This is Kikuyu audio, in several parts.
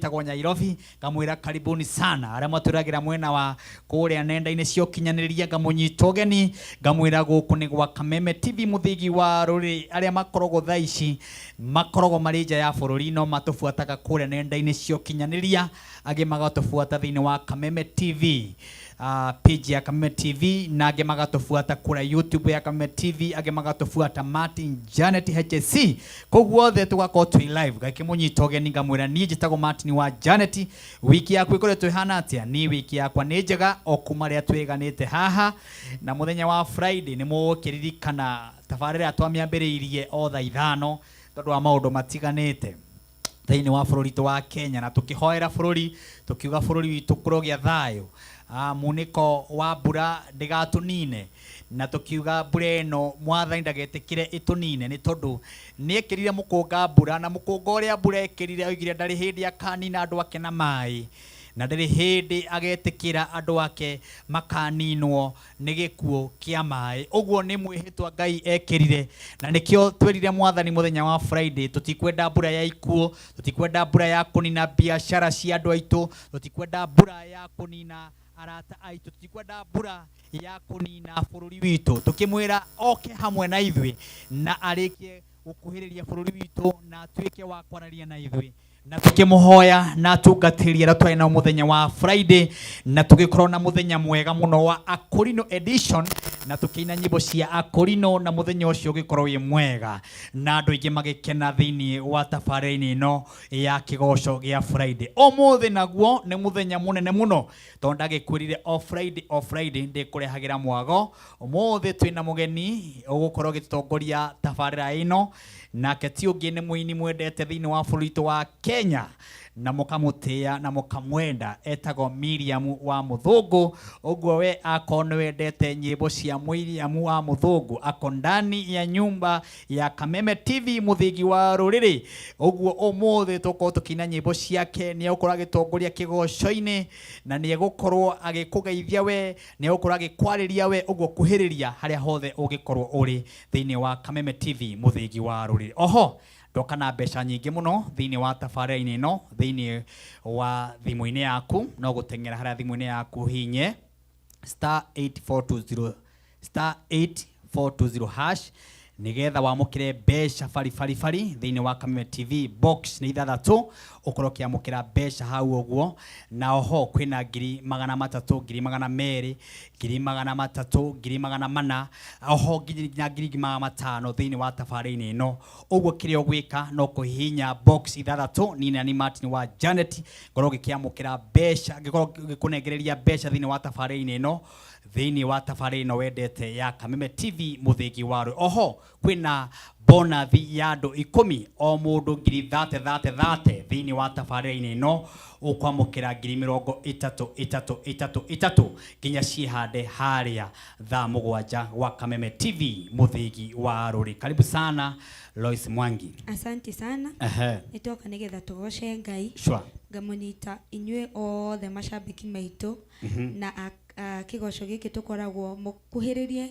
ĩtagwo Nyairobi, ngamwĩra karibuni sana. Arĩa matwĩragĩra mwena wa kũrĩa nenda-inĩ cia ũkinyanĩria, ngamũnyita ũgeni, ngamwĩra gũkũ nĩ gwa Kameme TV, mũthĩgi wa rũrĩrĩ. Arĩa makoragwo thaa ici makoragwo marĩ nja ya bũrũri no matũbuataga kũrĩa nenda-inĩ cia ũkinyanĩria, angĩ magatũbuata thĩinĩ wa Kameme TV, page ya Kameme TV, na angĩ magatũbuata kũrĩa YouTube ya Kameme TV, angĩ magatũbuata Martin Janet HSC. Koguo othe tũgakorwo twĩ live. Ngakĩmũnyita ũgeni, ngamwĩra niĩ njĩtagwo Martin wa Janet. Wiki yaku ĩkoretwo ĩhana atĩa? Niĩ wiki yakwa nĩ njega o kuma rĩrĩa twĩganĩte haha na mũthenya wa Friday. Nĩ mũgũkĩririkana tabarĩra ĩrĩa twamĩambĩrĩirie o thaa 5 tondũ wa maũndũ matiganĩte thĩinĩ wa bũrũri witũ wa Kenya, na tũkĩhoera bũrũri, tũkiuga bũrũri witũ kũrogĩa thayũ, munĩko wa mbura ndĩgatũnine, na tũkiuga mbura ĩno Mwathani ndagetĩkĩre ĩtũnine, nĩ tondũ nĩ ekĩrire mũkũnga mbura, na mũkũnga ũrĩa mbura ĩkĩrire oigire ndarĩ hĩndĩ akanina andũ ake na maĩ, na ndarĩ hĩndĩ agetĩkĩra andũ ake makaninwo nĩ gĩkuũ kĩa maĩ. Ũguo nĩ mwĩhĩtwa Ngai ekĩrire, na nĩkĩo twĩrire Mwathani mũthenya wa Friday, tũtikwenda mbura ya ikuũ, tũtikwenda mbura ya kũnina biacara cia andũ aitũ, tũtikwenda mbura ya kũnina arata aitũ, tũtikwenda mbura ya kũnina bũrũri witũ. Tũkĩmwĩra oke hamwe na ithuĩ na arĩkie gũkuhĩrĩria bũrũri witũ na atuĩke wa kwaranĩria na ithuĩ, na tũkĩmũhoya na atungatĩri arĩa twarĩ nao mũthenya wa Friday, na tũgĩkorwo na mũthenya mwega mũno wa Akorino edition, na tũkĩina nyĩmbo cia Akorino, na mũthenya ũcio ũgĩkorwo wĩ mwega na andũ aingĩ magĩkena thĩinĩ wa tabarĩra-inĩ ĩno ya kĩgoco gĩa Friday. Ũmũthĩ naguo nĩ mũthenya mũnene mũno, tondũ ndagĩkwĩrire o Friday o Friday ndĩkũrehagĩra mwago. Ũmũthĩ twĩna mũgeni ũgũkorwo ũgĩtũtongoria tabarĩra ĩno, nake ti ũngĩ nĩ mũini mwendete thĩinĩ wa bũrũri witũ wa Kenya na mũkamũtĩĩa na mũkamwenda, etagwo Miriam wa Mũthũngũ. Ũguo we akorwo nĩ wendete nyĩmbo cia Miriam wa Mũthũngũ, ako ndani ya nyumba ya Kameme TV, mũthĩgi wa rũrĩrĩ. Ũguo ũmũthĩ tũkorwo tũkĩina nyĩmbo ciake, nĩ egũkorwo agĩtongoria kĩgoco-inĩ na nĩ egũkorwo agĩkũgeithia we, nĩ egũkorwo agĩkwarĩria we. Ũguo kuhĩrĩria harĩa hothe ũngĩkorwo ũrĩ thĩinĩ wa Kameme TV, mũthĩgi wa rũrĩrĩ. Oho ndoka na mbeca nyingĩ mũno thĩinĩ wa tabarĩra-inĩ ĩno. Thĩinĩ wa thimũ-inĩ yaku, no gũteng'era harĩa thimũ-inĩ yaku hinye star 8420 star 8420 hash, nigetha wamũkĩre mbeca bari bari bari thĩinĩ wa Kameme TV. Box nĩ 6, ũkorwo ũkĩamũkĩra mbeca hau ũguo. Na oho kwĩna 300,000, 200,000, 300,000, 400,000, oho nginya 500,000 thĩinĩ wa tabarĩra-inĩ ĩno. Ũguo kĩrĩa ũgwĩka no kũhihinya box 6. Niĩ nani Martin wa Janet, ngorwo ngĩkĩamũkĩra mbeca, ngĩkorwo ngĩkũnengereria mbeca thĩinĩ wa tabarĩra-inĩ ĩno, thĩinĩ wa tabarĩra ĩno wendete ya Kameme TV, mũthĩgi wa rũĩ. Oho kwĩna bonathi ya andũ 10, o mũndũ ngiri thate thate thate. Thĩinĩ wa tabarĩra-inĩ ĩno ũkwamũkĩra ngiri 30, 3, 3, 3, nginya ciĩhande harĩa thaa 7 gwa Kameme TV, mũthĩgi wa rũrĩ. Karibu sana, Lois Mwangi. Asante sana. Nĩ twoka nĩgetha tũgoce Ngai. Ngamũnyita inyuĩ othe macambĩki maitũ na kĩgoco gĩkĩ tũkoragwo mũkuhĩrĩrie,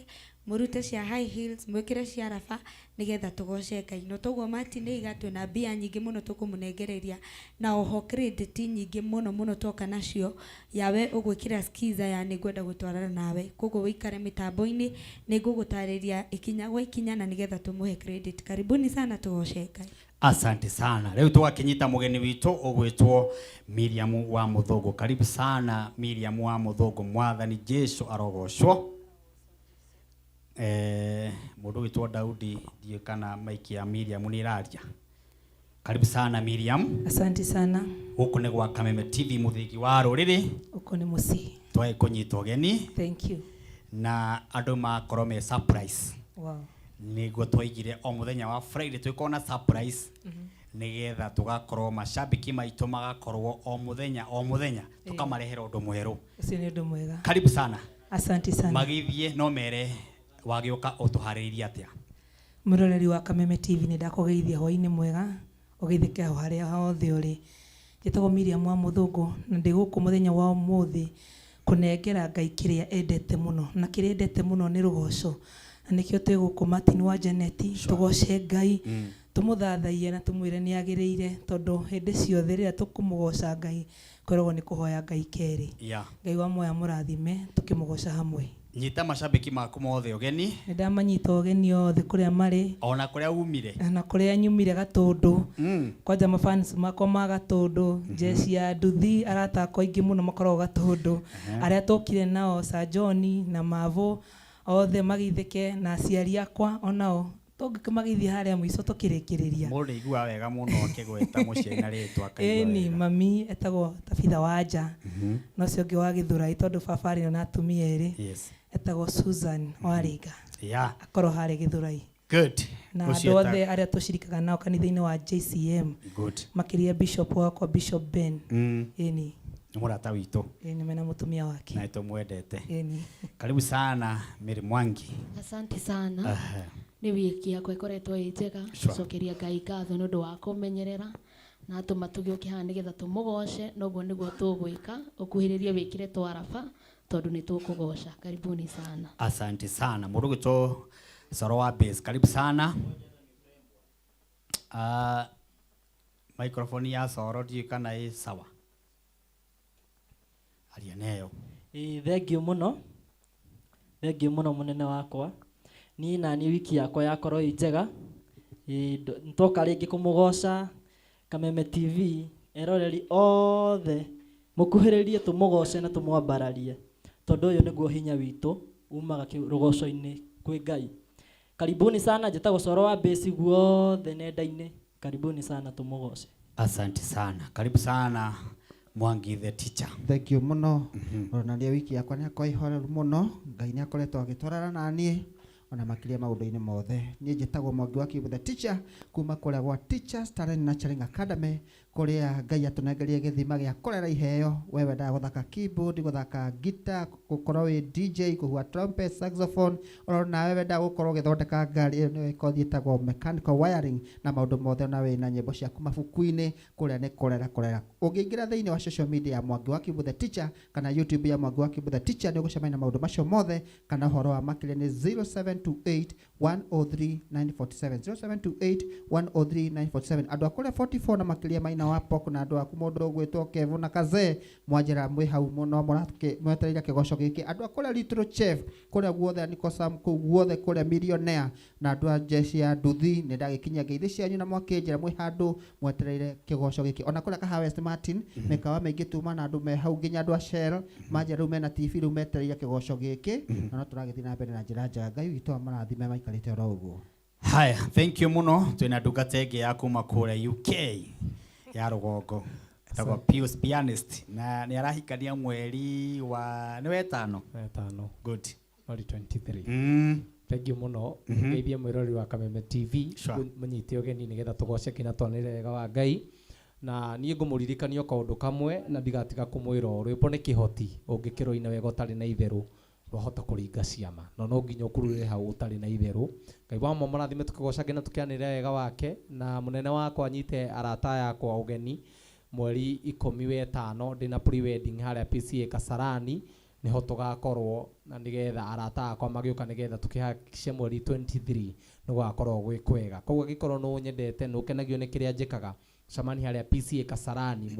mũrute cia high heels, mwĩkĩre cia raba, nĩgetha tũgoce Ngai. No toguo Martin aiga, twĩna mbia nyingĩ mũno tũkũmũnengereria, na oho credit nyingĩ mũno mũno twoka nacio yawe ũgwĩkĩra skiza ya nĩngwenda gũtwarana nawe. Koguo wĩikare mĩtambo-inĩ, nĩngũgũtarĩria ikinya gwa ikinya na nĩgetha tũmũhe credit. Karibuni sana, tũgoce Ngai. Asante sana. Rĩu tũgakĩnyita mũgeni witũ ũgwĩtwo Miriam wa Mũthũngũ. Karibu sana, Miriam wa Mũthũngũ. Mwathani Jesu arogocwo. Mũndũ ũgwĩtwo Daudi, ndiũĩ kana maiki ya Miriam nĩ ĩraria. Karibu sana, Miriam. Asante sana. Gũkũ nĩ gwa Kameme TV, mũthĩgi wa rũrĩrĩ. Uko nĩ mũciĩ. Twagĩ kũnyita ũgeni. Thank you. Na andũ makorwo me surprise. Nĩguo twaigire o mũthenya wa Friday twĩkorwo na surprise, nĩgetha tũgakorwo macambĩki maitũ magakorwo o mũthenya o mũthenya tũkamarehera ũndũ mwerũ. Ũcio nĩ ũndũ mwega. Karibu sana. Asante sana. Magĩthiĩ no mere wagĩũka ũtũharĩrĩirie atĩa. Mwĩroreri wa Kameme TV, nĩ ndakũgeithia hwaĩ-inĩ mwega, ũgeithĩke o harĩa hothe ũrĩ. Njĩtagwo Miriam wa Mũthũngũ na ndĩ gũkũ mũthenya wa ũmũthĩ kũnengera Ngai kĩrĩa endete mũno, na kĩrĩa endete mũno nĩ rũgoco, na nĩkĩo twĩ gũkũ Martin wa Janet, tũgoce Ngai. Tũmũthathaiye na tũmwĩre nĩ agĩrĩire, tondũ hĩndĩ ciothe rĩrĩa tũkũmũgoca Ngai kwĩragwo nĩ kũhoya Ngai kerĩ. Ngai wa muoya mũrathime tũkĩmũgoca hamwe. Nyita macambĩki maku mothe ũgeni. Nĩ ndamanyita ũgeni othe kũrĩa marĩ. Ona kũrĩa umire. Na kũrĩa nyumire Gatũndũ. Kwanja mafans makwa ma Gatũndũ, jeshi ya nduthi, arata akwa aingĩ mũno makoragwo Gatũndũ. Arĩa tũkire nao Sir John na Mavo othe mageithĩke, na aciari akwa onao tũngĩkĩmageithia harĩa mũico tũkĩrĩkĩrĩria. Mũndũ aiguaga wega mũno akĩgweta mũciari na rĩtwa akaigua Ĩni, wega. Mami etagwo Tabitha Wanja. Na ũcio ũngĩ wa Gĩthũrai tondũ baba arĩ na atumia erĩ. Etagwo Susan Waringa. Akorwo harĩa Gĩthũrai. Good. Na Ũcio andũ othe arĩa tũcirikaga nao kanitha-inĩ wa JCM. Good. Makĩria Bishop wakwa, Bishop Ben. Ĩni. Nĩ mũrata witũ. Ĩni, mena mũtumia wake. Na nĩtũmwendete. Ĩni. Karibu sana Mary Mwangi. Asante sana. Nĩ wiki yakwa ĩkoretwo ĩ njega. Gũcokeria Ngai ngatho nĩ ũndũ wa kũmenyerera na atũma tũgĩũke haha nĩgetha tũmũgoce, na ũguo nĩguo tũgwĩka. Ũkuhĩrĩrie wĩkĩre twaraba tondũ nĩ tũkũgoca. Karibuni sana. Asante sana. Mũndũ ũgwĩtwo Soro wa Base, karibu sana. Microphone ya Soro ndiũĩ kana ĩ sawa. Aria neyo. Thengiũ mũno. Thengiũ mũno mũnene wakwa. Niĩ na niĩ wiki yakwa yakorwo ĩ njega. Nĩtwoka rĩngĩ kũmũgoca Kameme TV, eroreri othe mũkuhĩrĩrie tũmũgoce na tũmwambararie, tondũ ũyũ nĩguo hinya witũ umaga rũgoco-inĩ kwĩ Ngai. Karibuni sana, njĩtagwo Coro wa Base guothe nenda-inĩ. Karibuni sana tũmũgoce. Asante sana. Karibu sana Mwangi the teacher. Thank you mũno. Ona niĩ wiki yakwa nĩ yakorwo ĩhoreru mũno. Ngai nĩ akoretwo agĩtwarana na niĩ ona makĩria maũndũ-inĩ mothe. Niĩ njĩtagwo Mwangi wa Kibu the teacher kuma kũrĩa gwa Teachers Talent Nurturing Academy, kũrĩa Ngai atũnengerie gĩthima gĩa kũrera iheo. We wendaga gũthaka keyboard, gũthaka guitar, gũkorwo wĩ DJ, kũhuha trumpet, saxophone, oro nawe wendaga gũkorwo ũgĩthondeka ngari, ĩyo nĩyo ĩkothi ĩtagwo mechanical wiring na maũndũ mothe, ona wĩna nyĩmbo ciaku mabuku-inĩ, kũrĩa nĩ kũrera kũrera. Ũngĩingĩra thĩinĩ wa social media ya Mwangi wa Kibu the teacher kana YouTube ya Mwangi wa Kibu the teacher, nĩ ũgũcemania na maũndũ macio mothe, kana ũhoro wa makĩria nĩ 0728 103 947, 0728 103 947. Andũ a kũrĩa 44 na makĩria maina wa Pok na andũ aku mũndũ ũgwĩtwo Kevo na Kazee mwanjĩra mwĩ hau mũno mwetereire kĩgoco gĩkĩ. Andũ a kũrĩa Little Chef, kũrĩa guothe Niko Sam, kũu guothe kũrĩa Millionaire na andũ a jeshi ya nduthi, nĩ ndagĩkinyia ngeithi cianyu na mwakĩnjĩra mwĩ handũ mwetereire kĩgoco gĩkĩ. Ona kũrĩa Kahawa West Martin, mĩkawa mĩingĩ tuma na andũ me hau, nginya andũ a Shell manjĩra rĩu mena TV rĩu metereire kĩgoco gĩkĩ, na no tũragĩthiĩ na mbere na njĩra njega. Ngai witũ amarathime maikarĩte oro ũguo. Haya, thank you mũno. Twĩna ndungata ĩngĩ ya kuma kũrĩa UK ya rũgongo, etagwo Pius Pianist, na nĩ arahikania mweri wa nĩ wetano. Wetano. Good. Mweri 23. Thank you mũno. Ngeithie mwĩroreri wa Kameme TV. Mũnyite ũgeni nĩgetha tũgoce nginya twanĩrĩre wega wa Ngai. Na niĩ ngũmũririkania kaũndũ kamwe na ndigatiga kũmwĩra, rwĩmbo nĩ kĩhoti ũngĩkĩrũina wega ũtarĩ na itherũ wahota kũringa ciama, no no nginya ũkurure hau ũtarĩ na itherũ. Ngai wa mũrathime tũkĩgoca nginya tũkĩanĩrĩra wega wake. Na mũnene wakwa anyite arata yakwa ũgeni mweri ikũmi wetano ndĩna pre-wedding harĩa PCA Kasarani, niho tũgakorwo na nĩgetha arata akwa magĩũka nĩgetha tũkĩhakikishe mweri 23 nĩgũgakorwo gwĩ kwega. Koguo angĩkorwo nĩ ũnyendete, nĩ ũkenagio nĩ kĩrĩa njĩkaga, cemania harĩa PCA Kasarani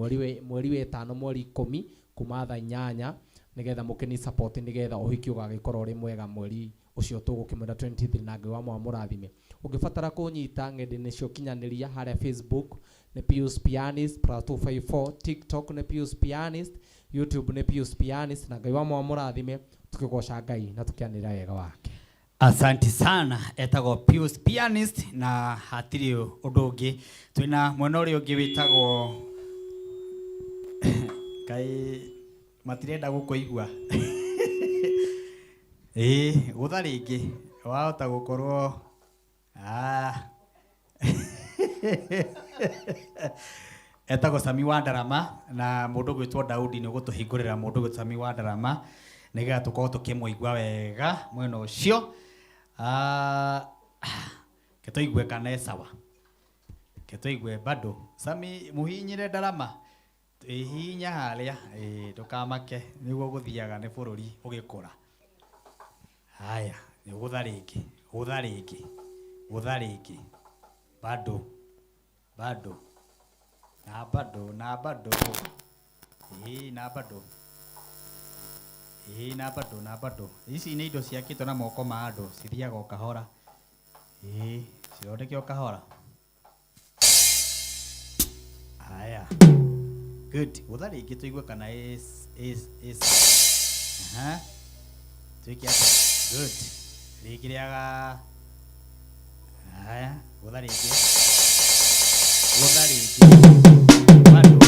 mweri wetano mweri ikũmi kuma thaa inyanya nĩgetha mũkĩni support nĩgetha ũhiki ũgagĩkorwo ũrĩ mwega mweri ũcio tũgũkĩmwĩra 23, na Ngai wa mũrathime. Ũngĩbatara kũnyita ng'enda-inĩ cia ũkinyanĩria harĩa Facebook nĩ Pius Pianist plus 254, TikTok nĩ Pius Pianist, YouTube nĩ Pius Pianist, na Ngai wa mũrathime tũkĩgoca Ngai na tũkĩanĩrĩra wega wake. Asante sana. Etagwo Pius Pianist na hatirĩ ũndũ ũngĩ. Twĩna mwena ũrĩa ũngĩ wĩtagwo Ngai matirenda gũkũigua. Gũtha rĩngĩ wahota gũkorwo Etagwo Sami wa Ndarama na mũndũ ũgwĩtwo Daudi nĩ ũgũtũhingũrĩra mũndũ ũgwĩtwo Sami wa Ndarama nĩgetha tũkorwo tũkĩmũigua wega mwena ũcio. Ke tũigue kana e sawa. Ke tũigue bado. Sami mũhihinyĩre Ndarama. Hihinya harĩa, ndũkamake nĩguo gũthiaga nĩ bũrũri ũgĩkũra. Haya, nĩ ũgũtha rĩngĩ, gũtha rĩngĩ, gũtha rĩngĩ. Bado bado na bado na bado ĩĩ na bado ĩĩ na bado na bado. Ici nĩ indo ciakĩtwo na moko ma andũ, cithiaga o kahora, ĩĩ cithondeke o kahora. Haya, good. Gũtha rĩngĩ tũigue kana is is is. Aha, twĩke atĩa? Good. Rĩngĩ rĩaga. Haya, gũtha rĩngĩ, gũtha rĩngĩ, bado.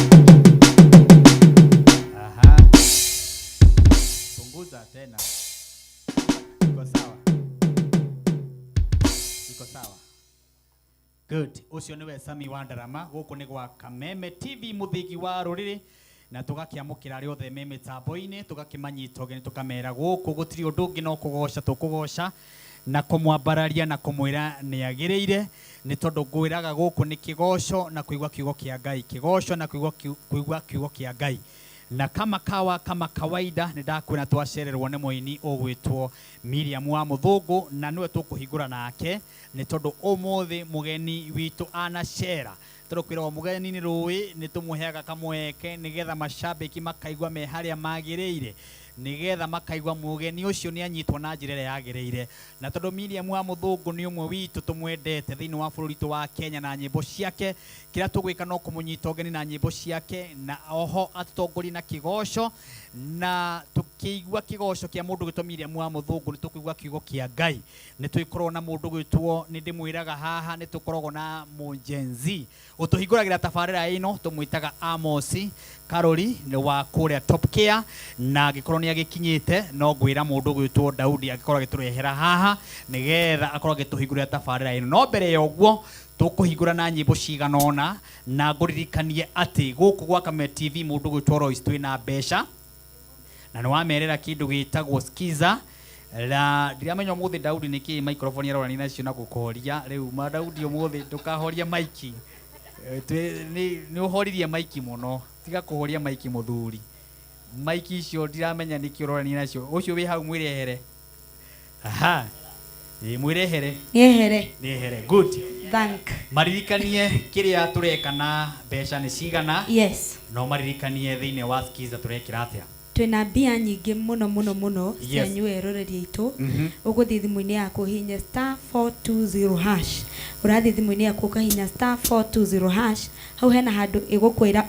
Aha, punguza tena. Iko sawa, iko sawa. Good. Ũcio nĩwe Sami wa Ndarama. Gũkũ nĩ gwa Kameme TV, mũthĩgi wa rũrĩrĩ, na tũgakĩamũkĩra arĩa othe me mĩtambo-inĩ, tũgakĩmanyita ũgeni, tũkamera gũkũ gũtirĩ ũndũ ũngĩ no kũgoca tũkũgoca na kũmwambararia na kũmwĩra nĩ agĩrĩire, nĩ tondũ ngwĩraga gũkũ nĩ kĩgoco na kũigua kiugo kĩa Ngai, kĩgoco na kũigua kiugo kĩa Ngai. Na kama kawa kama kawaida nĩ ndakwĩra twacererwo nĩ mũini ũgwĩtwo Miriam wa Mũthũngũ, na nĩwe tũkũhingũra nake, nĩ tondũ ũmũthĩ mũgeni witũ anacera. Tondũ kwĩragwo mũgeni nĩ rũĩ, nĩ tũmũheaga kamweke nĩgetha macambĩki makaigua me harĩa magĩrĩire, nĩgetha makaigua mũgeni ũcio nĩ anyitwo na njĩra ĩrĩa yagĩrĩire. Na tondũ Miriam wa Mũthũngũ nĩ ũmwe witũ tũmwendete thĩinĩ wa bũrũri witũ wa Kenya na nyĩmbo ciake, kĩrĩa tũgwĩka no kũmũnyita ũgeni na nyĩmbo ciake, na oho atũtongorie na kĩgoco. Na tũkĩigua kĩgoco kĩa mũndũ gwĩtwo Miriam wa Mũthũngũ, nĩ tũkũigua kiugo kĩa Ngai. Nĩ twĩkorwo na mũndũ gwĩtwo, nĩ ndĩmwĩraga haha nĩ tũkoragwo na mũjenzi ũtũhingũragĩra tabarĩra ĩno, tũmwĩtaga Amosi Karori, nĩ wa kũrĩa Top Care, na angĩkorwo nĩ agĩkinyĩte no ngwĩra mũndũ gwĩtwo Daudi angĩkorwo agĩtũrehera haha nĩgetha akorwo agĩtũhingũrĩra tabarĩra ĩno. No mbere ya ũguo tũkũhingũra na nyĩmbo cigana ũna, na ngũririkanie atĩ gũkũ gwa Kameme TV mũndũ gwĩtwo Royce twĩna mbeca, na nĩ wamerera kĩndũ gĩtagwo skiza. Na ndiramenya ũmũthĩ Daudi nĩkĩ microphone arorania nacio na gũkũhoria rĩu. Ma Daudi, ũmũthĩ ndũkahorie maiki. Nĩ ũhoririe maiki mũno, tiga kũhoria maiki mũthuri. Maiki icio ndiramenya nĩkĩ ũrorania nacio. Ũcio wĩ hau mwĩrehere. Aha, ĩ mwĩrehere. Nĩehere. Nĩehere. Good. Thank. Maririkanie kĩrĩa tũreka na mbeca nĩ cigana. Yes. No maririkanie thĩinĩ wa skiza tũrekĩra atĩa. Twĩna mbia nyingĩ mũno mũno mũno cianyu eroreri aitũ. Ũgũthiĩ thimũ-inĩ yaku ũhihinye *420#. Ũrathiĩ thimũ-inĩ yaku ũkahihinya *420#, hau hena handũ ĩgũkwĩra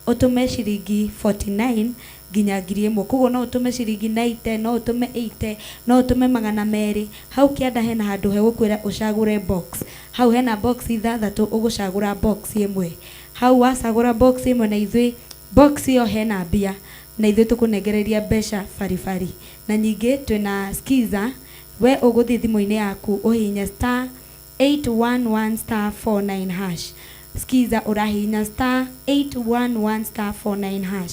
ũtũme ciringi 49 nginya 1000. Koguo no ũtũme ciringi 90, no ũtũme 80, no ũtũme 200. Hau kĩanda hena handũ hegũkwĩra ũcagũre box. Hau hena box ithathatũ, ũgũcagũra box ĩmwe. Hau wacagũra box ĩmwe, na ithuĩ box ĩyo hena mbia, na ithuĩ tũkũnengereria mbeca baribari. Na nyingĩ twĩna skiza, we ũgũthiĩ thimũ-inĩ yaku ũhihinye *811*49#. Skiza ũrahihinya *811*49#,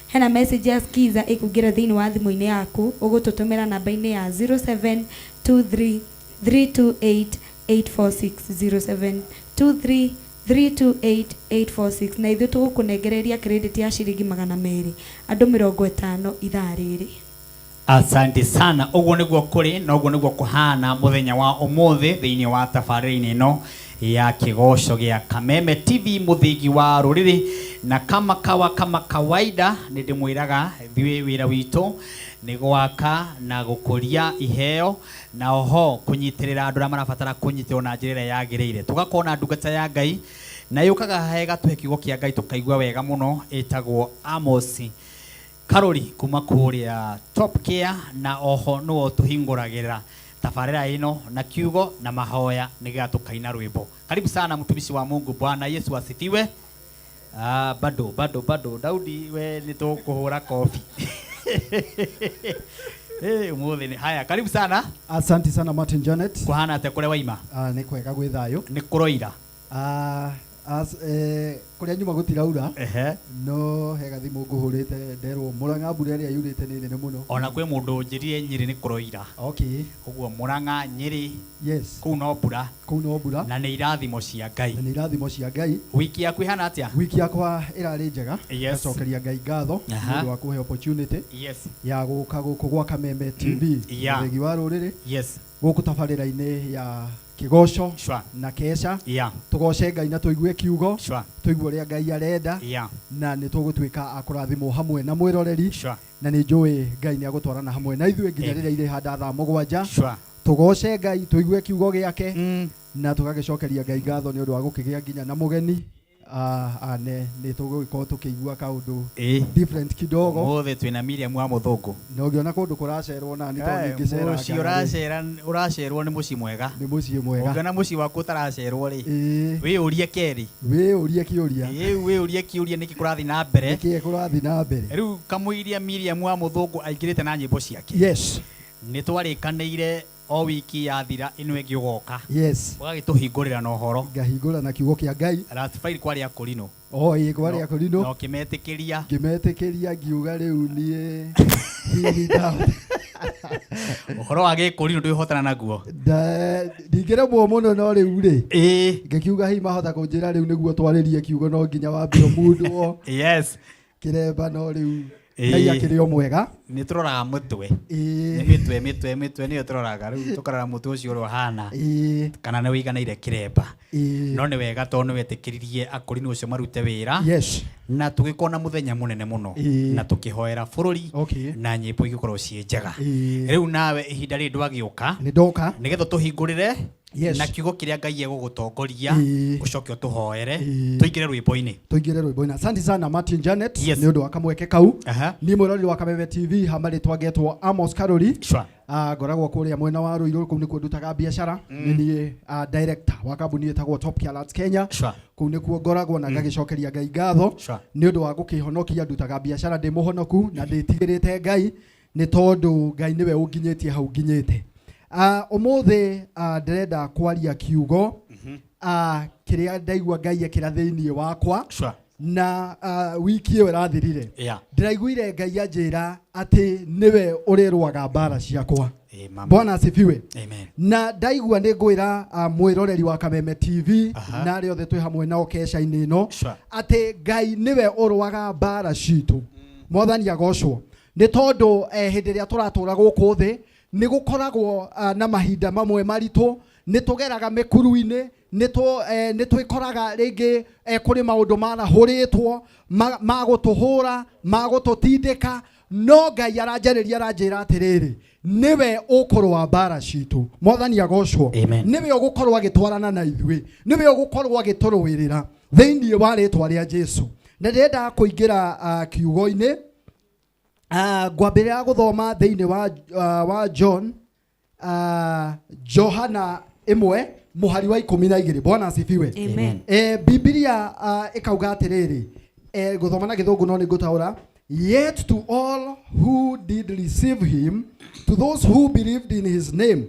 hena message ya skiza ĩkũingĩra thĩinĩ wa thimũ-inĩ yaku. Ũgũtũtũmĩra namba-inĩ ya 0723 328 846, 0723 328 846, na ithuĩ tũgũkũnengereria credit ya ciringi 200 andũ 50 ithaa rĩrĩ. Asante sana. Ũguo nĩguo kũrĩ na ũguo nĩguo kũhana mũthenya wa ũmũthĩ thĩinĩ wa tabarĩra-inĩ ĩno ya kĩgoco gĩa Kameme TV, mũthĩgi wa rũrĩrĩ. Na kama kawa kama kawaida nĩ ndĩmwĩraga ithuĩ wĩra witũ nĩ gwaka na gũkũria iheo, na oho kũnyitĩrĩra andũ arĩa marabatara kũnyitĩrwo na njĩra ĩrĩa yagĩrĩire. Tũgakorwo na ndungata ya Ngai na yũkaga haha ĩgatũhe kiugo kĩa Ngai tũkaigua wega mũno, ĩtagwo Amosi Karori kuma kũrĩa Top Care, na oho nĩwe ũtũhingũragĩra tabarĩra ĩno na kiugo na mahoya nĩgetha tũkaina rwĩmbo. Karibu sana mtumishi wa Mungu. Bwana Yesu asifiwe. Ah, bado bado bado Daudi, we nĩ tũkũhũra kobi. Eh, ũmũthĩ nĩ haya. Karibu sana. Asante sana, Martin Janet. Kũhana atĩa kũrĩa waima? Ah, nĩ kwega, gwĩ thayũ. Nĩ kũroira? Ah, kũrĩa nyuma gũtiraura. No he gathimũ ngũhũrĩte nderwo Mũrang'a mbura ĩrĩa yurĩte nĩ nene mũno. Ona kwĩ mũndũ ũnjĩrire Nyĩrĩ nĩ kũroira. Ũguo Mũrang'a, Nyĩrĩ, kũu no mbura. Kũu no mbura. Na nĩ irathimo cia Ngai. Na nĩ irathimo cia Ngai. Wiki yaku ĩhana atĩa? Wiki yakwa ĩrarĩ njega. Ngacokeria Ngai ngatho nĩ ũndũ wa kũhe opportunity ya gũka gũkũ gwa Kameme TV, mũthĩgi wa rũrĩrĩ. Gũkũ tabarĩra-inĩ ya kĩgoco Sure. na keca. Yeah. Tũgoce Ngai na tũigue kiugo. Sure. Tũigue ũrĩa Ngai arenda. Yeah. Na nĩ tũgũtuĩka a kũrathimwo hamwe na mwĩroreri. Sure. Na nĩ njũĩ Ngai nĩ agũtwarana hamwe na ithuĩ nginya Amen. rĩrĩa irĩhanda thaa 7. Sure. Tũgoce Ngai, tũigue kiugo gĩake. Na tũgagĩcokeria Ngai ngatho nĩ ũndũ wa gũkĩgĩa nginya na mũgeni. Ane nĩ tũgũgĩkorwo tũkĩigua kaũndũ different kidogo. Ũmũthĩ twĩna Miriam wa Mũthũngũ. Na ũngĩona kũndũ kũracerwo na nĩ tondũ ningĩcera Mũciĩ ngara rĩ. ũracerwo nĩ mũciĩ mwega. Nĩ mũciĩ mwega. Ũngĩona mũciĩ waku ũtaracerwo rĩ, wĩyũrie kerĩ. Wĩyũrie kĩũria. Ĩĩ, wĩyũrie kĩũria nĩkĩ kũrathiĩ na mbere. Nĩkĩ kũrathiĩ na mbere. Rĩu kamũiria Miriam wa Mũthũngũ aingĩrĩte na nyĩmbo ciake. Yes. Nĩ twarĩkanĩire o wiki yathira ĩno ĩngĩ ũgoka. Yes. Ũgagĩtũhingũrĩra na ũhoro. Ngahingũra na kiugo kĩa Ngai. Last file kwarĩ Akũrinũ. O, ĩĩ, kwarĩ Akũrinũ. Na ũkĩmetĩkĩria. Ngĩmetĩkĩria ngiuga rĩu niĩ hihi ndahota. Ũhoro wa gĩkũrinũ ndwĩhotana naguo. Ndingĩremwo mũno no rĩu rĩ. Ĩĩ. Ngĩkiuga hihi mahota kũnjĩra rĩu nĩguo twarĩrie kiugo no nginya wambe ũmundwo. Yes. Kĩremba no rĩu. Ĩĩ. Ngai akĩrĩ o mwega. Nĩ tũroraga mũtwe. Ĩĩ. Nĩ mĩtwe, mĩtwe, mĩtwe nĩyo tũroraga. Rĩu tũkarora mũtwe ũcio ũrĩa ũhana. Ĩĩ. Kana nĩ ũiganĩire kĩremba. Ĩĩ. No nĩ wega tondũ nĩ wetĩkĩririe Akũrinũ ũcio marute wĩra. Yes. Na tũgĩkorwo na mũthenya mũnene mũno. Ĩĩ. Na tũkĩhoera bũrũri. Okay. Na nyĩmbo igĩkorwo ciĩ njega. Ĩĩ. Rĩu nawe ihinda rĩrĩ ndwagĩũka. Nĩ ndoka. Nĩgetha tũhingũrĩre. Yes. Na kiugo kĩrĩa Ngai egũgũtongoria, Ĩĩ. ũcoke ũtũhoere, Ĩĩ. tũingĩre rwĩmbo-inĩ. Tũingĩre rwĩmbo-inĩ. Asante sana Martin Janet Yes. nĩ ũndũ wa kamweke kau. Aha. Niĩ mwĩroreri wa Kameme TV hama rĩtwa ngetwo Amos Karori. Sure. Ngoragwo kũrĩa mwena wa Ruiru, kũu nĩkuo ndutaga biacara. Nĩ niĩ director wa kambuni ĩtagwo Top Care Alert Kenya. Sure. Kũu nĩkuo ngoragwo na ngagĩcokeria Ngai ngatho Sure. nĩ ũndũ wa gũkĩhonokia. Ndutaga biacara ndĩ mũhonoku na ndĩtigĩrĩte Ngai nĩ tondũ Ngai nĩwe ũnginyĩtie hau nginyĩte. Ũmũthĩ ndĩrenda kwaria kiugo kĩrĩa ndaigua Ngai ekĩra thĩinĩ wakwa. Sure. Na wiki ĩyo ĩrathirire. Yeah. Ndĩraiguire Ngai anjĩra atĩ nĩwe ũrĩrũaga mbara ciakwa. Amen. Bwana asifiwe. Amen. Na ndaigua nĩ ngwĩra mwĩroreri wa Kameme TV Aha. na arĩa othe twĩ hamwe nao keca-inĩ ĩno Sure. atĩ Ngai nĩwe ũrũaga mbara citũ. Mwathani agocwo. Nĩ tondũ hĩndĩ ĩrĩa tũratũra gũkũ thĩ nĩ gũkoragwo na mahinda mamwe maritũ, nĩ tũgeraga mĩkuru-inĩ, nĩ twĩkoraga rĩngĩ kũrĩ maũndũ marahũrĩtwo, ma gũtũhũra, ma gũtũtindĩka, no Ngai aranjarĩria aranjĩra atĩrĩrĩ, nĩwe ũkũrũa mbara citũ. Mwathani agocwo. Amen. Nĩwe ũgũkorwo agĩtwarana na ithuĩ, nĩwe ũgũkorwo agĩtũrũĩrĩra thĩinĩ wa rĩtwa rĩa Jesũ. Na ndĩrenda kũingĩra kiugo-inĩ. Ngwambĩrĩra gũthoma thĩinĩ wa John, Johana 1 mũhari wa 12. Bwana asifiwe. Amen. Biblia ĩkauga atĩrĩrĩ, gũthoma na gĩthũngũ no nĩ ngũtaũra. Yet to all who did receive him, to those who believed in his name,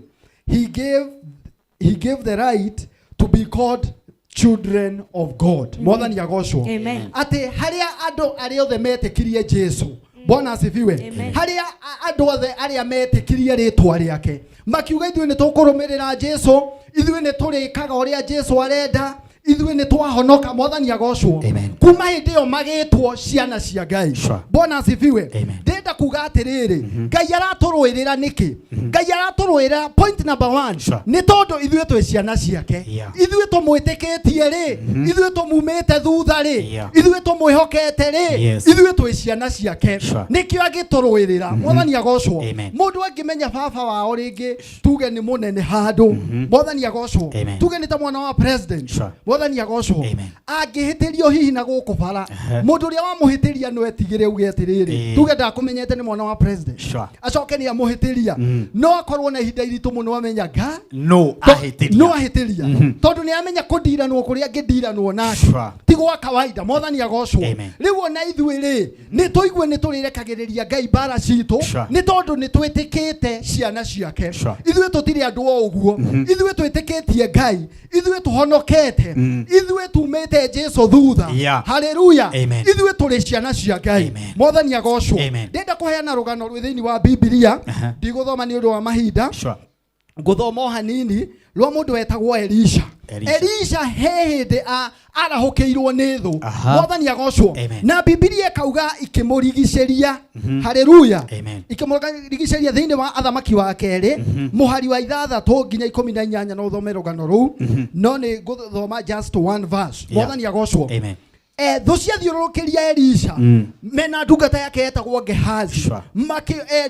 he gave the right to be called children of God. Mwathani agocwo. Amen. Atĩ harĩa andũ arĩa othe metĩkirie Jesũ. Bwana asifiwe. Amen. Harĩa andũ othe arĩa metĩkirie rĩtwa rĩake makiuga ithuĩ nĩ tũkũrũmĩrĩra Jesũ, ithuĩ nĩ tũrĩkaga ũrĩa Jesũ arenda, ithuĩ nĩ twahonoka. Mwathani agocwo. Amen. Kuma hĩndĩ ĩyo magĩtwo ciana cia Ngai. Sure. Bwana asifiwe. Amen. Ndĩrenda kuga atĩrĩrĩ, Ngai aratũrũĩrĩra nĩkĩ? Ngai aratũrũĩrĩra point number 1. Sure. Nĩ tondũ ithuĩ twĩ ciana ciake. Yeah. Ithuĩ tũmwĩtĩkĩtie rĩ, ithuĩ tũmumĩte thutha rĩ, Yeah. ithuĩ tũmwĩhokete rĩ, Yes. ithuĩ twĩ ciana ciake. Sure. Nĩkĩo angĩtũrũĩrĩra. Mwathani agocwo. Amen. Mũndũ angĩmenya baba wao rĩngĩ tuge nĩ mũnene handũ. Mwathani agocwo. Amen. Tuge nĩ ta mwana wa president. Sure. Mwathani agocwo. Amen. Angĩhĩtĩrio hihi na gũkũ bara, mũndũ ũrĩa wamũhĩtĩria no etigĩre uge atĩrĩrĩ, tuge ndakũmenyete nĩ mwana wa president. Sure. Acoke nĩ amũhĩtĩria. No akorwo na ihinda iritũ mũno amenya nga No ahĩtĩria. No ahĩtĩria. Tondũ nĩ amenya kũndiranwo kũrĩa angĩndiranwo nake. Sure. Ti gwa kawaida. Mwathani agocwo. Amen. Rĩu ona ithuĩ rĩ, nĩ tũigue nĩ tũrĩrekagĩrĩria Ngai mbara citũ, Sure. nĩ tondũ nĩ twĩtĩkĩte ciana ciake. Sure. Ithuĩ tũtirĩ andũ o ũguo. Ithuĩ twĩtĩkĩtie Ngai, ithuĩ tũhonokete, ithuĩ tumĩte Jesũ thutha. Yeah. Haleluya. Amen. Ithuĩ tũrĩ ciana cia Ngai. Amen. Mwathani agocwo. Amen. Ndĩrenda kũheana rũgano rwĩ thĩinĩ wa Bibilia. Aha. Ndigũthoma nĩ ũndũ wa mahinda. Sure. Ngũthoma o hanini rwa mũndũ wetagwo Elisha. Elisha. Elisha he hĩndĩ arahũkĩirwo nĩ thũ. Aha. Mwathani agocwo. Amen. Na Bibilia ĩkauga ikĩmũrigicĩria. Haleluya. Amen. Ikĩmũrigicĩria thĩinĩ wa Athamaki wa kerĩ mũhari wa 6 nginya 18, no ũthome rũgano rũu, no nĩ ngũthoma just one verse. Mwathani agocwo. Amen. Thũ ciathiũrũrũkĩria Elisha mena ndungata yake yetagwo Gehazi.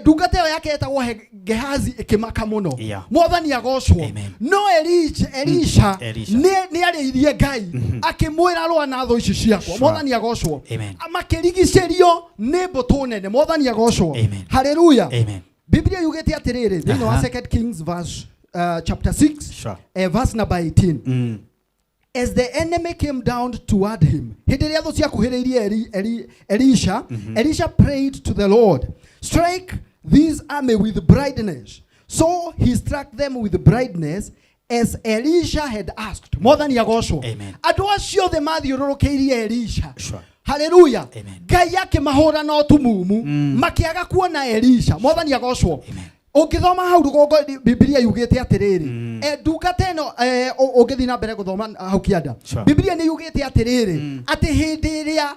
Ndungata ĩyo yake yetagwo Gehazi ĩkĩmaka mũno. Mwathani agocwo. Amen. No Elisha, Elisha Elisha. nĩ arĩirie Ngai akĩmwĩra rũa na thũ ici ciakwa. Mwathani agocwo. Amen. Makĩrigicĩrio nĩ mbũtũ nene. Mwathani agocwo. Amen. Haleluya. Amen. Biblia yugĩte atĩrĩrĩ thĩinĩ wa Aha. Second Kings verse chapter 6 Sure. verse number 18. As the enemy came down toward him, hĩndĩ ĩrĩa thũ ciakuhĩrĩirie Elisha, Elisha prayed to the Lord, strike this army with blindness. So he struck them with blindness as Elisha had asked. Mwathani agocwo. Amen. Andũ acio othe mathiũrũrũkĩirie Elisha. Sure. Haleluya. Amen. Ngai akĩmahũra na ũtumumu, makĩaga kuona Elisha. Mwathani agocwo. Amen. Ũngĩthoma hau rũgongo Bibilia yugĩte atĩrĩrĩ, ndungata ĩno, ũngĩthiĩ na mbere gũthoma hau kĩanda, Sure. Bibilia nĩ yugĩte atĩrĩrĩ, atĩ hĩndĩ ĩrĩa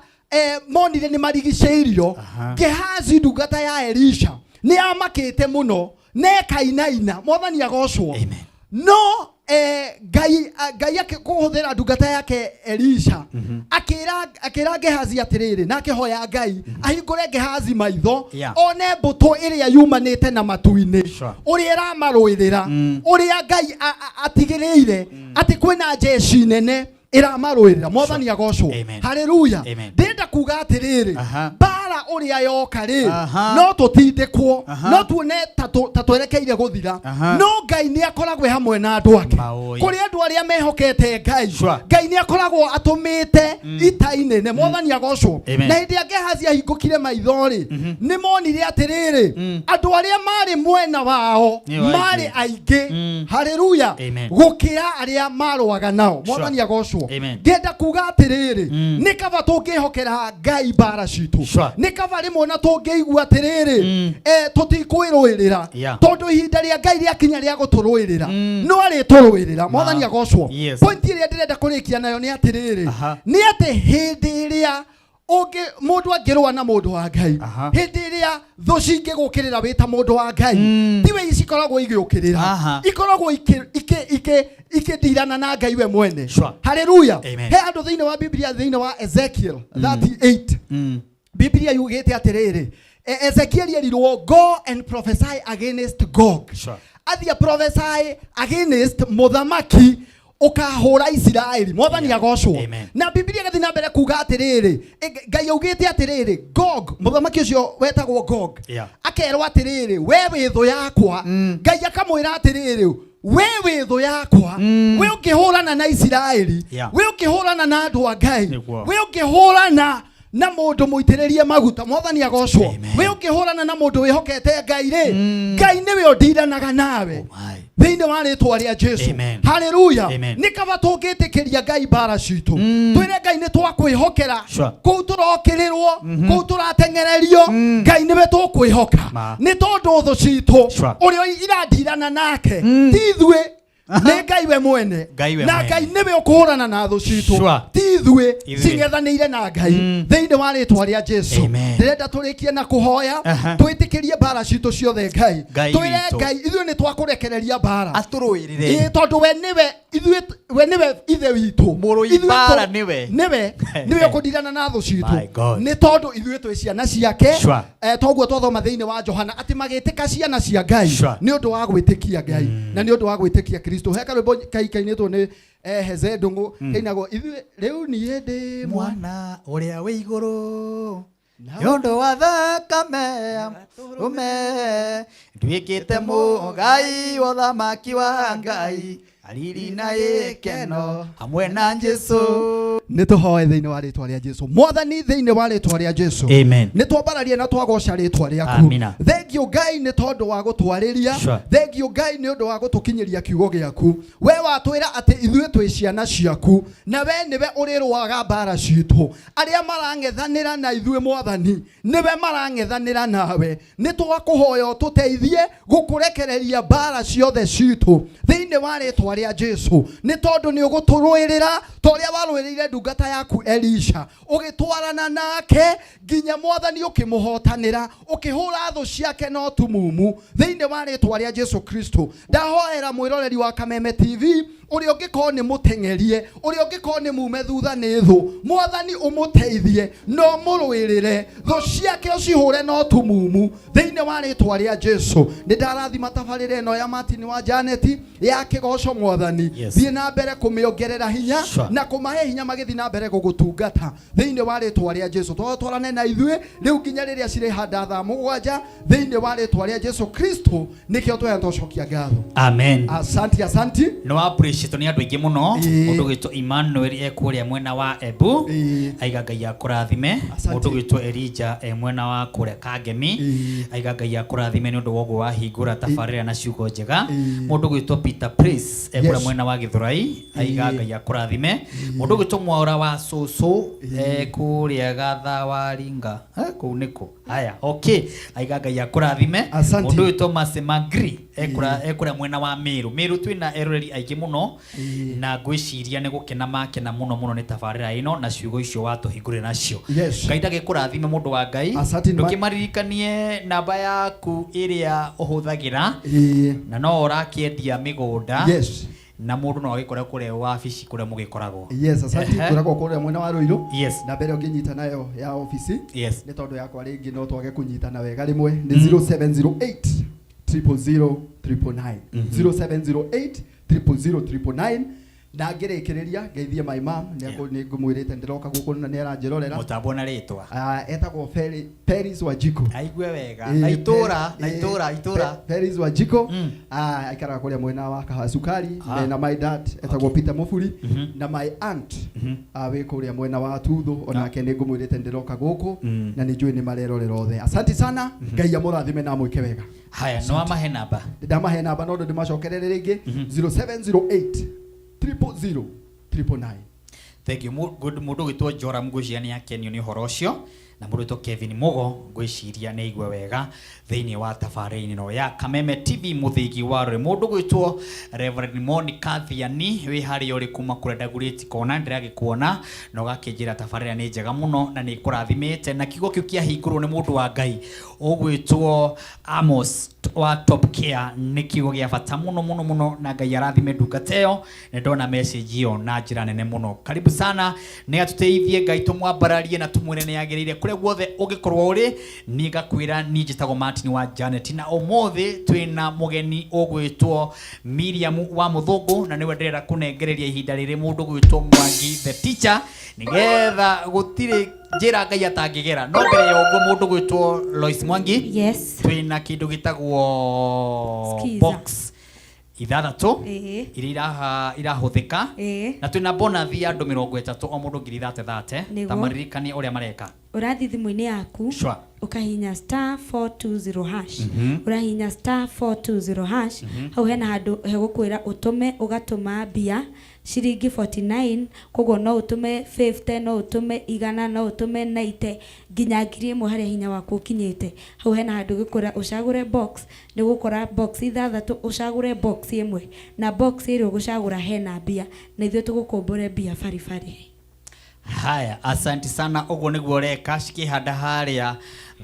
monire nĩ marigicĩirio, Aha. Gehazi ndungata ya Elisha nĩ amakĩte mũno na ĩkainaina. Mwathani agocwo. Amen. No Ngai Ngai akĩhũthĩra ndungata yake Elisha akĩra Gehazi atĩrĩrĩ, na akĩhoya Ngai ahingũre Gehazi maitho one mbũtũ ĩrĩa yumanĩte na matu-inĩ, ũrĩa ĩramarũĩrĩra, ũrĩa Ngai atigĩrĩire atĩ kwĩna jeshi nene ĩramarũĩrĩra. Mwathani agocwo. Amen. Haleluya. Amen. Ndĩrenda kuga atĩrĩrĩ, Aha. mbara ũrĩa yoka rĩ, Aha. no tũtindĩkwo, Aha. no tuone ta twerekeire gũthira, Aha. no Ngai nĩ akoragwo e hamwe na andũ ake. Maũĩ. Kũrĩ andũ arĩa mehokete Ngai, Sure. Ngai nĩ akoragwo atũmĩte ita inene. Mwathani agocwo. Amen. Na hĩndĩ ya Gehazi ahingũkire maitho rĩ, nĩ monire atĩrĩrĩ, andũ arĩa marĩ mwena wao Nĩ aingĩ. marĩ aingĩ. Haleluya. Amen. Gũkĩra arĩa marũaga nao. Mwathani agocwo. Amen. Ngĩenda kuga atĩrĩrĩ, nĩ kaba tũngĩhokera Ngai mbara citũ. Sure. Nĩ kaba rĩmwe na tũngĩigua atĩrĩrĩ, tũtikwĩrũĩrĩra, tondũ ihinda rĩa Ngai rĩakinya rĩa gũtũrũĩrĩra, no arĩtũrũĩrĩra. Mwathani agocwo. Yes. Point ĩrĩa ndĩrenda kũrĩkia nayo nĩ atĩrĩrĩ, Aha. nĩ atĩ hĩndĩ ĩrĩa ũngĩ mũndũ angĩrũa na mũndũ wa Ngai, Aha. hĩndĩ ĩrĩa thũ cingĩgũkĩrĩra wĩ ta mũndũ wa Ngai, tiwe cikoragwo igĩũkĩrĩra, Aha. ikoragwo ikĩndirana na Ngai we mwene. Sure. Haleluya. Amen. He andũ thĩinĩ wa Biblia, thĩinĩ wa Ezekiel 38, Biblia yugĩte atĩrĩrĩ, Ezekiel erirwo, go and prophesy against Gog. Sure. Athiĩ prophesy against mũthamaki ũkahũra Isiraeli. Mwathani agocwo. Amen. Na Biblia ĩgathiĩ na mbere kuga atĩrĩrĩ, Ngai augĩte atĩrĩrĩ, Gog, mũthamaki ũcio wetagwo Gog, akerwo atĩrĩrĩ, we wĩ thũ yakwa. Ngai akamwĩra atĩrĩrĩ, we wĩ thũ yakwa, we ũngĩhũrana na Isiraeli, we ũngĩhũrana na andũ a Ngai, Nĩguo. we ũngĩhũrana na mũndũ mũitĩrĩrie maguta. Mwathani agocwo. Amen. We ũngĩhũrana na mũndũ wĩhokete Ngai rĩ, Ngai nĩwe ũndiranaga nawe My. thĩinĩ wa rĩtwa rĩa Jesu. Amen. Haleluya. Amen. Nĩ kaba tũngĩtĩkĩria Ngai mbara citũ, twĩre Ngai nĩ twakwĩhokera. Sure. Kũu tũrokĩrĩrwo, kũu tũrateng'ererio, Ngai nĩwe tũkwĩhoka, Ma. nĩ tondũ thũ citũ Sure. ũrĩa irandirana nake ti ithuĩ, nĩ Ngai we mwene. Ngai we Na mwene. Ngai nĩwe ũkũhũrana na thũ citũ, Sure. ti ithuĩ Ithuĩ. cing'ethanĩire na Ngai thĩinĩ wa rĩtwa rĩa Jesu. Amen. Ndĩrenda tũrĩkie na kũhoya, Aha. twĩtĩkĩrie mbara citũ ciothe Ngai, Ngai twĩre witũ. Ngai ithuĩ nĩ twakũrekereria mbara. Atũrũĩrĩre. Ĩĩ, tondũ we nĩwe ithuĩ, we nĩwe ithe witũ. Mũrũi Ithuĩ mbara nĩwe. Nĩwe nĩwe ũkũndirana na thũ My citũ, God. nĩ tondũ ithuĩ twĩ ciana ciake. Sure. Toguo twathoma thĩinĩ wa Johana atĩ magĩtĩka ciana cia Ngai Sure. nĩ ũndũ wa gwĩtĩkia Ngai na nĩ ũndũ wa gwĩtĩkia Kristo. He karwĩmbo kainĩtwo nĩ Heze Ndũng'ũ, kainagwo ithuĩ rĩu niĩ ndĩ mwana Mwana ũrĩa wĩ igũrũ, nĩ ũndũ wa thakame ya ũme nduĩkĩte mũgai wa ũthamaki wa Ngai, ariri na gĩkeno hamwe na Jesu. Nĩ tũhoe thĩinĩ wa rĩtwa rĩa Jesu. Mwathani, thĩinĩ wa rĩtwa rĩa Jesu, Amen. nĩ twambararie na twagoca rĩtwa rĩaku. Amina. Thengio Ngai nĩ tondũ wa gũtwarĩria. Sure. Thengio Ngai nĩ ũndũ wa gũtũkinyĩria kiugo gĩaku. We watwĩra atĩ ithuĩ twĩ ciana ciaku, na we nĩwe ũrĩrũaga mbara citũ. Arĩa marang'ethanĩra na ithuĩ, Mwathani, nĩwe marang'ethanĩra nawe. Nĩ twakũhoya ũtũteithie gũkũrekereria mbara ciothe citũ thĩinĩ wa rĩtwa rĩa Jesu, nĩ tondũ nĩ ũgũtũrũĩrĩra ta ũrĩa warũĩrĩire ndungata yaku Elisha, ũgĩtwarana nake nginya Mwathani ũkĩmũhotanĩra, ũkĩhũra thũ ciake na ũtumumu. Thĩinĩ wa rĩtwa rĩa Jesu Kristo ndahoera mwĩroreri wa Kameme TV ũrĩa ũngĩkorwo nĩ mũteng'erie, ũrĩa ũngĩkorwo nĩ mume thutha nĩ thũ, Mwathani ũmũteithie na ũmũrũĩrĩre, thũ ciake ũcihũre na ũtumumu. Thĩinĩ wa rĩtwa rĩa Jesu nĩ ndarathima tabarĩra ĩno ya Martin wa Janet ya kĩgoco. Mwathani, thiĩ na mbere kũmĩongerera hinya na kũmahe hinya magĩthiĩ na mbere gũgũtungata. Thĩinĩ wa rĩtwa rĩa Jesu twatwarane na ithuĩ rĩu nginya rĩrĩa cirĩhanda thaa 7. Thĩinĩ wa rĩtwa rĩa Jesu Kristo nĩkĩo twaya twacokia ngatho. Amen. Asanti, asanti. Nĩ wa appreciate nĩ andũ aingĩ mũno. Mũndũ gwĩtwo Emmanuel e kũrĩa mwena wa Embu, aiga Ngai akũrathime. Mũndũ gwĩtwo Elijah e mwena wa kũrĩa Kangemi, aiga Ngai akũrathime nĩ ũndũ wa ũguo wahingũra tabarĩra na ciugo njega. Mũndũ gwĩtwo Peter Praise e kũrĩa mwena wa Gĩthũrai, aiga Ngai akũrathime. Mũndũ gwĩtwo Mwaũra wa Cũcũ e kũrĩa Gathawaringa, kũu nĩkũ? Haya, okay, aiga Ngai akũrathime. Asante. Mũndũ wĩtwo Masemagri ekũrĩa mwena wa Meru. Meru twĩna eroreri aingĩ mũno, na ngwĩciria nĩ gũkena makena mũno mũno nĩ tabarĩra ĩno na ciugo icio watũhingũrĩra nacio. Ngai ndagĩkũrathime, mũndũ wa Ngai. Asante. Ndũkĩmaririkanie namba yaku ĩrĩa ũhũthagĩra, na no ũrakĩendia mĩgũnda, na mũndũ no agĩkore kũrĩa wabici kũrĩa mũgĩkoragwo. Yes, asante. Ngoragwo kũrĩa mwena wa Ruiru. Na mbere ũngĩnyita nayo ya ofici, nĩ tondũ yakwa rĩngĩ no twage kũnyitana wega rĩmwe, nĩ 0708 000 999, 0708 000 999. Na ngĩrĩkĩrĩria ngeithie my mom, nĩ ngũmwĩrĩte ndĩroka gũkũ na nĩ aranjĩrorera. Mũtambo na rĩtwa. Ah, etagwo Peris Wanjikũ. Aigue wega. Na itũra na itũra itũra. Peris Wanjikũ. Ah, aikaraga kũrĩa mwena wa Kahawa Sukari. Mena my dad etagwo Peter Muburi, na my aunt, ah, wĩ kũrĩa mwena wa Tuthũ, onake nĩ ngũmwĩrĩte ndĩroka gũkũ, na nĩ njũĩ nĩ marerorera othe. Asante sana, Ngai amũrathime na amwĩke wega. Haya, nĩ wamahe namba. Ndamahe namba, no ndĩmacokerere rĩngĩ, 0708 000 999. Thank you. Good. Mũndũ gwĩtwo Joram ngwĩciria nĩ akenio nĩ ũhoro ũcio, na mũndũ gwĩtwo Kevin Mugo ngwĩciria nĩ aigue wega thĩinĩ wa tabarĩra ĩno ya Kameme TV, mũthĩgi wa rũrĩ. Mũndũ gwĩtwo Reverend Monica Thiani, wĩ harĩa ũrĩ kuma kũrĩa Dagoretti Kona, ndĩragĩkuona na ũgakĩnjĩra tabarĩra nĩ njega mũno na nĩ ĩkũrathimĩte, na kiugo kĩu kĩahingũrwo nĩ mũndũ wa Ngai ũgwĩtwo Amos wa Top Care nĩ kiugo gĩa bata mũno mũno mũno, na Ngai arathime ndungata ĩyo. Nĩ ndona message ĩyo na njĩra nene mũno. Karibu sana, nĩ atũteithie Ngai tũmwambararie na tũmwĩre nĩ agĩrĩire. Kũrĩa guothe ũngĩkorwo ũrĩ, niĩ ngakwĩra niĩ njĩtagwo Martin wa Janet, na ũmũthĩ twĩna mũgeni ũgwĩtwo Miriam wa Mũthũngũ, na nĩwe ndĩrenda kũnengereria ihinda rĩrĩ mũndũ gwĩtwo Mwangi the teacher, nĩgetha gũtirĩ njĩra Ngai atangĩgera. No mbere ya ũguo, mũndũ gwĩtwo Lois Mwangi, twĩna kĩndũ gĩtagwo Skiza. Box 6 iria irahũthĩka, na twĩna bonus ya andũ 30, o mũndũ ngiri 30 30. Ta maririkanie ũrĩa mareka. Ũrathiĩ thimũ-inĩ yaku, ũkahihinya *420#. Ũrahihinya *420#, hau hena handũ hegũkwĩra ũtũme, ũgatũma mbia ciringi 49. Koguo no ũtũme 50, no ũtũme 100, no ũtũme 90, nginya 1000, harĩa hinya waku ũkinyĩte. Hau hena handũ gĩkwĩra ũcagũre box, nĩ ũgũkora box 6, ũcagũre box ĩmwe, na box ĩrĩa ũgũcagũra hena mbia, na ithuĩ tũgũkũmbũre mbia baribari. Haya, asante sana. Ũguo nĩguo ũreka. Cikĩhanda harĩa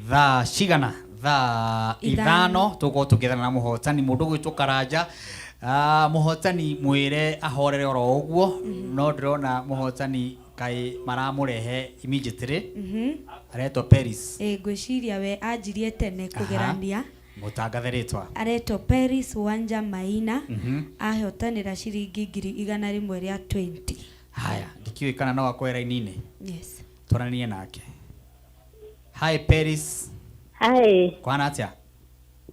thaa cigana? Thaa 5. 5 tũgũkorwo tũkĩethana na mũhotani, mũndũ gwĩtwo Karanja. Ah, mũhotani mwĩre ahorere oro ũguo, no ndĩrona mũhotani kaĩ maramũrehe immediately. Aretwo Peris. Ĩ, ngwĩciria we anjirie tene kũgerania. Mũtangathe rĩtwa. Aretwo Peris Wanja Maina, ahotanĩra ciringi 120,000. Haya, ndikĩũĩ kana no akoe raini-inĩ. Yes. Twaranĩrie nake. Hi Peris. Hi. Kwana atĩa?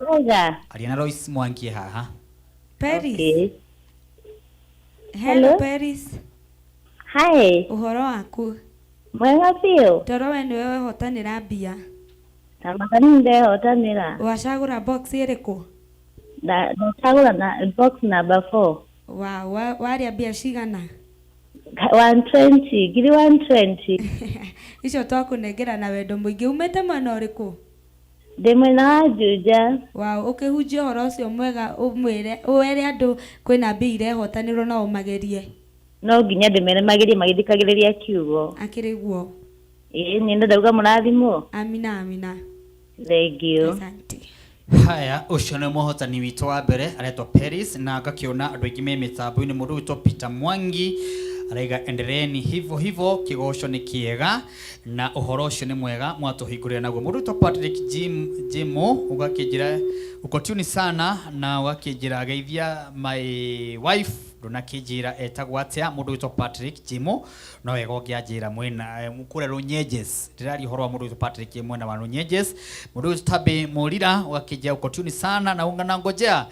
Wega. Aria na Lois Mwangi haha. Peris. Okay. Hello. Hello. Peris. Hi. Ũhoro waku? Mwega biũ. Toro we nĩwe wehotanĩra mbia. Ta maka nĩ ndehotanĩra. Wacagũra box ĩrĩkũ? Ndacagũra na box number 4. Wa warĩa mbia cigana? 120, ngiri 120. Icio twakũnengera na wendo mũingĩ. Umĩte mwena ũrĩkũ? Ndĩ mwena wa Juja. Wow, ũkĩhunjia ũhoro ũcio mwega ũmwĩre were andũ kwĩna mbia irehotanĩrwo no ũmagerie. No nginya ndĩmere magerie magĩthikagĩrĩria kiugo. Akĩrĩ guo. Ĩĩ nĩ ndauga mũrathimwo. Amina amina. Thank you. Asante. Haya, ũcio nĩ mũhotani witũ wa mbere aretwo Paris, na ngakĩona andũ aingĩ me mĩtambo-inĩ. Mũndũ witũ Peter Mwangi araiga endereni hivyo hivyo, kĩgoco nĩ kĩega na ũhoro ũcio nĩ mwega mwatũhingũrĩra naguo. Mũndũ witũ Patrick Jim Jimo ũgakĩnjĩra uko tuni sana, na ũgakĩnjĩra geithia my wife, ndũnakĩnjĩra etagwo atĩa. Mũndũ witũ Patrick Jimo no wega ũngĩanjĩra mwena kũrĩa Runyenjes, ndĩraria ũhoro wa mũndũ witũ Patrick mwena wa Runyenjes. Mũndũ witũ Tabi Mũrira ũgakĩnjĩra uko tuni sana na ungana ngojea.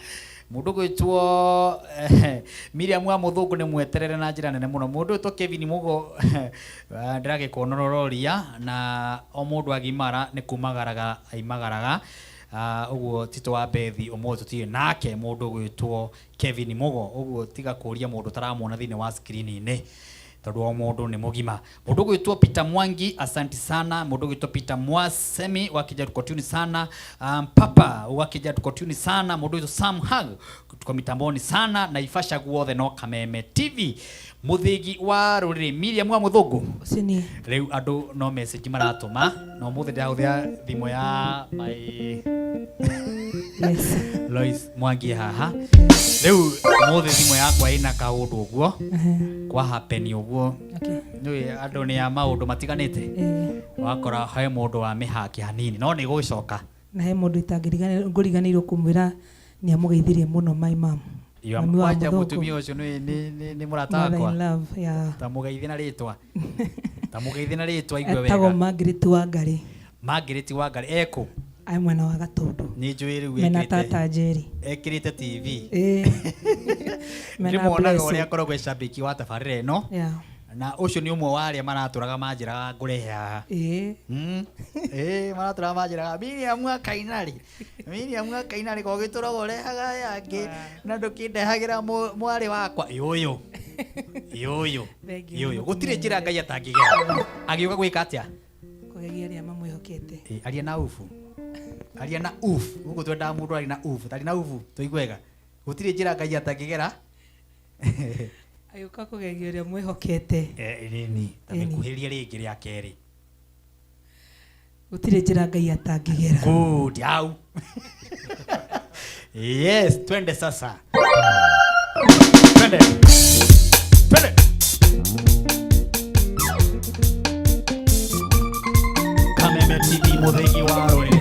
Mũndũ gwĩtwo Miriam wa Mũthũngũ nĩ mweterere na njĩra nene mũno. Mũndũ wĩtwo Kevin Mugo ndĩragĩkuonorororia, na o mũndũ agimara nĩ kumagaraga aimagaraga. Ũguo Tito wa Bethi ũmũthĩ tũtirĩ nake mũndũ gwĩtwo Kevin Mugo, ũguo tiga kũria mũndũ ũtaramuona thĩinĩ wa screen-inĩ tondũ o mũndũ nĩ mũgima. Mũndũ gwĩtwo Peter Mwangi, asante sana. Mũndũ gwĩtwo Peter Mwasemi wakija tuko tuni sana. Papa wakija tuko tuni sana. Mũndũ gwĩtwo Sam Hag tuko mitamboni sana na ifasha guothe no Kameme TV. Mũthĩgi wa rũrĩrĩ Miriam wa Mũthũngũ. Ũcio niĩ. Rĩu andũ no message maratũma na ũmũthĩ ndĩrahũthĩra thimũ ya my Yes. Lois Mwangi haha. Rĩu ũmũthĩ thimũ yakwa ĩna kaũndũ ũguo kwa happen ũguo. Okay. Nĩũĩ andũ nĩ a maũndũ matiganĩte. Wakora he mũndũ wa mĩhaki hanini no nĩ gũcoka. Na he mũndũ ngũriganĩirwo kũmwĩra nĩ amũgeithirie mũno my mom. Mami wa Kwanja Mũthũngũ. Mũtumia ũcio nĩ mũrata Mother wakwa. in love, yeah. Ta mũgeithie na rĩtwa. Ta mũgeithie na rĩtwa igue Etagwo wega. Margaret Wangari. Margaret Wangari ekũ? Ai mwena wa Gatũndũ. Nĩ njũĩ rĩu Mena ekĩrĩte tata Njeri. ekĩrĩte TV. Ĩĩ. Mena Ndĩmuonaga Blessing. ũrĩa akoragwo e shabiki wa tabarĩra ĩno. Yeah. Na ũcio nĩ ũmwe wa arĩa maratũraga manjĩraga ngũrehe haha. Ĩĩ. Ĩĩ maratũraga manjĩraga Miriam Akainarĩ. Miriam Akainarĩ ko gĩtũraga ũrehaga aya angĩ na ndũkĩndehagĩra mwarĩ wakwa. Yũyũ. Yũyũ. Thank you. Yũyũ. Gũtirĩ njĩra Ngai atangĩgera. Agĩũka gwĩka atĩa? Kũgegia arĩa mamwĩhokete. Ĩ, aria na ufu. Aria na ufu. Gũkũ twendaga mũndũ arĩ na ufu. Tarĩ na ufu tũiguega. Gũtirĩ njĩra Ngai atangĩgera. Agĩũka kũgegia ũrĩa mwĩhokete. Nini ta Ĩni. mĩkuhĩrĩrie rĩngĩ rĩa kerĩ. Gũtirĩ njĩra Ngai atangĩgera. Good, au. Yes, twende sasa. Twende. Twende. Kameme TV mũthĩgi wa rũrĩrĩ.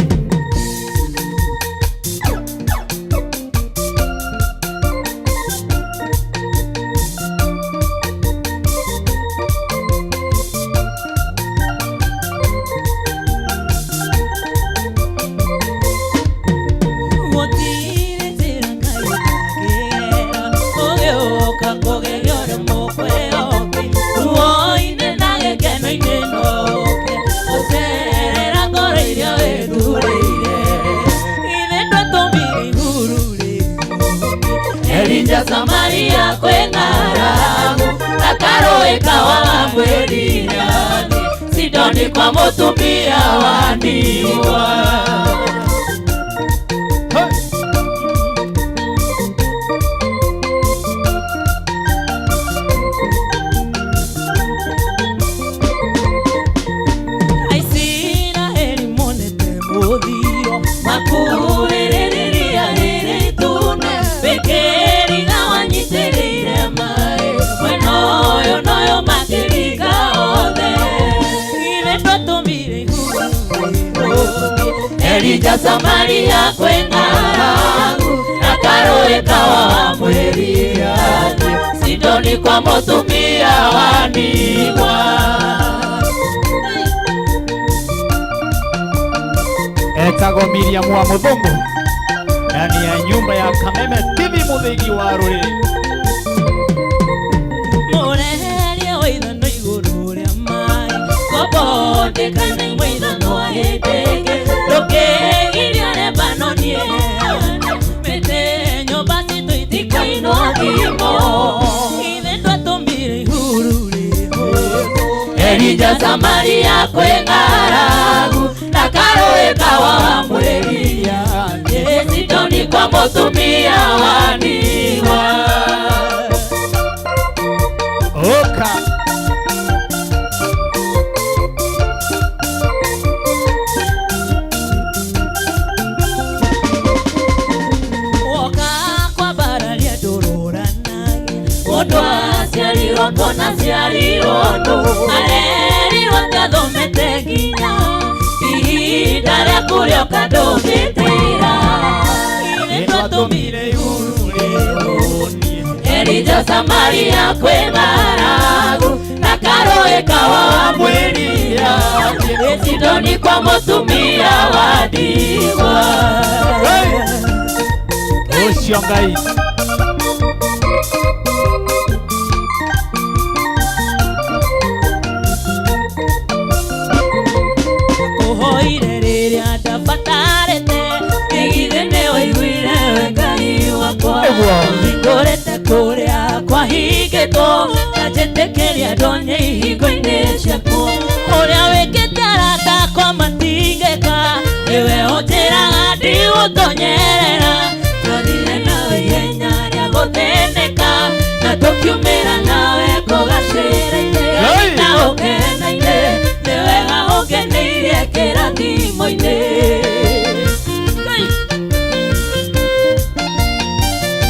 Gũtirĩ njĩra Ngai atangĩgera, ũgĩũka kũgegia ũrĩa mũkwĩhoke. Ruo-inĩ na gĩkeno-inĩ no ũke, gũcerera ngoro iria wĩthurĩire. Ithe ndwatũmire iguru rĩhũke, Elija Samaria kwĩ ng'aragu, na karũĩ kawa mwĩrira-nĩ, Sidoni kwa mũtumia wa ndigwa. Aisiraeli monete mũthiro makuhĩrĩria rĩrĩ itune wĩkĩriga wanyitĩrĩire maĩ mwena ũyũ noyo makĩringa othe ithe twatũmire ihuru Elija Samaria kwĩ ng'aragu na karũĩ kawa mwĩrira-nĩ Sidoni kwa mũtumia wa ndigwa. Etagwo Miriam wa Mũthũngũ ndani ya nyumba ya Kameme TV mũthĩgi wa rũrĩrĩ. Mũreherie waithano igũrũ rĩa maĩ ngombo ndĩkana imwe ithano hĩndĩ ĩngĩ ndũkĩgirio Lebanoni ĩheane mĩtĩ nyũmba citũ itikainwo ngimo ithe twatũmire ihuru rĩhũthũ Elija Samaria kwĩ ng'aragu na karũĩ kawa mwĩrira mũtumia wa ndigwa. Oka. Woka kwambararia ndũrũranagia mũndũ aciarirwo kuona aciarirwo nũ arerirwo atathomete nginya ihinda rĩaku rĩoka ndũngĩtĩra. Nĩtwatũmire igũrũ rĩhũnie Elija Samaria kwĩ ng'aragu na karũĩ kawa wa mwĩria Sidoni kwa mũtumia wa ndigwa. Ũcio Ngai. Kũhoire rĩrĩa ndabatarĩte nĩgithĩ nĩwaiguire we Ngai wakwa. Hingũrĩte kũrĩa kwahingĩtwo na njĩtĩkĩria ndonye ihingo-inĩ ciaku. Ũrĩa wĩkĩte arata akwa matingĩka nĩwe ũnjĩraga ndigũtonyerera. Twathire nawe ihenya rĩa gũthĩnĩka na tũkiumĩra nawe kũgacĩra-inĩ na ũkena-inĩ nĩ wega ũngeneirie kĩrathimo-inĩ.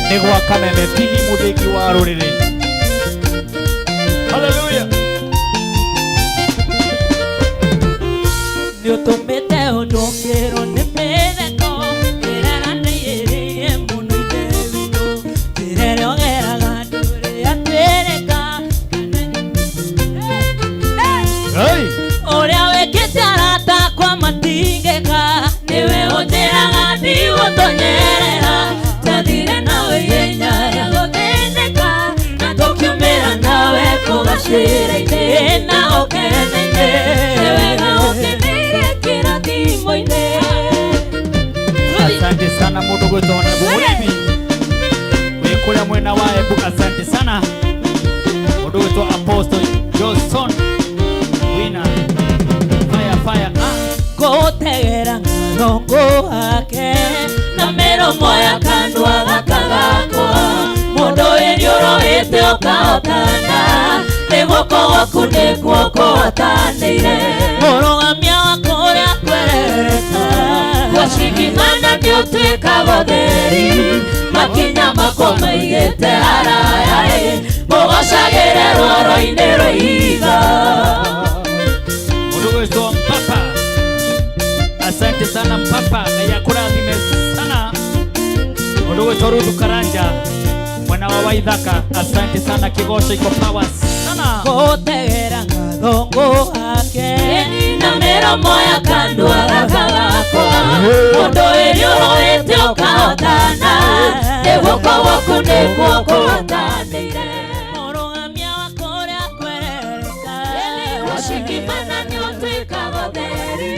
Nĩ gwa Kameme TV mũthĩgi wa rũrĩrĩ. Hallelujah. Nĩ ũtũmĩte ũndũkĩrwo nĩ mĩtheko ĩrĩa ndeithĩrĩirie mũno ithe witũ. Njĩra ĩrĩa ũgeraga ndũrĩ yatuĩrĩka. Hey. Ũrĩa wĩkĩte arata akwa matingĩka nĩwe ũnjĩraga ndigũtonyerera. Twathire nawe ihenya rĩa gũthĩnĩka na tũkiumĩra nawe kũgacĩra-inĩ na ũkena-inĩ nĩ wega ũkeneirie kĩrathimo-inĩ. Asante sana mũndũ gwĩtwo Honorable Mũrĩmi wĩ kũrĩa mwena wa Embu, asante sana mũndũ gwĩtwo Apostle Johnson wina fire fire. Ngũtegera ng'athongo wake na mĩromo ya kanua gaka gakwa mũndũ wĩriũrũĩte ũkahotana nĩ guoko gwaku nĩkuo kũhotanĩire mũrũgamia wa kũrĩa kwerereka gwacigimana nĩ ũtuĩkaga ũtheri makinya makwa maigĩte haraya ĩ mũgocagĩre rwaro-inĩ rwa ihiga. Mũndũ gwĩtwo Mpapa, asante sana Mpapa, Ngai akũrathime sana. Mũndũ gwĩtwo Ruthu Karanja mwena wa Waithaka, asante sana, kĩgoco iko power sana. Ngũtegera ng'athongo wake na mĩromo ya kanua gaka gakwa mũndũ wĩriũrũĩte ũkahotana nĩ guoko gwaku nĩkuo kũhotanĩire mũrũgamia wa kũrĩa kwerereka wacigimana nĩ ũtuĩkaga ũtheri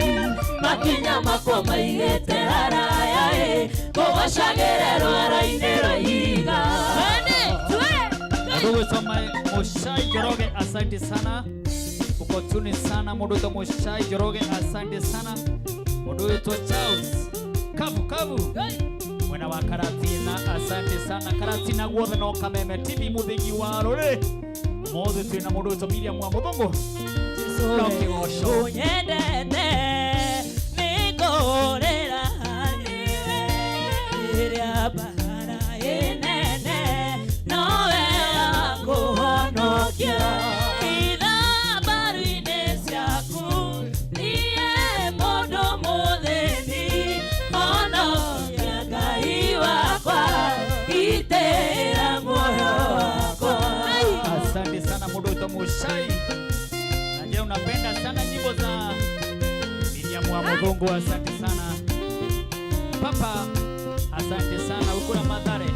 makinya makwa maigĩte haraya ĩ kũgocagĩre rwaro-inĩ rwa ihiga. Mũndũ gwĩtwo Mũcai Njoroge, asante sana, uko tuni sana. Mũndũ gwĩtwo Mũcai Njoroge, asante sana. Mũndũ gwĩtwo Charles Kavu Kavu mwena wa Karatina, asante sana. Karatina guothe no Kameme TV mũthĩgi wa rũrĩrĩ. Ũmũthĩ twĩna mũndũ gwĩtwo Miriam wa Mũthũngũ no kĩgoco. Ũnyendete nĩngũrĩra rĩrĩa mbara ĩnene nowe wakũhonokia ithambaru-inĩ ciaku niĩ mũndũ mũthĩni honokia Ngai wakwa gitĩra muoyo wakwa. Asante sana mũndũ witũ Mũcai, najua unapenda sana nyimbo za Miriam wa Mũthũngũ, asante sana Papa, asante sana Ukura Mathare,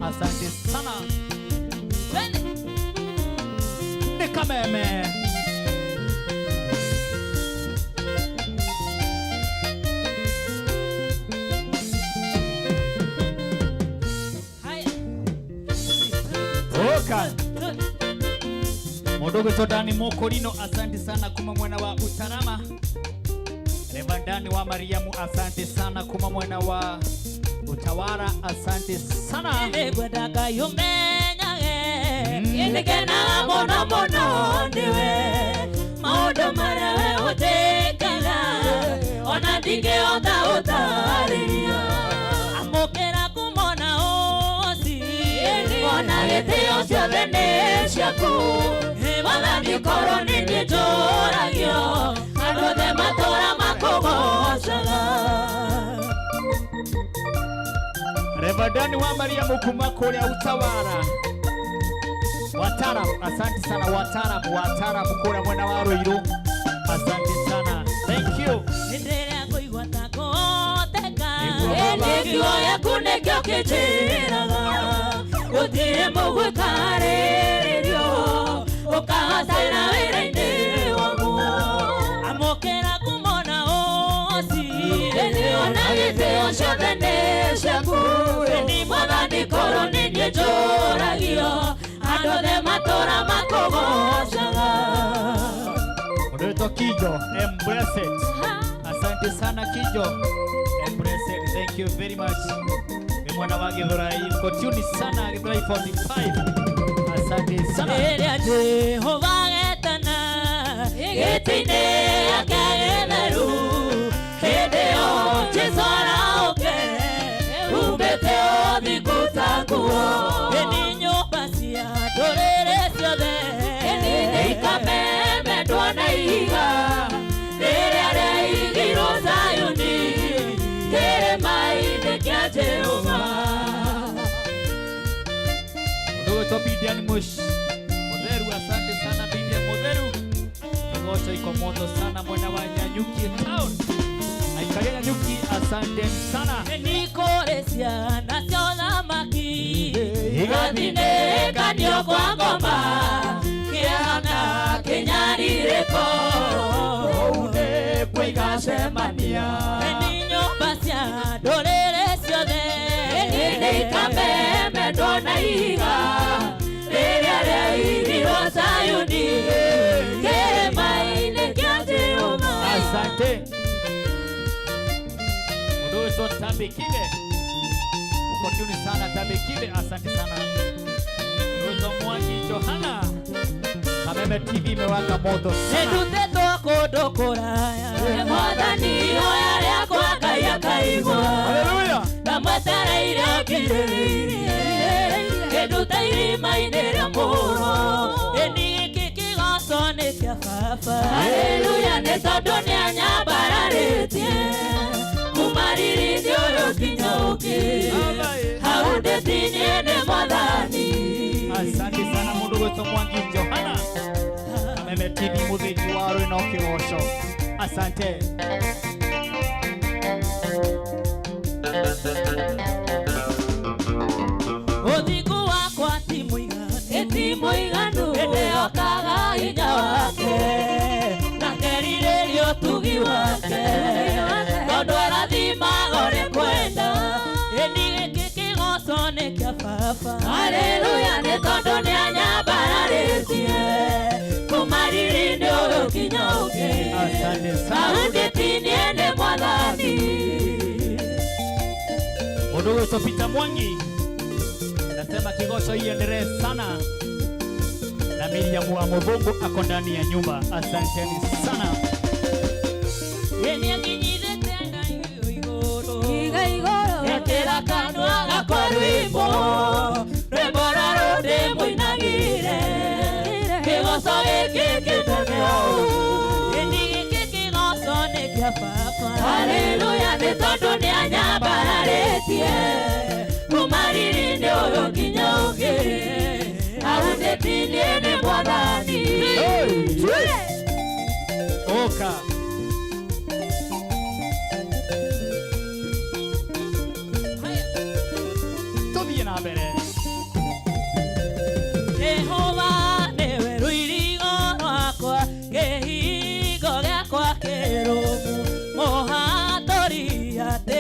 asante sana. Nĩ Kameme. Oka. Mũndũ ũgwĩtwo Dani Mokorino, asante sana kuma mwena wa Utarama. Revandani wa Mariamu, asante sana kuma mwena wa Utawala, asante sana. Nĩngwenda Ngai ũmenyage nĩngenaga mũno mũno nĩwe maũndũ marĩa we ũnjĩkaga ona ndingĩhota gũtarĩria amũkĩra kumona ũci ona gĩtĩo ciothe nĩ ciaku Mwathani korwo nĩ niĩ njũragio andũ othe matũra makũgocaga. Revadani wa Mariamu kuma kũrĩa Utawala. Wataalamu, asante sana wataalamu, wataalamu kũrĩa mwena wa Ruiru. Asante sana. Thank you. Hĩndĩ ĩrĩa ngũigua ta ngũhoteka Nĩguo baba. ĩndĩ kiugo gĩaku nĩkĩo kĩnjĩraga gũtirĩ mũgwĩkarĩrĩrio ũkahacĩra wĩra-inĩ waguo amũkĩra kumona ũci ona gĩtĩo ciothe nĩ ciaku ĩni Mwathani korwo nĩ niĩ njũragio andũ othe matũra makũgocaga. Unaitwa Kijo, embrace it. Asante sana Kijo. Embrace it. Thank you very much. Ni mwana wa Githurai. Uko tuni sana Githurai 45. Asante sana. Rĩrĩa Jehova getana gĩtĩ-inĩ gĩake gĩtheru hĩndĩ ĩyo Jesũ arahũke humbĩte ũthingu ta nguo ĩni nyũmba cia ndũrĩrĩ ciothe nĩikamemendwo na ihiga rĩrĩa rĩaigirwo Zayuni kĩrĩma-inĩ kĩa Jehova. Ndugu Bidian Mush Mutheru, asante sana Bidian Mutheru. Kigoco iko moto sana mwena wa Nyanyuki town. Aikaria Nyanyuki, asante sana. Nĩkũrĩ ciana cia ũthamaki igathinĩkanio kwa ngoma kĩeha na kĩnyarirĩko kũu nĩkuo igacemania. Nĩ nyũmba cia ndũrĩrĩ ciothe nĩikamemendwo na ihiga rĩrĩa rĩaigirwo Zayuni kĩrĩma-inĩ kĩa Jehova. Asante. Mũndũ ũcio Tambi Kibe. Uko tuni sana Tambi Kibe, asante sana. Mũndũ ũcio Mwangi Johana. Kameme TV imewaka moto sana. Nĩndutĩtwo kũndũ kũraya Mwathani ihoya rĩakwa Ngai akaigua. Haleluya. Ndamwetereire ngirĩrĩirie kĩndute irima-inĩ rĩa mũro ĩni gĩkĩ kĩgoco nĩ kĩa baba. Haleluya nĩ tondũ nĩanyambararĩtie kuma riri-inĩ ũyũ nginya ũngĩ hau ndĩtinie nĩ Mwathani. Asante sana mũndũ gwĩtwo Mwangi Johana. Kameme TV mũthĩgi wa rwĩno kĩgoco. Asante. Ũthingu wakwa ti mũiganu, ti mũiganu, ĩndĩ okaga hinya wake na ngerirĩria ũtugi wake tondũ arathimaga ũrĩa kwenda ĩni gĩkĩ kĩgoco nĩ kĩa baba. Haleluya nĩ tondũ nĩanyambararĩtie kuma riri-inĩ ũyũ nginya ũngĩ. Asante sana. Hau ndĩtinie nĩ Mwathani. Mũndũ gwĩtwo Peter Mwangi nasema kigoco iendelee sana, na Miriam wa Mũthũngũ ako ndani ya nyumba. Asanteni sana. Ĩni akinyithĩte Ngai igũrũ. Iga igũrũ. Ekĩra kanua gakwa rwĩmbo, rwĩmbo rũrũ ndĩmũinagĩre. Kĩgoco gĩkĩ kĩnene ũũ. Ĩni gĩkĩ kĩgoco nĩ kĩa baba. Haleluya nĩ tondũ nĩanyambararĩtie kuma riri-inĩ ũyũ nginya ũngĩ hau ndĩtinie nĩ Mwathani. Oka. Tũthiĩ na mbere. Jehova nĩwe rũirigo rwakwa, kĩhingo gĩakwa kĩrũmu, mũhatũri atĩ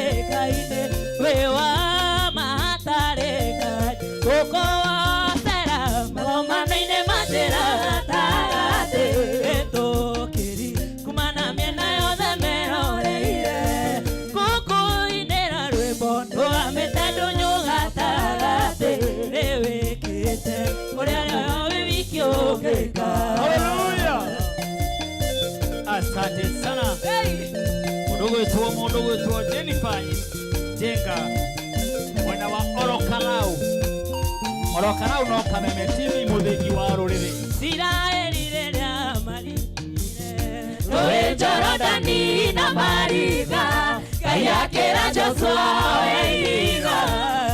Ũgwĩtwo mũndũ ũgwĩtwo Jennifer Njenga mwena wa Orokarau. Orokarau no Kameme TV mũthĩgi wa rũrĩrĩ. Isiraeli rĩrĩa maringire rũĩ Jorodani na maringa, Ngai akĩra Joshua oe ihiga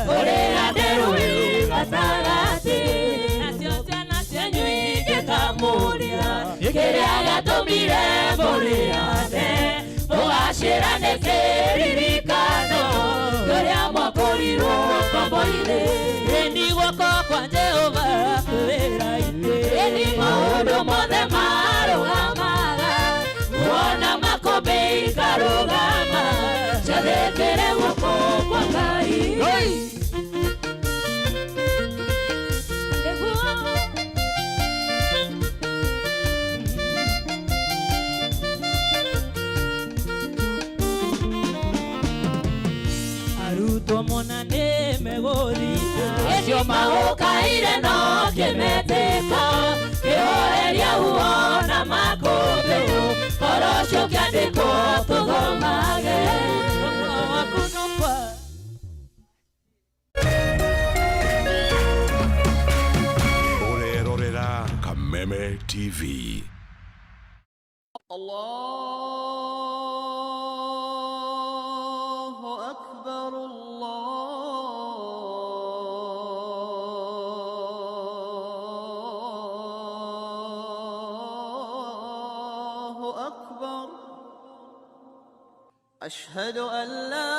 ũrĩhande rũĩ gatagatĩ, nacio ciana cianyu ingĩkamũria kĩrĩa gĩatũmire mũrĩhande, mũgacĩra nĩ kĩririkano kĩrĩa mwakũrirwo ngombo-inĩ. Ĩni guoko kwa Jehova kwĩra-inĩ, ĩni maũndũ mothe marũgamaga, muona makũmbĩ ikarũgama, ciathĩkĩre guoko kwa Ngai. Arutwo mona nĩ megũthika, acio maũkaire no kĩmetĩka, kĩhoreria huo na makũmbĩ, ũhoro ũcio ũkĩandĩkwo tũthomage. Guoko gwaku no kwa Ũrerorera Kameme TV. الله أكبر الله أكبر أشهد أن لا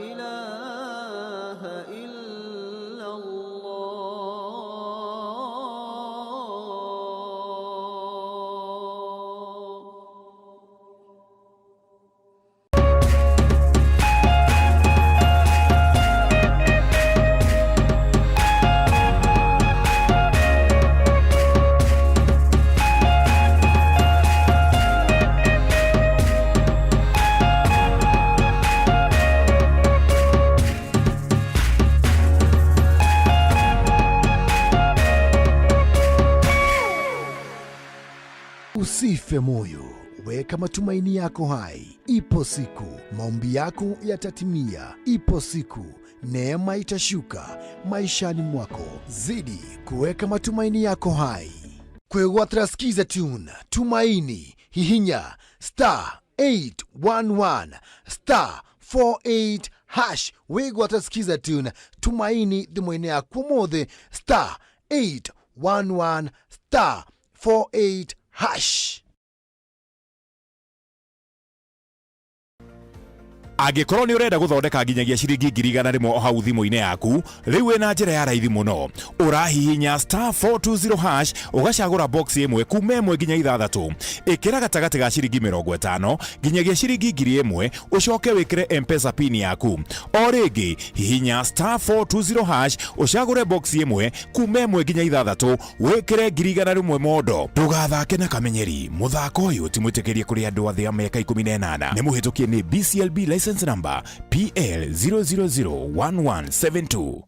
إله إلا الله. Usife moyo, weka matumaini yako hai. Ipo siku maombi yako yatatimia. Ipo siku neema itashuka maishani mwako. Zidi kuweka matumaini yako hai. Kwegwatira Skiza Tune, Tumaini, hihinya star 811 star 48 hash. Wigwatira Skiza Tune, Tumaini thimũ-inĩ yaku ũmũthĩ star 811 star 48 hash. Angĩkorwo nĩ ũrenda gũthondeka nginyagia ciringi 100,000 o hau thimũ-inĩ yaku, rĩu wĩna njĩra ya raithi mũno. Ũrahihinya star 420 hash, ũgacagũra box ĩmwe kuma 1 nginya 6, ĩkĩra gatagatĩ ga ciringi 50 nginyagia ciringi 1,000, ũcoke wĩkĩre M-Pesa pin yaku. O rĩngĩ hihinya star 420 hash, ũcagũre box ĩmwe kuma 1 nginya 6, wĩkĩre 100,000 mondo. Ndũgathake na kamenyeri, mũthako ũyũ ti mwĩtĩkĩrie kũrĩ andũ athĩ a mĩaka 18. Nĩ mũhĩtũkie nĩ BCLB license number PL 0001172.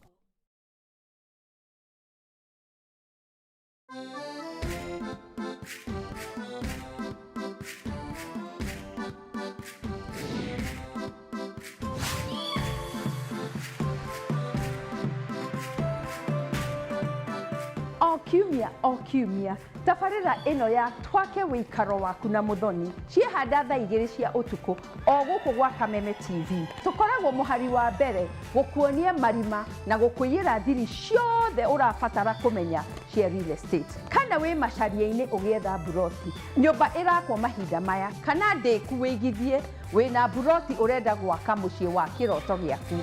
O kiumia o kiumia tabarĩra ĩno ya Twake Wĩikaro Waku na Mũthoni ciehanda thaa 2 cia ũtukũ o gũkũ gwa Kameme TV. Tũkoragwo mũhari wa mbere gũkuonia marima na gũkũiyĩra thiri ciothe ũrabatara kũmenya cia real estate. Kana wĩ macaria-inĩ ũgĩetha mburoti, nyũmba ĩrakwo mahinda maya, kana ndĩku wĩigithie wĩna mburoti ũrenda gwaka mũciĩ wa kĩroto gĩaku.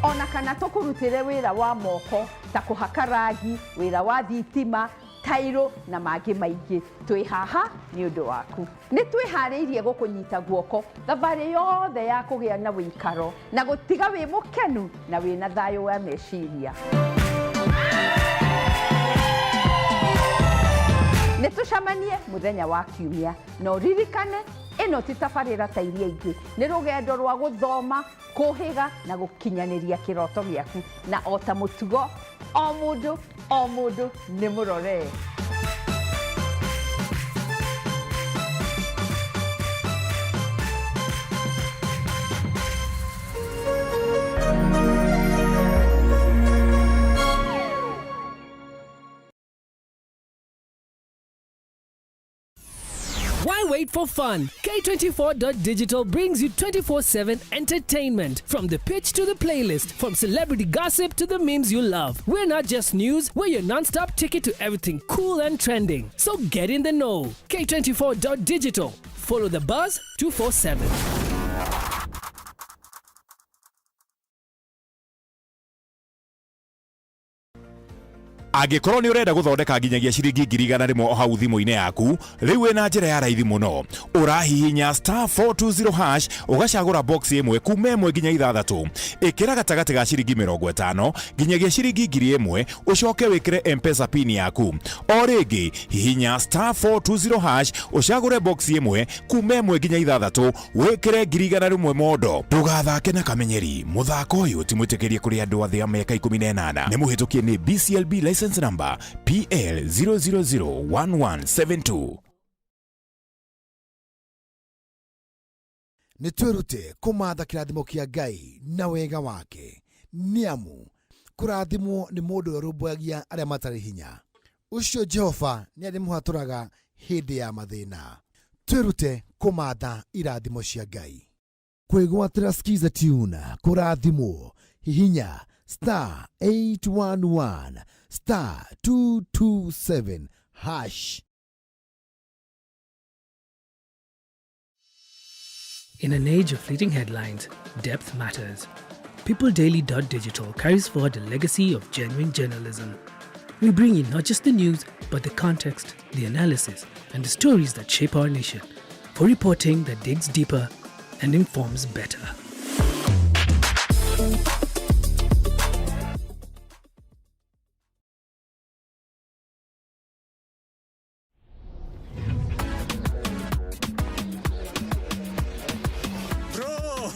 Ona kana tũkũrutĩre wĩra wa moko ta kũhaka rangi, wĩra wa thitima, tairo na mangĩ maingĩ. Twĩ haha nĩ ũndũ waku. Nĩ twĩharĩirie gũkũnyita guoko thabarĩ yothe ya kũgĩa na wĩikaro na gũtiga wĩ mũkenu na wĩna thayũ wa meciria. Nĩ tũcemanie mũthenya wa kiumia na ũririkane Ĩno ti tabarĩra ta iria ingĩ, nĩ rũgendo rwa gũthoma, kũhĩga na gũkinyanĩria kĩroto gĩaku. Na o ta mũtugo, o mũndũ o mũndũ nĩ mũroree. Why wait for fun? K24.digital brings you 24/7 entertainment. From the pitch to the playlist, from celebrity gossip to the memes you love. We're not just news, we're your non stop ticket to everything cool and trending. So get in the know. K24.digital. Follow the buzz 247. Angĩkorwo nĩ ũrenda gũthondeka nginyagia ciringi 100,000 o hau thimũ-inĩ yaku, rĩu wĩna njĩra ya raithi mũno. Ũrahihinya star 420 hash, ũgacagũra box ĩmwe kuma ĩmwe nginya ithathatũ. Ĩkĩra gatagatĩ ga ciringi 50 nginyagia ciringi 1000, ũcoke wĩkĩre M-Pesa pin yaku. O rĩngĩ hihinya star 420 hash, ũcagũre box ĩmwe kuma ĩmwe nginya ithathatũ, wĩkĩre 100,000 mondo. Ndũgathake na kamenyeri, mũthako ũyũ ti mwĩtĩkĩrie kũrĩ andũ athĩ a mĩaka 18. Nĩ mũhĩtũkie nĩ BCLB license number PL 0001172. Nĩ twĩrute kũmatha kĩrathimo kĩa Ngai na wega wake, nĩ amu kũrathimwo nĩ mũndũ ũrĩa ũrũmbũyagia arĩa matarĩ hinya. Ũcio Jehova nĩ arĩmũhatũraga hĩndĩ ya mathĩna. Twĩrute kũmatha irathimo cia Ngai. Kwĩgwatĩra Skiza Tune kũrathimwo, hihinya star 811 star 227 hash. In an age of fleeting headlines, depth matters. PeopleDaily.digital carries forward a legacy of genuine journalism. We bring you not just the news, but the context, the analysis, and the stories that shape our nation, for reporting that digs deeper and informs better. Bro!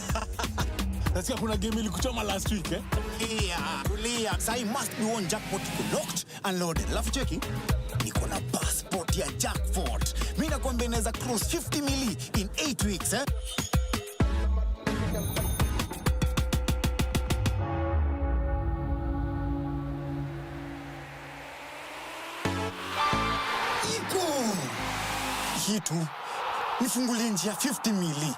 Nasikia kuna game ilikuchoma last week, eh? Tulia, tulia. Sai must be one jackpot locked and loaded. Alafu cheki, niko na passport ya jackpot. Mimi nakwambia inaweza cross 50 mili in 8 weeks, eh? Iko. Hii tu nifungulie njia 50 mili.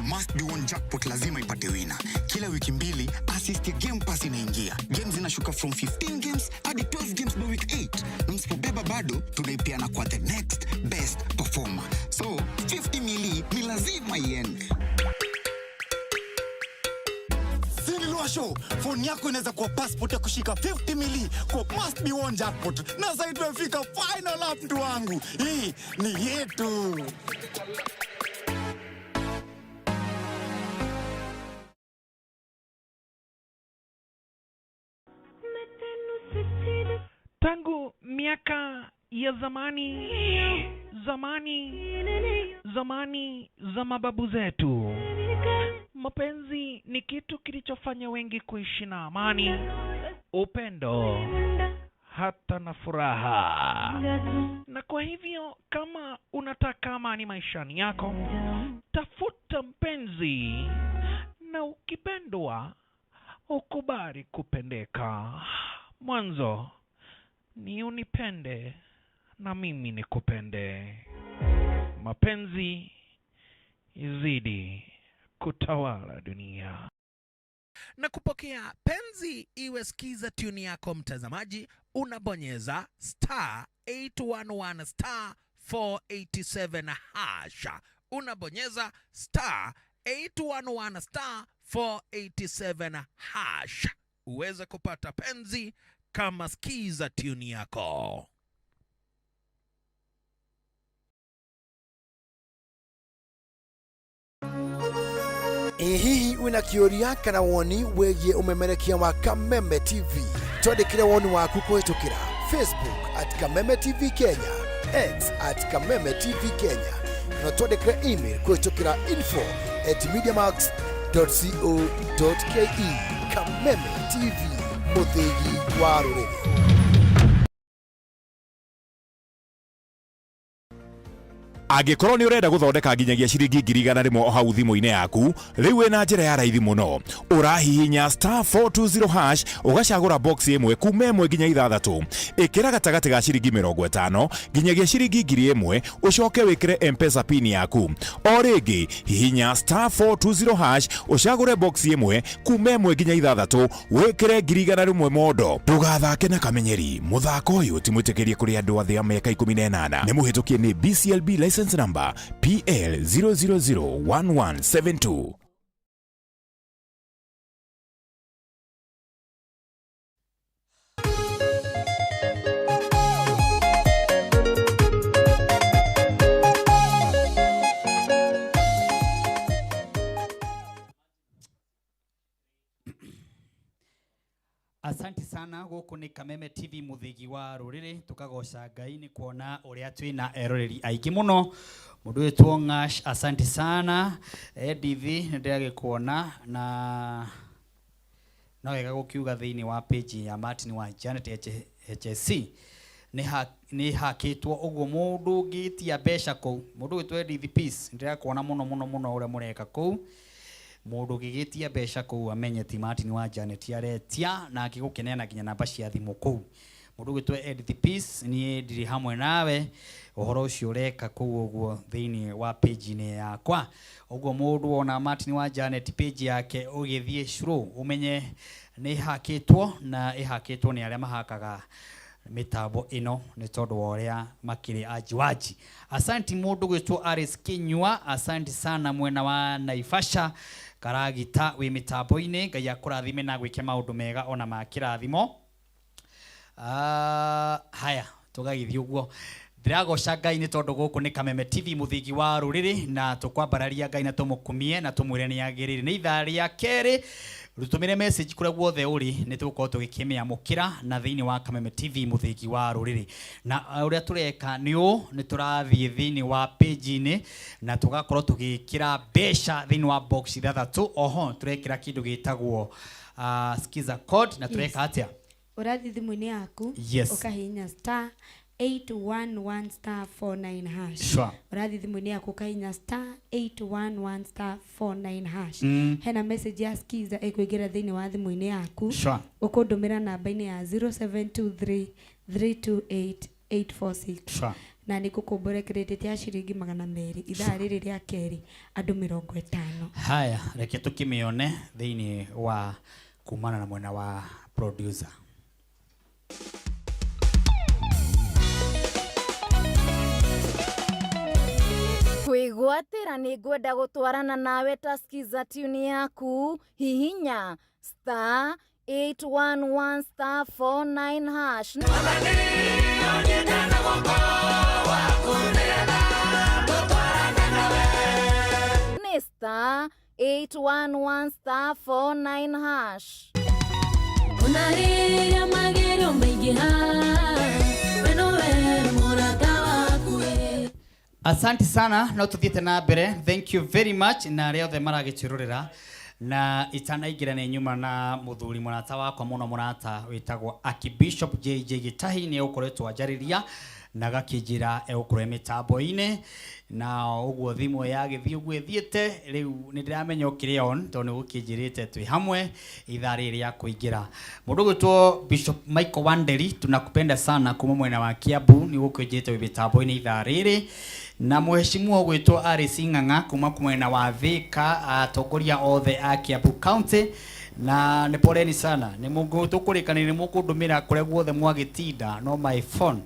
Must be one jackpot lazima ipate wina. Kila wiki mbili assist ya Game Pass inaingia. Games zinashuka from 15 games hadi 12 games by week 8. Na msipobeba bado tunaipeana kwa the next best performer. So 50 mili ni lazima iende. Show, phone yako inaweza kuwa passport ya kushika 50 mili kwa must be one jackpot. Na sasa tumefika final lap, mtu wangu. Hii ni yetu. Tangu miaka ya zamani, zamani, zamani za mababu zetu, mapenzi ni kitu kilichofanya wengi kuishi na amani, upendo, hata na furaha. Na kwa hivyo, kama unataka amani maishani yako, tafuta mpenzi, na ukipendwa, ukubali kupendeka. Mwanzo ni unipende na mimi nikupende. Mapenzi izidi kutawala dunia. Na kupokea penzi iwe Skiza Tune yako mtazamaji, unabonyeza star 811 star 487 hash. Unabonyeza star 811 star 487 hash uweze kupata penzi kama skiza tune yako. Ĩ hihi wĩna kĩũria kana woni wĩgiĩ ũmemerekia wa Kameme TV? Twandĩkĩre woni waku kũhĩtũkĩra Facebook at Kameme TV Kenya, X at Kameme TV Kenya, kana twandĩkĩre email kũhĩtũkĩra info at mediamax.co.ke. Kameme TV, mũthĩgi wa rũrĩrĩ. Angĩkorwo nĩ ũrenda gũthondeka nginyagia ciringi 100,000 o hau thimũ-inĩ yaku, rĩu wĩna njĩra ya raithi mũno. Ũrahihinya star 420 hash ũgacagũra box ĩmwe kuma ĩmwe nginya ithathatũ. Ĩkĩra gatagatĩ ga ciringi 50 nginyagia ciringi 1000 ũcoke wĩkĩre M-Pesa pin yaku. O rĩngĩ, hihinya star 420 hash ũcagũre box ĩmwe kuma ĩmwe nginya ithathatũ wĩkĩre 100,000 mondo. Ndũgathake na kamenyeri, mũthako ũyũ ti mwĩtĩkĩrie kũrĩ andũ a thĩ ya mĩaka 18. Nĩ mũhĩtũkie nĩ BCLB license number PL 0001172. Asanti sana gũkũ nĩ Kameme TV mũthĩgi wa rũrĩrĩ tũkagoca Ngai nĩ kuona ũrĩa twĩna eroreri aingĩ mũno mũndũ wĩtwo Ng'ash asanti sana Edith nĩ ndĩragĩkuona na no wega gũkiuga thĩinĩ wa page ya Martin wa Janet HSC nĩ hakĩtwo ũguo mũndũ ũngĩtia mbeca kũu mũndũ wĩtwo Edith Peace nĩndĩrakuona mũno mũno mũno ũrĩa mũreka kũu mũndũ ũngĩgĩtia mbeca kũu amenye ti Martin wa Janet aretia na angĩgũkĩneana nginya namba cia thimũ kũu mũndũ ũgwĩtwo Edith Peace niĩ ndirĩ hamwe nawe ũhoro ũcio ũreka kũu ũguo thĩinĩ wa page-inĩ yakwa ũguo mũndũ wona Martin wa Janet page yake ũgĩthiĩ slow ũmenye nĩ ĩhakĩtwo na ĩhakĩtwo nĩ arĩa mahakaga mĩtambo ĩno nĩ tondũ wa ũrĩa makĩrĩ anjiwaji. Asanti mũndũ gwĩtwo Alice Kinyua, asanti sana mwena wa Naivasha Karagita wĩ mĩtambo-inĩ. Ngai akũrathime na agwĩke maũndũ mega ona ma kĩrathimo. Haya tũgagĩthiĩ ũguo ndĩragoca Ngai nĩ tondũ gũkũ nĩ Kameme TV mũthingi wa rũrĩrĩ na tũkwambararia Ngai na tũmũkumie na tũmwĩre nĩ agĩrĩire. Nĩ ithaa rĩa kerĩ rũtũmĩre message kũrĩa guothe ũrĩ nĩ tũgũkorwo tũgĩkĩmĩamũkĩra na thĩinĩ wa Kameme TV mũthingi wa rũrĩrĩ. Na ũrĩa tũreka nĩ ũũ, nĩ tũrathiĩ thĩinĩ wa page-inĩ na tũgakorwo tũgĩkĩra mbeca thĩinĩ wa box ithathatũ. Oho tũrekĩra kĩndũ gĩtagwo skiza code na tũreka atĩa? Ũrathiĩ thimũ-inĩ yaku Yes. ũkahihinya star 811 star 49 hash. Sure. Ũrathiĩ thimũ-inĩ yaku ũkahihinya star 811 star 49 hash. Hena message ya skiza ĩkũingĩra thĩinĩ wa thimũ-inĩ yaku. Sure. Ũkũndũmĩra namba-inĩ ya 0723 328 846. Sure. Na nĩ ngũkũmbũra credit ya ciringi 200 ithaa rĩrĩ rĩa kerĩ andũ 50. Haya, reke tũkĩmĩone thĩinĩ wa kumana na mwena wa producer. Kwĩgwatĩra nĩ ngwenda gũtwarana nawe ta skiza tune yaku hihinya star 811 star 49 hash. Nĩ star 811 star 49 hash. Ona rĩrĩa magerio maingĩha, we nowe mũrata waku ĩ. Asante sana no tuthiĩte na mbere thank you very much na arĩa othe maragĩtwĩrorera na itanaingĩra nĩ nyuma na mũthuri mũrata wakwa mũno mũrata wĩtagwo Archbishop JJ Gĩtahi nĩ egũkoretwo anjarĩria na agakĩnjĩra egũkorwo e mĩtambo-inĩ na ũguo thimũ yagĩthiĩ ũguo ĩthiĩte rĩu nĩ ndĩramenya ũkĩrĩ on tondũ nĩ gũkĩnjĩrĩte twĩ hamwe ithaa rĩrĩ rĩa kũingĩra. Mũndũ ũgwĩtwo Bishop Michael Wanderi tunakupenda sana kuma mwena wa Kiambu nĩ gũkĩnjĩrĩte wĩ mĩtambo-inĩ ithaa rĩrĩ na mheshimiwa ũgwĩtwo Alice Ng'ang'a kuma mwena wa Thika atongoria othe a Kiambu County na nĩ poleni sana nĩ tũkũrĩkanĩria nĩ mũkũndũmĩra kũrĩa guothe mwagĩtinda no my phone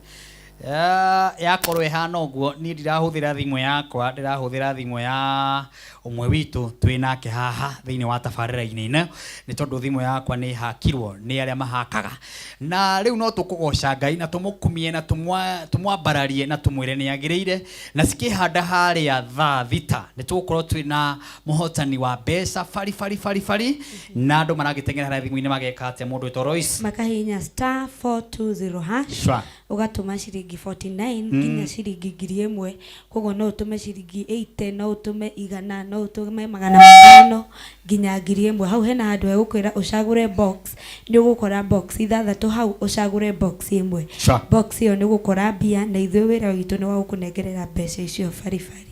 Yakorwo ĩhana ũguo niĩ ndirahũthĩra thimũ yakwa, ndĩrahũthĩra thimũ ya ũmwe witũ twĩ nake haha thĩinĩ wa tabarĩra-inĩ ĩno, nĩ tondũ thimũ yakwa nĩ ĩhakirwo nĩ arĩa mahakaga. Na rĩu no tũkũgoca Ngai na tũmũkumie na tũmwambararie na tũmwĩre nĩ agĩrĩire. Na cikĩhanda harĩa thaa 6 nĩ tũgũkorwo twĩ na mũhotani wa mbeca bari bari bari bari, na andũ maragĩteng'era harĩa thimũ-inĩ mageka atĩa mũndũ wĩtwo Royce? Makahihinya star 420 hash. Sure. Ũgatũma ciringi 49 nginya ciringi 1000. Koguo no ũtũme ciringi 80, no ũtũme 100, no ũtũme 500 nginya 1000. Hau hena handũ hegũkwĩra ũcagũre box, nĩ ũgũkora box 6 hau, ũcagũre box ĩmwe. Sure. Box ĩyo nĩ ũgũkora mbia, na ithuĩ wĩra witũ nĩ wa gũkũnengerera mbeca icio baribari.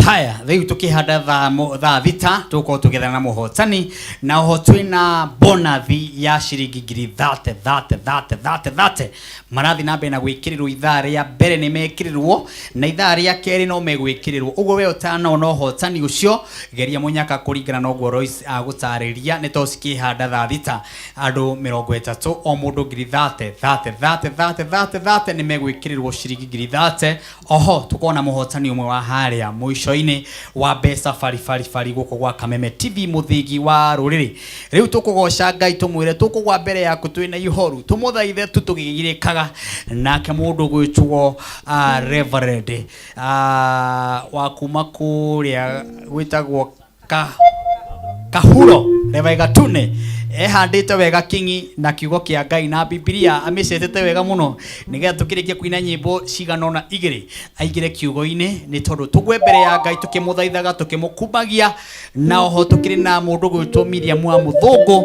Haya, rĩu tũkĩhanda thaa 6 tũgũkorwo tũgĩethana na mũhotani, na oho twĩna bonathi ya ciringi ngiri thate thate thate thate thate. Marathiĩ na mbere na gwĩkĩrĩrwo, ithaa rĩa mbere nĩ mekĩrĩrwo na ithaa rĩa kerĩ no megwĩkĩrĩrwo. Ũguo we ũtanona ũhotani ũcio, geria mũnyaka kũringana na ũguo Royce agũtarĩria. Nĩ tondũ cikĩhanda thaa 6 andũ 30, o mũndũ ngiri thate thate thate thate thate thate nĩ megwĩkĩrĩrwo ciringi ngiri thate. Oho tukona mũhotani ũmwe wa harĩa mũico-inĩ wa mbeca bari bari bari gũkũ gwa Kameme TV mũthĩgi wa rũrĩrĩ. Rĩu tũkũgoca Ngai tũmwĩre tũkũgwa mbere yaku twĩna ihoru, tũmũthaithe tu tũgĩgirĩkaga. Nake mũndũ gwĩtwo Reverend wa kuma kũrĩa gwĩtagwo Kahuro, Reverend Gatune, ehandĩte wega kingi na kiugo kĩa Ngai na Bibilia amĩcetete wega mũno, nĩgetha tũkĩrĩkie kuina nyĩmbo cigana ũna igĩrĩ aingĩre kiugo-inĩ, nĩ tondũ tũgwe mbere ya Ngai tũkĩmũthaithaga tũkĩmũkumbagia. Na oho tũkĩrĩ na mũndũ gwĩtwo Miriam wa Mũthũngũ,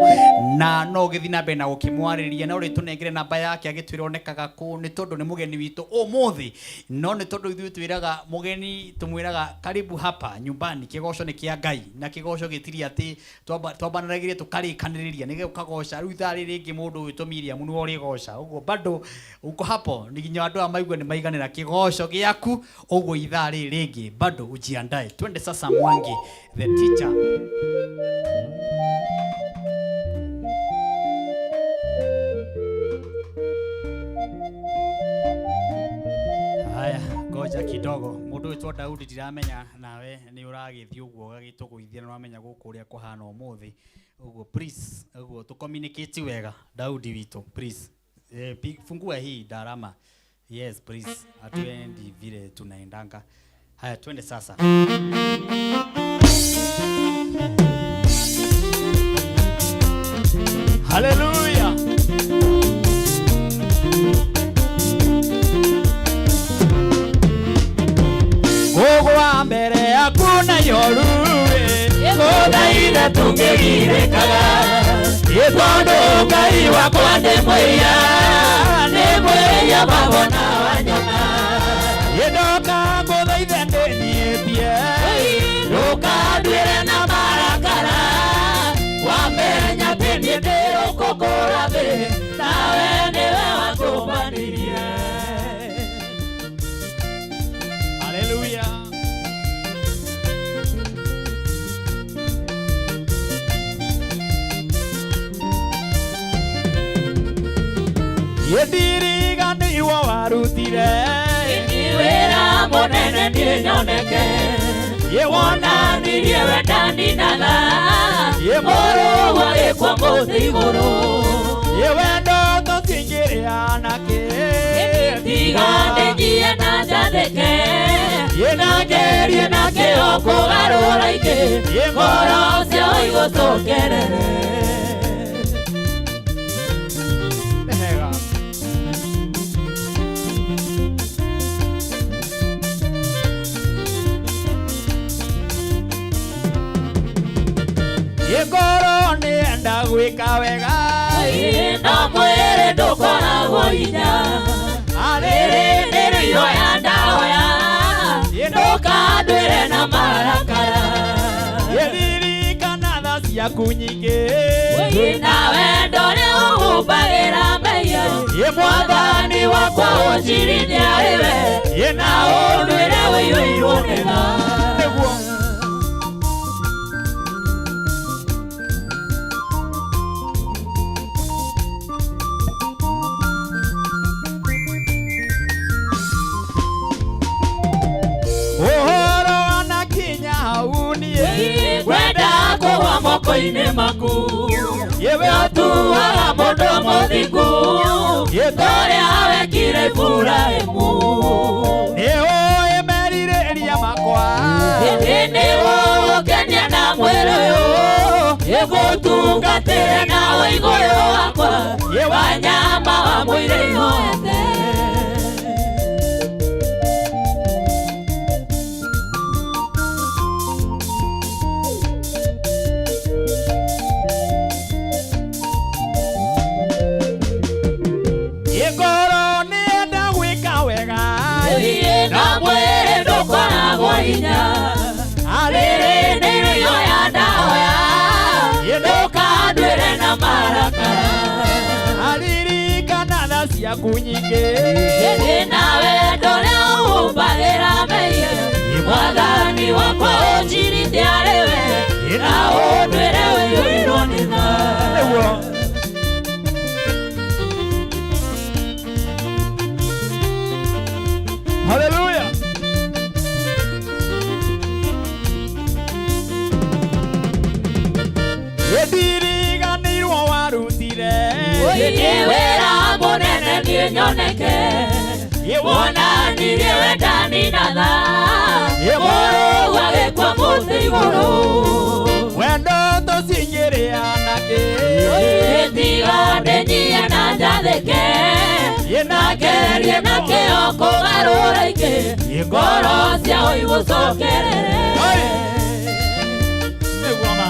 na no ũgĩthiĩ na mbere na gũkĩmwarĩria, na ũrĩ tũnengere namba yake agĩtwĩra onekaga kũ, nĩ tondũ nĩ mũgeni witũ ũmũthĩ. No nĩ tondũ ithuĩ twĩraga mũgeni, tũmwĩraga karibu hapa nyumbani. Kĩgoco nĩ kĩa Ngai, na kĩgoco gĩtirĩ atĩ twambanĩragĩrie tũkarĩkanĩrĩria nĩgetha ũkagoca. Rĩu ithaa rĩrĩ rĩngĩ mũndũ ũgwĩtwo Miriam nĩwe ũrĩgoca, ũguo bado uko hapo, nĩ nginya andũ aya maigue nĩ maiganĩra kĩgoco gĩaku. Ũguo ithaa rĩrĩ rĩngĩ bado ujiandae. Twende sasa Mwangi the teacher. Haya, ngoja kidogo. Mũndũ wĩtwo Daudi ndiramenya nawe nĩ ũragĩthiĩ ũguo ũgagĩtũgũithia, na ũramenya gũkũ ũrĩa kũhana ũmũthĩ. Ũguo please, ũguo tũ communicate wega Daudi witũ, please. Fungua hii darama. Yes, please. Hatuendi vile tunaendanga. Haya, twende sasa. Hallelujah. Gũgwa mbere yaku na yoruwe, Gũthaitha tũngĩgirĩkaga. Tondũ Ngai wakwa nĩ mwĩya, nĩ mwĩya mabona wanyona. Ndoka ngũthaithe ndĩnyitie, Ndũkanduĩre na marakara, wamenya atĩ niĩ ndĩ rũkũngũ rwa thĩ, nawe nĩwe watũmbanirie. Hallelujah. Nĩndiriganĩirwo warutire. Wĩra mũnene niĩ nyoneke. Wonanirie wendani na tha. Mũrũ agĩkua mũtĩ igũrũ. Wendo tũtingĩrĩa nakĩ. Tiga ndĩnyiie na njathĩke. Na ngerie na kĩo kũgarũra ingĩ. Ngoro ciao igũcokerere. Ngoro nĩenda gwĩka wega. No mwĩrĩ ndũkoragwo hinya. Rĩrĩ nĩrĩo ihoya ndahoya. Ndũkanduĩre na marakara. Ririkana tha ciaku nyingĩ. Na wendo ũrĩa ũhumbagĩra mehia. Mwathani wakwa ũnjirithie arĩ we. Na ũnduĩre ũiyũirwo nĩ tha. Nĩguo. moko-inĩ maku Yewe atuaga mũndũ mũthingu Torĩa wekire Iburahĩmu Nĩũĩ merirĩria makwa Ĩndĩ nĩgũgũkenia na mwĩrĩ ũyũ Ĩgũtungatĩre na ũigũrũ wakwa Wanyama wa mwĩrĩ ihoete Ngoro nĩenda gwĩka wega Na mwĩrĩ ndũkoragwo hinya Rĩrĩ nĩrĩo ya ndahoya Ndũkanduĩre na marakara Aririkana tha ciaku nyingĩ Ĩndĩ nawe ndũrĩa ũhumbagĩra mehia Mwathani wakwa ũnjirithie arĩ we Na ũnduĩre ũiyũirwo nĩ tha Nĩguo Hallelujah. Ndiriganĩirwo warutire Nĩ wĩra mũnene niĩ nyoneke Wonanirie wendani na tha Mũrũ agĩkua mũtĩ igũrũ Wendo tũcingĩrĩa nakĩ Tiga ndĩnyie na njathĩke Na ngerie na kĩo kũgarũra ingĩ Ngoro ciao igũcokerere Nĩguo ma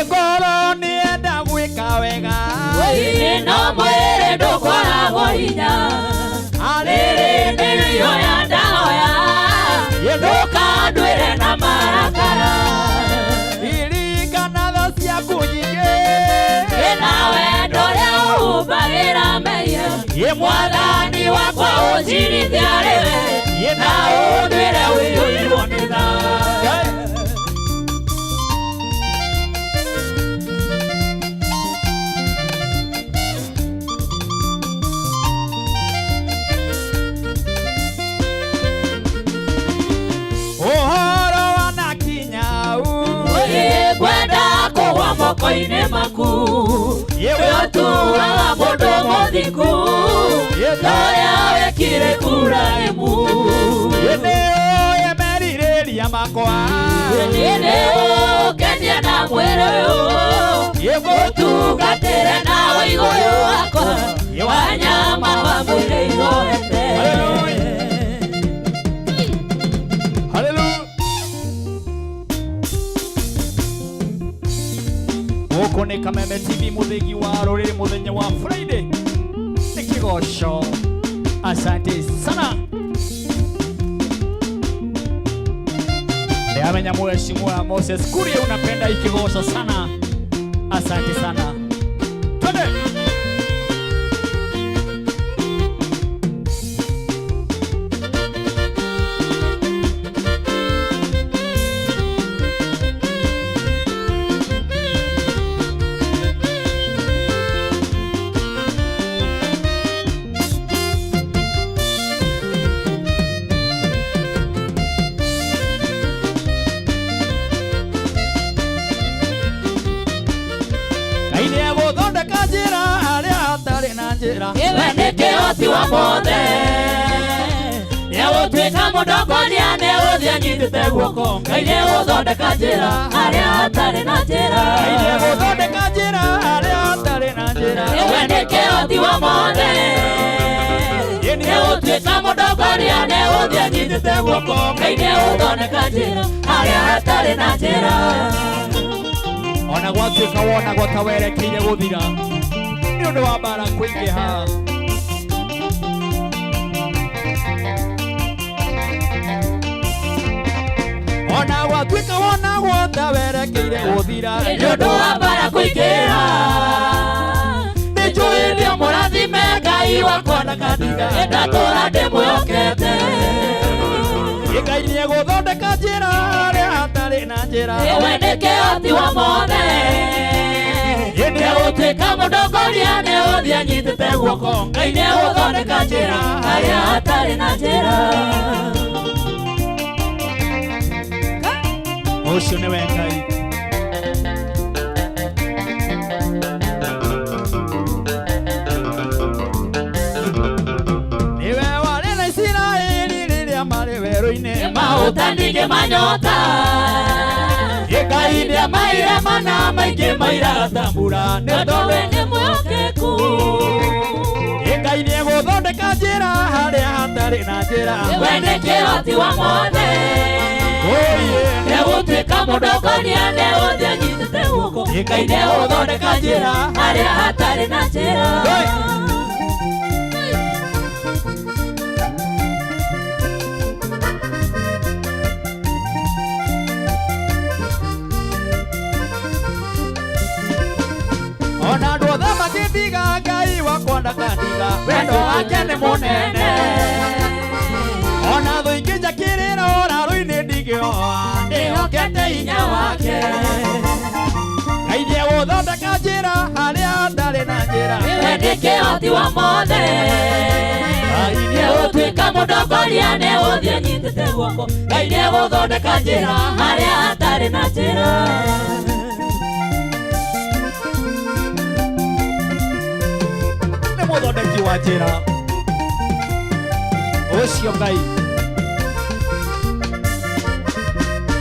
Ngoro nĩenda gwĩka wega No mwĩrĩ ndũkoragwo hinya Rĩrĩ nĩrĩo ya ndahoya Ndũkanduĩre na marakara Ririkana tha ciaku nyingĩ Ĩna wendo ũrĩa ũhumbagĩra mehia Mwathani wakwa ũnjirithie arĩ we Na ũnduĩre ũiyũirwo nĩ tha Ũhoro wanakinya Kwenda kũgwa moko-inĩ maku We ũtuaga mũndũ mũthingu Torĩa wekire Iburahĩmu Nĩũĩ merirĩria makwa Nĩũkenie na mwĩrĩ ũyũ Ũtungatĩre na ũigũrũ wakwa Wanyama wa mwĩrĩ ihoete Hallelujah. Gũkũ nĩ Kameme TV mũthĩgi wa rũrĩrĩ mũthenya wa Friday nĩ kĩgoco. Asante sana. Ndĩramenya mheshimiwa Moses Kuria unapenda hii kigoco sana. Asante sana. Twende. Ngai nĩegũthondeka njĩra harĩa hatarĩ na njĩra. We nĩ kĩhoti wa mothe Nĩegũtuĩka mũtongoria nĩegũthiĩ anyitĩte guoko Ngai nĩegũthondeka njĩra harĩa hatarĩ na njĩra Ngai nĩegũthondeka njĩra harĩa hatarĩ na njĩra. We nĩ kĩhoti wa mothe Nĩegũtuĩka mũtongoria nĩegũthiĩ anyitĩte guoko Ngai nĩegũthondeka njĩra harĩa hatarĩ na njĩra Ona gwatuĩka wonagwo ta werekeire gũthira nĩ ũndũ wa mbara kũingĩha. Ona gwatuĩka wonagwo ta werekeire gũthira Nĩ ũndũ wa mbara kũingĩha Nĩnjũĩ nĩ mũrathime Ngai wakwa ndakatiga Ndatũra ndĩmwĩhokete Ngai nĩegũthondeka njĩra harĩa hatarĩ na njĩra. We nĩ kĩhoti wa mothe Nĩegũtuĩka Nĩegũtuĩka mũtongoria nĩegũthiĩ anyitĩte guoko Ngai nĩegũthondeka njĩra harĩa hatarĩ na njĩra. Ũcio nĩwe Ngai. Nĩwe warĩ na Isiraeli rĩrĩa marĩ werũ-inĩ Maũta ningĩ manyota Ngai nĩamaire mana maingĩ mairaga ta mbura nĩ tondũ we nĩ mwĩhokeku. Ngai nĩegũthondeka njĩra harĩa hatarĩ na njĩra. We nĩ kĩhoti wa mothe. Nĩegũtuĩka mũtongoria nĩegũthiĩ anyitĩte guoko Ngai nĩegũthondeka njĩra harĩa hatarĩ na njĩra. Ona andũ othe makĩndiga Ngai wakwa ndakandiga wendo wake nĩ mũnene. Ona thũ ingĩnjakĩrĩra ũrarũ-inĩ ndingĩoa ndĩhokete hinya wake. Ngai nĩegũthondeka njĩra harĩa hatarĩ na njĩra. We nĩ kĩhoti wa mothe. Nĩegũtuĩka mũtongoria nĩegũthiĩ anyitĩte guoko Ngai nĩegũthondeka njĩra harĩa hatarĩ na njĩra. Nĩ mũthondeki wa njĩra ũcio Ngai.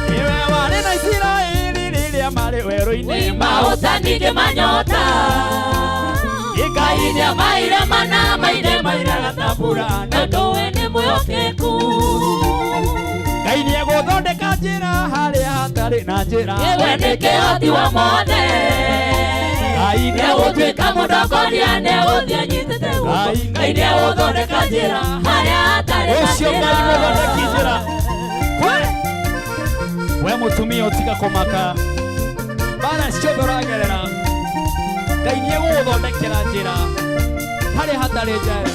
Nĩwe warĩ na Isiraeli rĩrĩa marĩ werũ-inĩ Maũta ningĩ manyota Ngai nĩamaire mana maire mairaga ta mbura tondũ we nĩ mwĩhokeku. Ngai nĩegũthondeka njĩra harĩa hatarĩ na njĩra. We nĩ kĩhoti wa mothe. Ngai Nĩegũtuĩka mũtongoria nĩegũthiĩ anyitĩte guoko Ngai nĩegũthondeka njĩra harĩa hatarĩ na Ũcio Ngai njĩra. mũthondeki njĩra. We mũtumia ũtiga kũmaka mbara ciothe ũragerera Ngai nĩegũgũthondekera njĩra harĩa hatarĩ njĩra.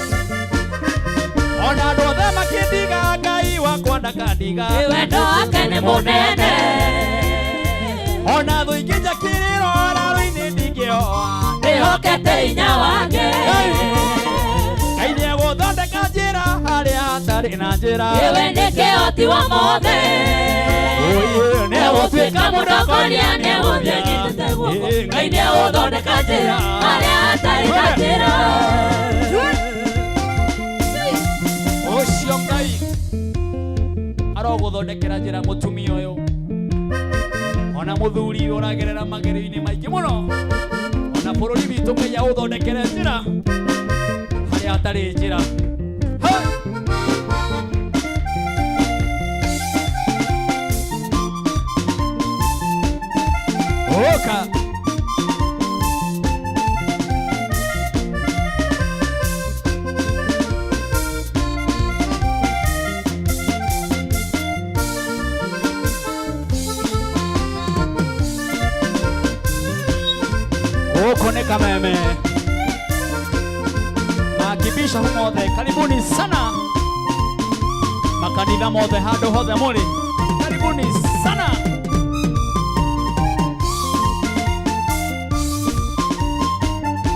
Ona andũ othe makĩndiga Ngai wakwa ndakandiga Wendo wake nĩ mũnene. Ona thũ ingĩnjakĩrĩra ũrarũ-inĩ ndingĩoa Ndĩhokete hinya wake. Ngai nĩegũthondeka njĩra harĩa hatarĩ na njĩra. We nĩ kĩhoti wa mothe. Nĩegũtuĩka mũtongoria nĩegũthiĩ anyitĩte guoko Ngai nĩegũthondeka njĩra harĩa hatarĩ na njĩra. Ũcio Ngai arogũthondekera njĩra mũtumia ũyũ ona mũthuri ũyũ ũragerera magerio-inĩ maingĩ mũno ona bũrũri witũ Ngai aũthondekere njĩra harĩa hatarĩ njĩra. Oka gũkũ nĩ Kameme makibisha mothe karibuni sana makanitha mothe handũ hothe mũrĩ karibuni sana.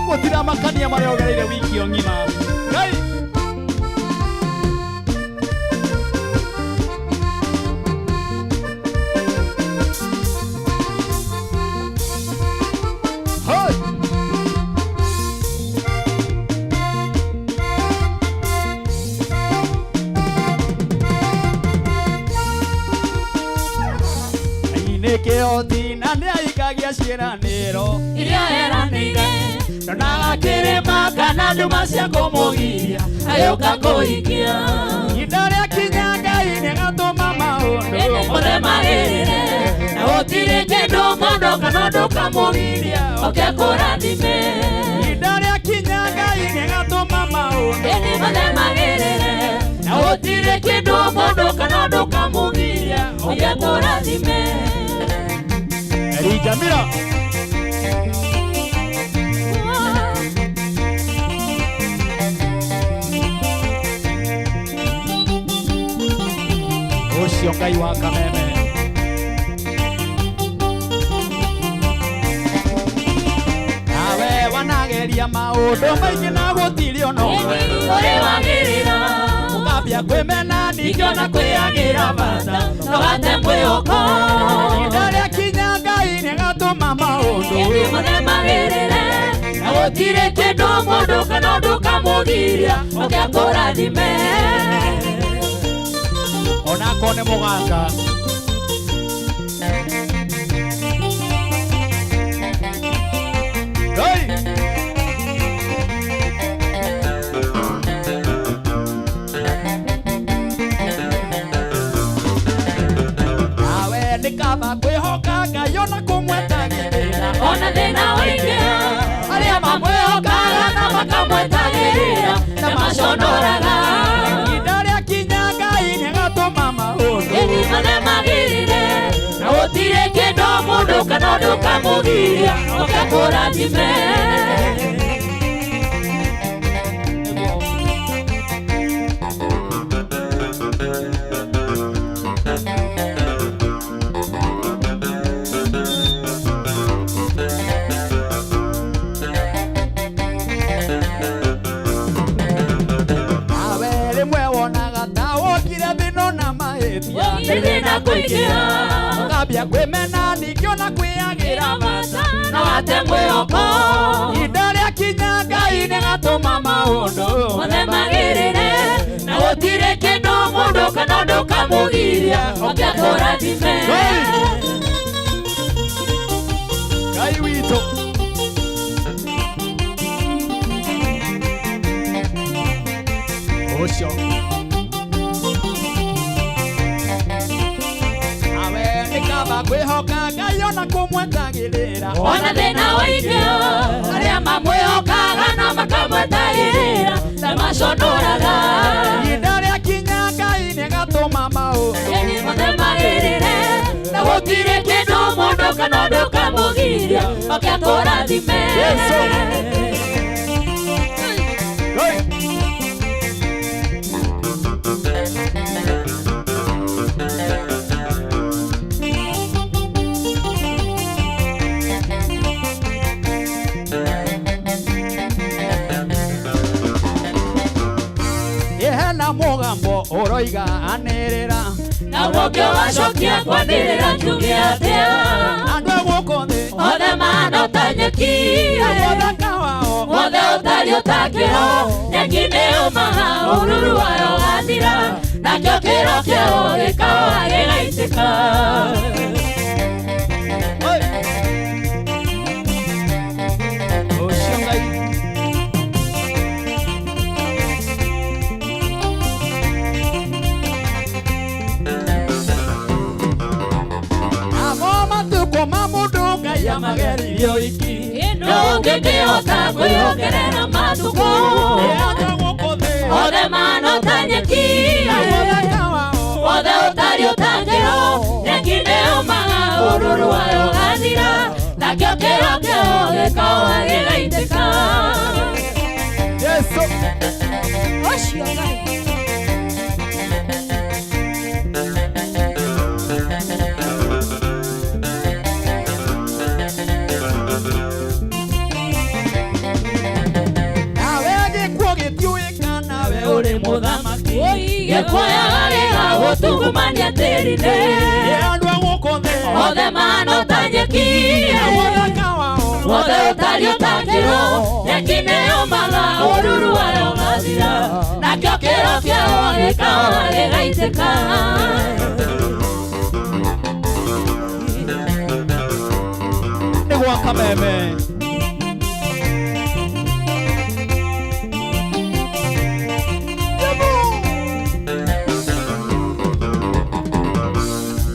Gũtira makania marĩa ũgereire wiki o ng'ima Ngai. Hoi! Ngai nĩ kĩhoti na nĩahingagia ciĩranĩro Iria eranĩire ndonaga kĩrĩma kana nduma cia kũmũgiria agĩũka kũhingia. Ihinda rĩakinya Ngai nĩagatũma maũndũ Mothe magĩrĩre na gũtirĩ kĩndũ mũndũ kana ũndũ ũkamũgiria oke kũrathime. Ihinda rĩakinya Ngai nĩagatũma maũndũ Mothe magĩrĩre na gũtirĩ kĩndũ mũndũ kana ũndũ ũkamũgiria oke kũrathime. Elijah Mira. Ũcio Ngai wa Kameme. Nawe Ũkageria maũndũ maingĩ na gũtirĩ ona ũmwe Ũrĩ wagĩrĩra Ũkambia kwĩmena ningĩ ona kwĩagĩra bata No wate mwĩhoko Ihinda rĩakinya Ngai nĩagatũma maũndũ Ĩni mothe magĩrĩre Na gũtirĩ kĩndũ mũndũ kana ũndũ kamũgiria Oke akũrathime Onakorwo nĩ mũganga Hey! Nawe nĩ kaba kwĩhoka Ngai ona kũmwetagĩrĩra Ona thĩna waingĩha Arĩa mamwĩhokaga na makamwetagĩrĩra Na maconoraga Ihinda rĩakinya Ngai nĩagatũma maũndũ Ĩni mothe magĩrĩre Na gũtirĩ kĩndũ mũndũ kana ũndũ kamũgiria Oke akũrathime Nawe rĩmwe wonaga ta wokire thĩna na mahĩtia Nĩ thĩna kũingĩha Ũkambia kwĩmena ningĩ ona kwĩagĩra bata Na wate mwĩhoko Ihinda rĩakinya Ngai nĩagatũma maũndũ Mothe magĩrĩre Na gũtirĩ kĩndũ mũndũ kana ũndũ kamũgiria Oke akũrathime Ngai witũ Ũcio Nawe nĩ kaba kwĩhoka Ngai ona kũmwetagĩrĩra Ona thĩna waingĩha Arĩa mamwĩhokaga na makamwetagĩrĩra Na maconoraga Ihinda rĩakinya Ngai nĩagatũma maũndũ Ĩni mothe magĩrĩre Na gũtirĩ kĩndũ mũndũ kana ũndũ kamũgiria Oke akũrathime Yesu. Hey! Hena mũgambo ũroiga anĩrĩra Naguo ngĩwacokia kwanĩrĩra njuge atĩa Andũ a gũkũ thĩ Othe mahana ta nyeki Ũthaka wao Wothe ũtariĩ ta kĩro Nyeki nĩyũmaga ũruru wayo ũgathira Nakĩo kĩro kĩao gĩkaũa gĩgaitĩka Ũcio Ngai Namo matukũ ma mũndũ Ngai amageririe oiki Nũ ũngĩkĩhota kwĩongerera matukũ Andũ a gũkũ thĩ Othe mahana ta nyeki Ũthaka wao Wothe ũtariĩ ta kĩro Nyeki nĩyũmaga ũruru wayo ũgathira Nakĩo kĩro kĩao gĩkaũa gĩgaitĩka Yesu Ũcio Ngai Nawe gĩkuũ gĩtiũĩka nawe ũrĩ mũthamaki Gĩkuoyaga gĩgagũtungumania tĩri-inĩ Andũ a gũkũ thĩ Othe mahana ta nyeki Ũthaka wao Wothe ũtariĩ ta kĩro Nyeki nĩyũmaga ũruru wayo ũgathira Nakĩo kĩro kĩao gĩkaũa gĩgaitĩka Nĩ gwa Kameme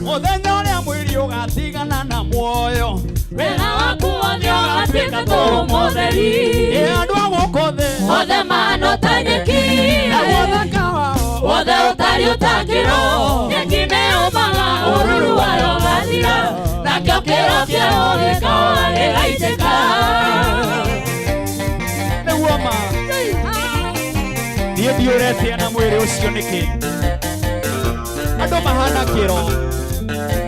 Mũthenya ũrĩa mwĩrĩ ũgatigana na muoyo Wĩra waku wothe ũgatuĩka tũhũ mũtheri Ĩ andũ a gũkũ thĩ Othe mahana ta nyeki Ũthaka wao Wothe ũtariĩ ta kĩro Nyeki nĩyũmaga ũruru wayo ũgathira Nakĩo kĩro kĩao gĩkaũa gĩgaitĩka Nĩguo ma Niĩ ndiũretie na mwĩrĩ ũcio nĩkĩ Andũ mahana kĩro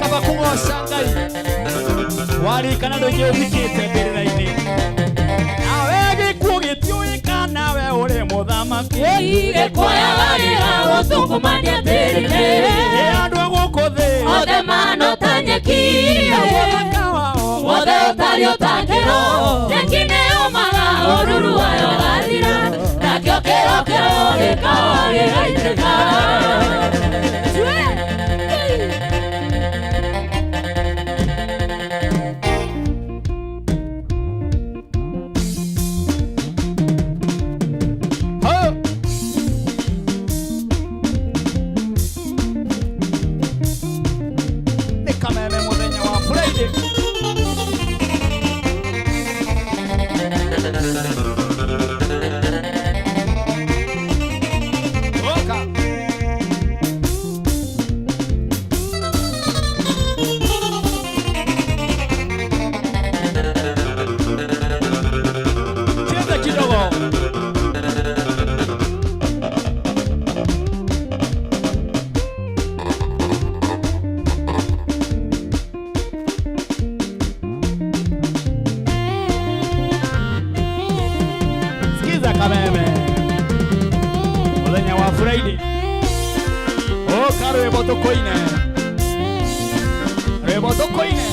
Kaba kũgoca Ngai Warikana ndũingĩ ũthikĩte mbĩrĩra-inĩ Nawe gĩkuũ Mũthamaki Gĩkũyaga gĩgagũtungumania tĩri-inĩ. Andũ a gũkũ thĩ Othe mahana ta nyeki. Wothe ũtariĩ ta kĩro. Nyeki nĩyũmaga, ũruru wayo ũgathira, nakĩo kĩro kĩayo gĩkawa gĩgaitĩka. Nĩ kameme mũthenya wa Friday. Oka. Cheza kidogo. Sikiza kameme muthenya wa Friday. Oka rwĩmbo tũkũine, rwĩmbo tũkũine.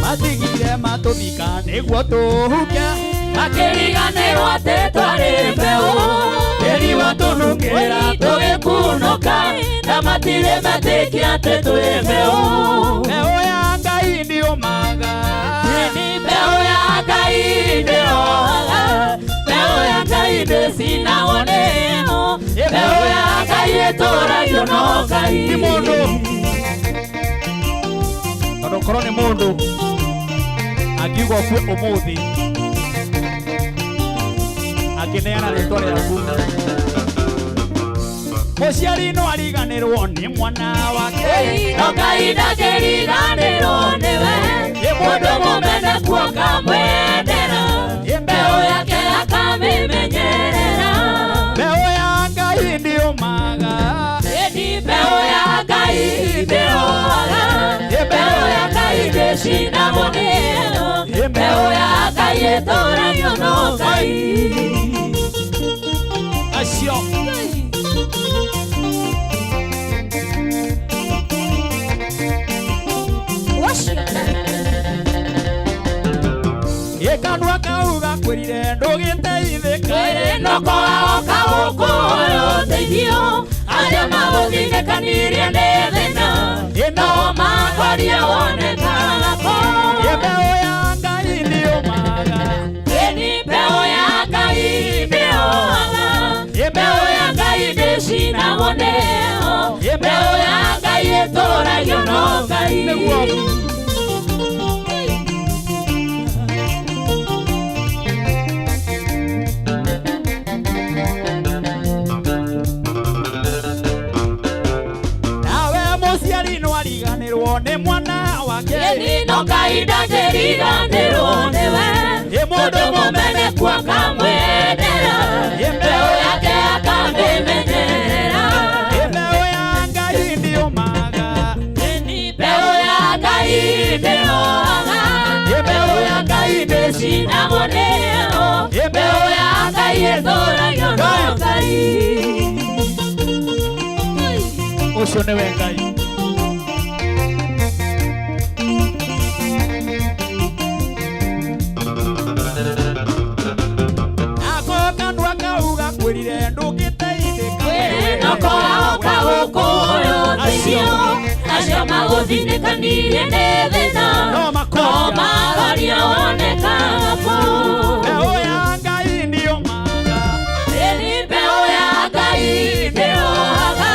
Matigire matũthika nĩguo tũhuke, Makĩriganĩrwo atĩ twarĩ mbeũ. Tĩri watũnungĩra tũgĩkunũka, na matirĩ metĩkia atĩ twĩ mbeũ. Mbeũ ya Ngai ndĩũmaga. Mbeũ ya Ngai ndĩohaga, mbeũ ya Ngai ndĩcinagwo nĩ heho, mbeũ ya Ngai ĩtũragio no Ngai. Ti mũndũ, tondũ korwo nĩ mũndũ angiuga ũkue ũmũthĩ, angĩneana rĩtwa rĩaku. Mũciari no ariganĩrwo nĩ mwana wake, No Ngai ndangĩriganĩrwo nĩwe. Mũndũ mũmene kuo akamwendera, mbeũ yake akamĩmenyerera. Mbeũ ya Ngai ndĩũmaga. Mbeũ ya Ngai ndĩohaga, mbeũ ya Ngai ndĩcinagwo nĩ heho, mbeũ ya Ngai ĩtũragio no Ngai. Acio. Ĩkanua kau gakwĩrire ndũgĩteithĩka. Noko waoka gũkũhoya ũteithio, arĩa magũthinĩkanirie nĩ thĩna, no makoria wonekaga kũ. Mbeũ ya Ngai ndĩũmaga. Mbeũ ya Ngai ndĩohaga, mbeũ ya Ngai ndĩcinagwo nĩ heho, mbeũ ya Ngai ĩtũragio no Ngai. Nĩguo. Nawe mũciari no ariganĩrwo nĩ mwana wake. No Ngai ndangĩriganĩrwo nĩwe. Mũndũ mũmene kuo akamwendera, mbeũ yake akamĩmenyerera. Mbeũ ya Ngai ndĩũmaga. Mbeũ ya Ngai ndĩohaga, mbeũ ya Ngai ndĩcinagwo nĩ heho, mbeũ ya Ngai ĩtũragio no Ngai. Ũcio nĩwe Ngai. Nako kanua kau gakwĩrire ndũngĩteithĩka. Noko waoka gũkũhoya ũteithio, acio magũthinĩkanirie nĩ thĩna, no makoria wonekaga kũ. Mbeũ ya Ngai ndĩũmaga. Mbeũ ya Ngai ndĩohaga,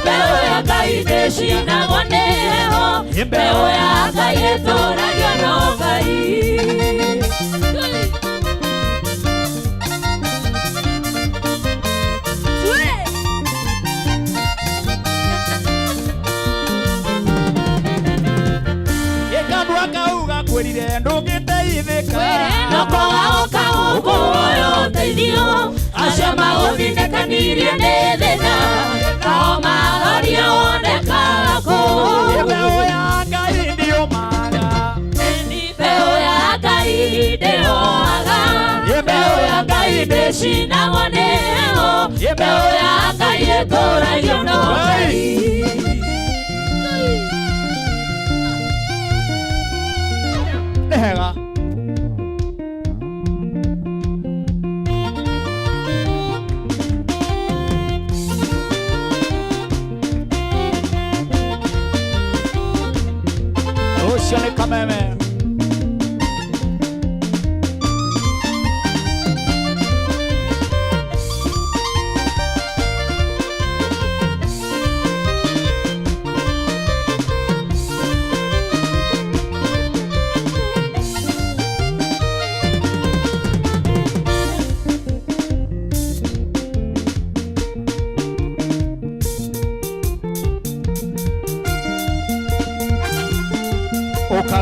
mbeũ ya Ngai ndĩcinagwo nĩ heho, mbeũ ya Ngai ĩtũragio no Ngai. Ndakwĩrire ndũngĩteithĩka. No kwaga ũka gũkũ ũteithio acio magũthindĩkanirie nĩ thĩna nao maroria wonekaga kũ. Mbeũ ya Ngai ndĩũmaga. Mbeũ ya Ngai ndĩũaga. Mbeũ ya Ngai ndĩcinagwo nĩ heho. Mbeũ ya Ngai ĩtũragio no Ngai. Nĩ hega. Ũcio nĩ Kameme.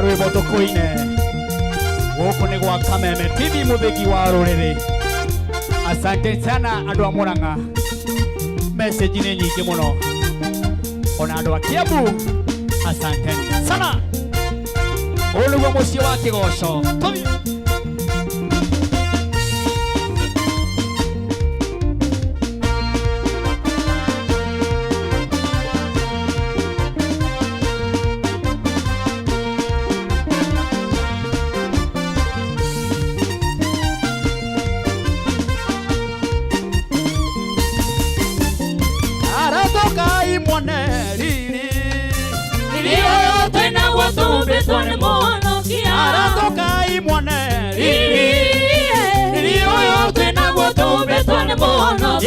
Rwĩmbo tũkũine gũkũ nĩ gwa Kameme TV mũthĩgi wa rũrĩrĩ. Asante sana andũ a Murang'a, message nĩ nyingĩ mũno, ona andũ a Kiambu asante sana. Ũyũ nĩguo mũciĩ wa kĩgoco. Tũthiĩ.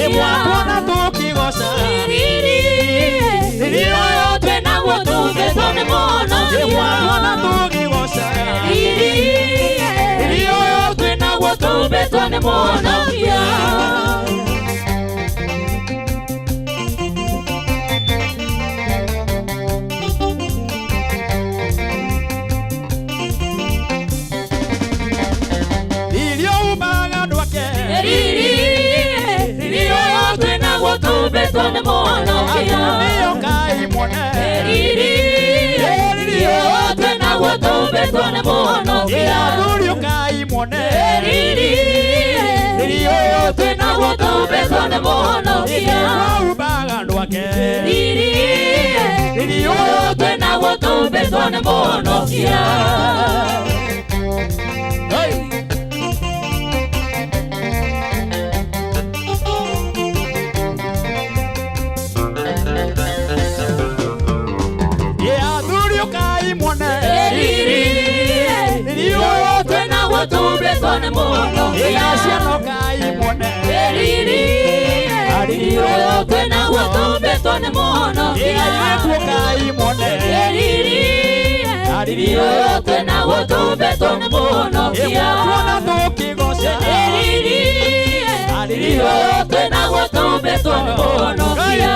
Imwatwana tukigoca. Riri ũyũ twĩnaguo tũmbĩtwo nĩ Mũhonokia. Imwatwana tukigoca. Riri ũyũ twĩnaguo tũmbĩtwo nĩ Mũhonokia. Riri umaga andũ ake. Riri tũmbĩtwo nĩ Mũhonokia. Atumia ũkai muone. Riri ũyũ twĩnaguo tũmbĩtwo nĩ Mũhonokia. Athuri ũkai muone. Riri ũyũ twĩnaguo tũmbĩtwo nĩ Mũhonokia. Umaga andũ ake. Riri ũyũ twĩnaguo tũmbĩtwo nĩ Mũhonokia. Hey! Tũmbĩtwo nĩ Mũhonokia. Ciana ũkai muone. Riri ũyũ twĩnaguo tũmbĩtwo nĩ Mũhonokia. Airĩtu ũkai muone. Riri ũyũ twĩnaguo tũmbĩtwo nĩ Mũhonokia. Imwatwana tũkĩgoca. Riri ũyũ twĩnaguo tũmbĩtwo nĩ Mũhonokia.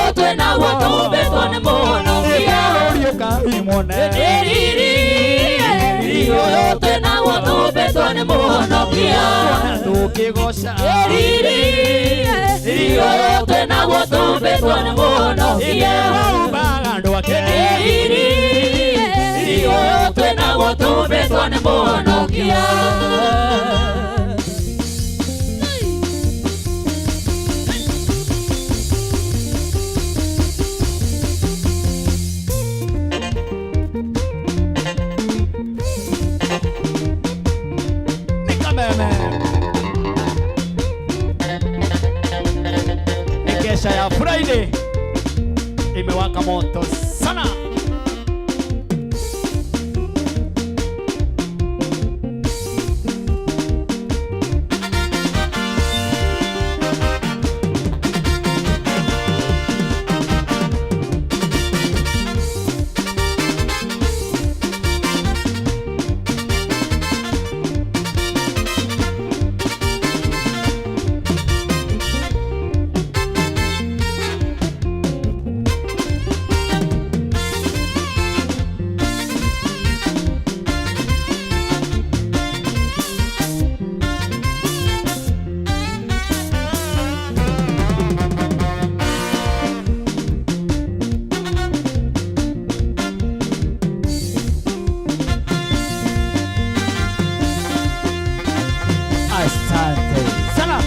Tũmbĩtwo nĩ Mũhonokia. Bũrũri ũkai muone. Riri ũyũ twĩnaguo tũmbĩtwo nĩ Mũhonokia. Tũkĩgoca. Riri ũyũ twĩnaguo tũmbĩtwo nĩ Mũhonokia. Umaga andũ ake. Riri ũyũ twĩnaguo tũmbĩtwo nĩ Mũhonokia. Kesha ya Friday imewaka moto sana. Asante sana.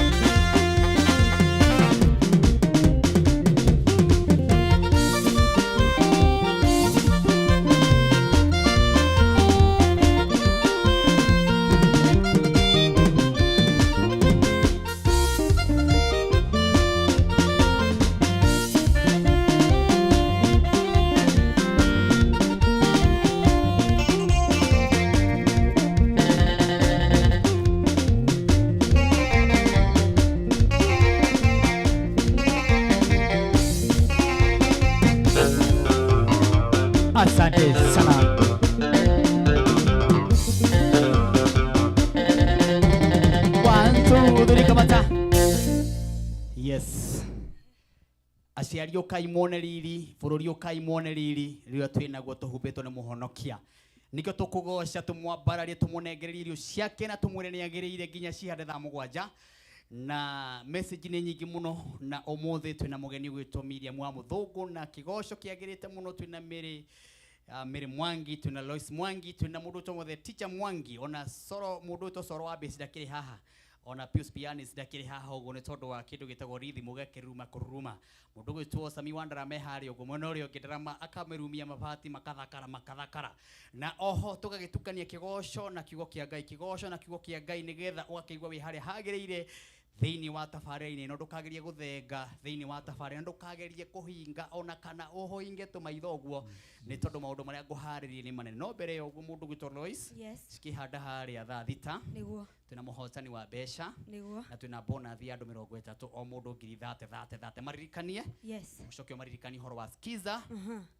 Asante sana. One, two, three, kamata. Yes. Aciari ũkai muone riri, bũrũri ũkai muone riri, rĩrĩa twĩ naguo tũhumbĩtwo nĩ mũhonokia. Nĩkĩo tũkũgoca tũmwambararie tũmũnengererie irio ciake na tũmwĩre nĩ agĩrĩire nginya cihande thaa mũgwanja. Na message nĩ nyingĩ mũno na ũmũthĩ twĩna mũgeni ũgwĩtwo Miriam wa Mũthũngũ na kĩgoco kĩagĩrĩte mũno twĩna Mary Mary Mwangi, twĩna Lois Mwangi, twĩna mũndũ ũtagwo the teacher Mwangi, ona Soro mũndũ ũtagwo Soro wa Base ndakĩrĩ haha, ona Pius Pianis ndakĩrĩ haha ũguo nĩ tondũ wa kĩndũ gĩtagwo rhythm ũgakĩruruma kũruruma. Mũndũ ũgwĩtwo Sami wa Ndarama e harĩa ũguo, mwena ũrĩa ũngĩ Ndarama akamĩrumia mabati makathakara makathakara. Na oho tũgagĩtukania kĩgoco na kiugo kĩa Ngai, kĩgoco na kiugo kĩa Ngai nĩgetha ũgakĩigua wĩ harĩa hagĩrĩire thĩinĩ wa tabarĩra-inĩ ĩno, ndũkagerie gũthenga thĩinĩ wa tabarĩra, ndũkagerie kũhinga ona kana ũhũinge tũmaitho ũguo, nĩ tondũ maũndũ marĩa ngũharĩrie nĩ manene. No mbere ya ũguo mũndũ ũgwĩtwo Lois, Yes. cikĩhanda harĩa thaa thita, Nĩguo. twĩna mũhotani wa mbeca, Nĩguo. na twĩna bonus ya andũ 30 o mũndũ ngiri thate thate thate. Maririkanie, Yes. ũcoke ũmaririkanie ũhoro wa skiza,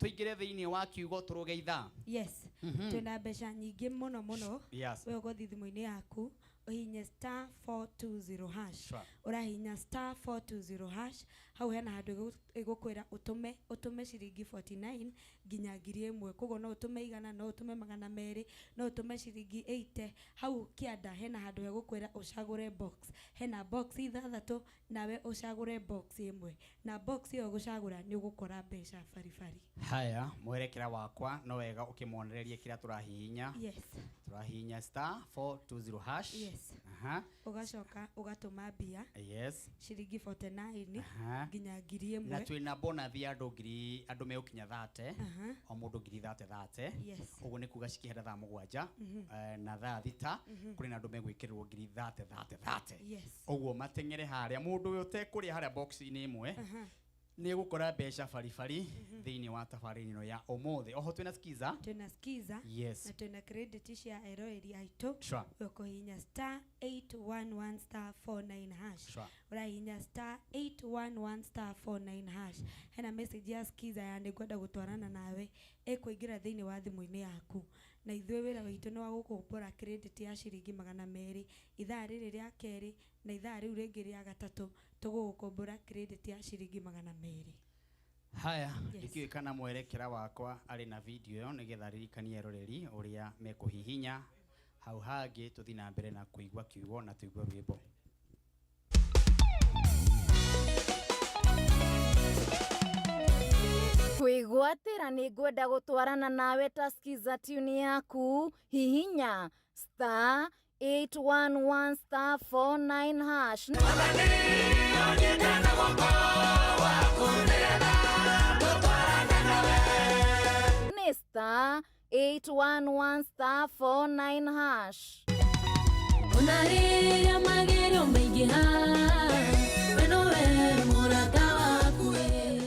tũingĩre thĩinĩ wa kiugo tũrũge ithaa. Yes. Twĩna mbeca nyingĩ mũno mũno. Yes. We ũgũthiĩ thimũ-inĩ yaku ũhihinye star 420 hash. Sure. Ũrahihinya star 420 hash, hau hena handũ ĩgũkwĩra ũtũme ciringi 49 nginya ngiri ĩmwe. Koguo no ũtũme igana, no ũtũme magana merĩ, no ũtũme ciringi 80. Hau kĩanda hena handũ hegũkwĩra ũcagũre box. Hena box ithathatũ, nawe ũcagũre box ĩmwe. Na box ĩyo ũgũcagũra nĩ ũgũkora mbeca baribari. Haya, mwerekera wakwa no wega ũkĩmonererie kĩrĩa tũrahihinya. Yes. Tũrahihinya star 420 hash. Yes. Aha. Ũgacoka ũgatũma mbia. Yes. Ciringi 49 Aha. nginya ngiri Na ĩmwe. twĩna bonus ya andũ ngiri, andũ megũkinya thate. Aha. O mũndũ ngiri thate thate. Yes. Ũguo nĩ kuga cikĩhanda thaa mũgwanja, na thaa thita, kũrĩ na andũ megwĩkĩrĩrwo ngiri thate thate thate. Yes. Ũguo mateng'ere harĩa, mũndũ ũyũ ũtekũrĩa harĩa box-inĩ ĩmwe, Aha. nĩ egũkora mbeca baribari thĩinĩ wa tabarĩra ĩno ya ũmũthĩ. Oho twĩna skiza. Twĩna skiza. Yes. Na twĩna credit cia eroreri aitũ. Sure. Ũkũhihinya star 811 star 49 hash. Sure. Ũrahihinya star 811 star 49 hash. Hena message ya skiza ya nĩngwenda gũtwarana nawe ĩkũingĩra thĩinĩ wa thimũ-inĩ yaku. Na ithuĩ wĩra witũ nĩ wa gũkũmbũra credit ya ciringi magana merĩ ithaa rĩrĩ rĩa kerĩ na ithaa rĩu rĩngĩ rĩa gatatũ tũgũgũkombora credit ya ciringi magana merĩ. Haya, Yes. ndikiũĩ kana mwerekera wakwa arĩ na video ĩyo nĩgetha aririkanie eroreri ũrĩa mekũhihinya hau hangĩ tũthiĩ na mbere na kũigua kiugo na tũigue rwĩmbo. Kwĩgwatĩra nĩ ngwenda gũtwarana nawe ta skiza tune yaku, hihinya star 811 star 49 hash. Nĩ star 811 star 49 hash. Ona rĩrĩa magerio maingĩha, we nowe mũrata waku ĩ.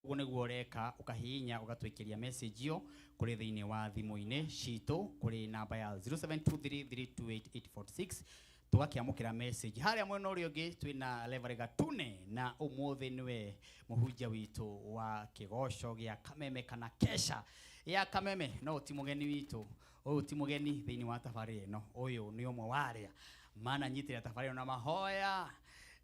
Ũguo nĩguo ũreka, ũkahihinya ũgatwĩkĩria message ĩyo kũrĩ thĩinĩ wa thimũ-inĩ citũ kũrĩ namba ya 0723328846 tũgakĩamũkĩra message. Harĩa mwena ũrĩa ũngĩ twĩna Reverend Gatune na ũmũthĩ nĩwe mũhunjia witũ wa kĩgoco gĩa Kameme kana kesha ya Kameme. No ti mũgeni witũ, ũyũ ti mũgeni thĩinĩ wa tabarĩra ĩno, ũyũ nĩ ũmwe wa arĩa mananyitĩrĩra tabarĩra ĩno na mahoya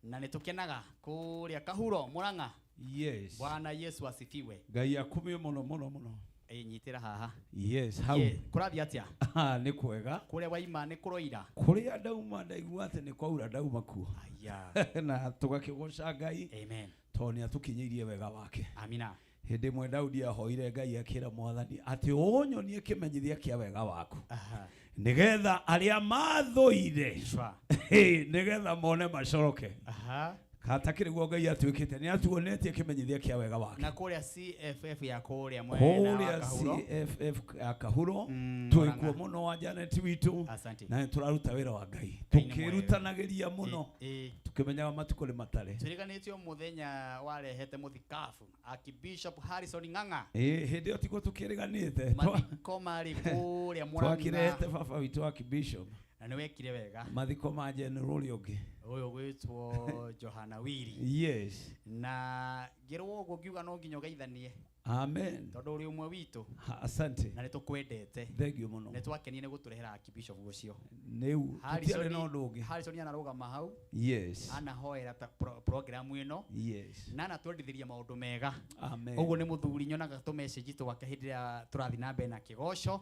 na nĩ tũkenaga kũrĩa Kahuro Murang'a. Yes. Bwana Yesu asifiwe. Ngai akumio mũno mũno mũno. Ĩ, nyitĩra haha. Yes, hau. Ye, kũrathiĩ atĩa? Ah, nĩ kwega. Kũrĩa waima nĩ kũroira? Kũrĩa ndauma ndaigua atĩ nĩ kwaura ndauma kuo. Aya. Na tũgakĩgoca Ngai. Amen. Tondũ nĩ atũkinyĩirie wega wake. Amina. Hĩndĩ ĩmwe Daudi ahoire Ngai akĩra Mwathani atĩ ũnyonie kĩmenyithia kĩa wega waku. Aha. Nĩgetha arĩa mathũire Sure. nĩgetha mone macoroke. Aha. Hatakĩrĩ guo Ngai atuĩkĩte nĩ atuonetie kĩmenyithia kĩa wega wake. Na kũrĩa CFF ya kũrĩa mwena wa Kũrĩa Kahuro. CFF ya Kahuro Mm, twĩkuo Murang'a. mũno wa Janet witũ Asante. na nĩ tũraruta wĩra wa Ngai Ngai nĩ mwega. tũkĩrutanagĩria mũno Ĩ. tũkĩmenyaga matukũ nĩ matare. Twĩrĩganĩtio mũthenya warehete mũthikabu Archbishop Harrison Ng'ang'a. Ĩ, hĩndĩ ĩyo tiguo tũkĩrĩganĩte. Mathiko marĩ kũrĩa Murang'a. Twakĩrehete baba witũ Archbishop Na nĩ wekire wega. mathiko ma general ũrĩa ũngĩ. Ũyũ gwĩtwo Johana Wiri. Yes. Na ngĩrwo ũguo ngiuga no nginya ũgeithanie. Amen. Tondũ ũrĩ ũmwe witũ. Ha, Asante. Na nĩ tũkwendete. Thank you mũno. Nĩ twakenire nĩ gũtũrehera Archbishop ũcio. Rĩu tũtiarĩ na ũndũ ũngĩ. Harrison anarũgama hau. Yes. Anahoera ta program ĩno. Yes. Na anatwendithĩria maũndũ mega. Amen. Ũguo nĩ mũthuri nyonaga tũ message twake hĩndĩ ĩrĩa tũrathiĩ na mbere na kĩgoco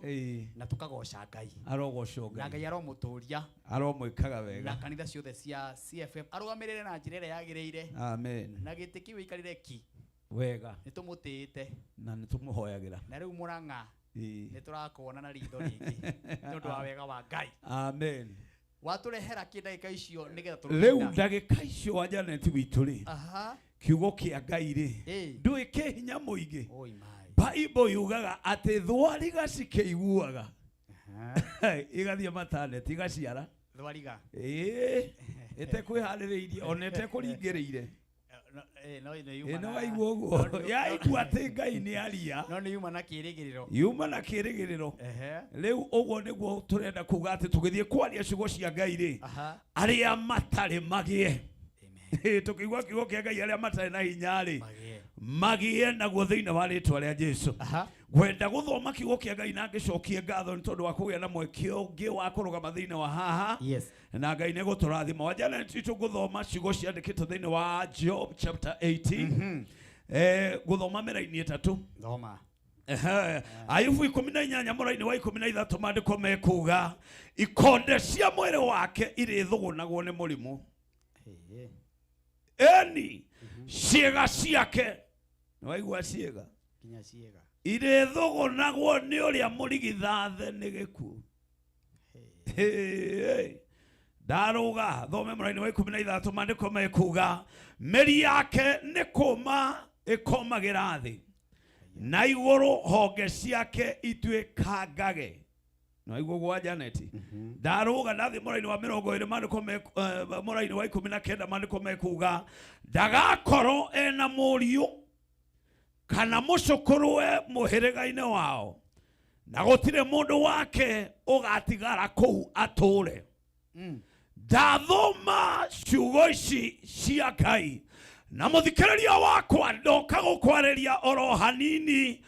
na tũkagoca Ngai. Arogocwo Na Ngai. Ngai aromũtũria Aromwĩkaga na wega. kanitha ciothe cia CFF arũgamĩrĩre na njĩra ĩrĩa yagĩrĩire. Amen. Na gĩtĩ kĩu aikarĩre ki Wega. nĩ tũmũtĩĩte Na nĩ tũmũhoyagĩra. na rĩu Mũrang'a Ĩĩ. nĩ tũrakuona na ritho rĩngĩ nĩ ũndũ wa wega wa Ngai. Amen. Watũrehera kĩ ndagĩka icio nĩgetha Rĩu tũrũmĩrĩre? ndagĩka icio wa Janet witũ rĩ Aha. kiugo kĩa Ngai rĩ Ĩĩ. ndũĩ kĩ hinya mũingĩ. Oi my. Bible yugaga atĩ thwariga cikĩiguaga igathiĩ mataneti igaciara. Thwariga. Ĩĩ ĩtekwĩharĩrĩirie ona ĩtekũringĩrĩire. No, no nĩ yuma Ĩ na- nĩ waigua ũguo no nĩ- yaigua atĩ Ngai nĩ aria no nĩ yuma na kĩĩrĩgĩrĩro. yuma na kĩĩrĩgĩrĩro. Ehe. Rĩu ũguo nĩguo tũrenda kuga atĩ tũgĩthiĩ kwaria ciugo cia Ngai rĩ Aha. arĩa matarĩ magĩe. Tũkĩigua kiugo kĩa Ngai arĩa matarĩ na hinya rĩ magĩe naguo thĩinĩ wa rĩtwa rĩa Jesu. Ngwenda gũthoma kiugo kĩa Ngai na ngĩcokie ngatho nĩ tondũ wa kũgĩa na mweke ũngĩ wa kũrũgama thĩinĩ wa haha. Yes. Na Ngai nĩ gũtũrathima. Wa Janet witũ ngũthoma ciugo ciandĩkĩtwo thĩinĩ wa Job chapter 18. Ngũthoma mĩraini ĩtatũ. Thoma. Ehe. Ayubu 18 mũraini wa 13 maandĩko mekuga ikonde cia mwĩrĩ wake irĩthũgũnagwo nĩ mũrimũ. Eni ciĩga ciake nĩwaigua ciĩga Nginya ciĩga. irĩthũgũnagwo nĩ ũrĩa mũrigithathe nĩ gĩkuũ. Hey, ndarũga thome mũraini wa 13 maandĩko mekuga mĩri yake nĩ kũma ĩkomagĩra thĩ na igũrũ honge ciake ituĩkangage. Nĩwaigua ũguo wa Janet? Ndarũga ndathiĩ mũraini wa 20 maandĩko mũraini wa 19 maandĩko mekuga ndagakorwo ena mũriũ kana mũcũkũrũwe mũhĩrĩga-inĩ wao na gũtirĩ mũndũ wake ũgatigara kũu atũũre. Ndathoma ciugo ici cia Ngai na mũthikĩrĩria wakwa ndoka gũkwarĩria oro hanini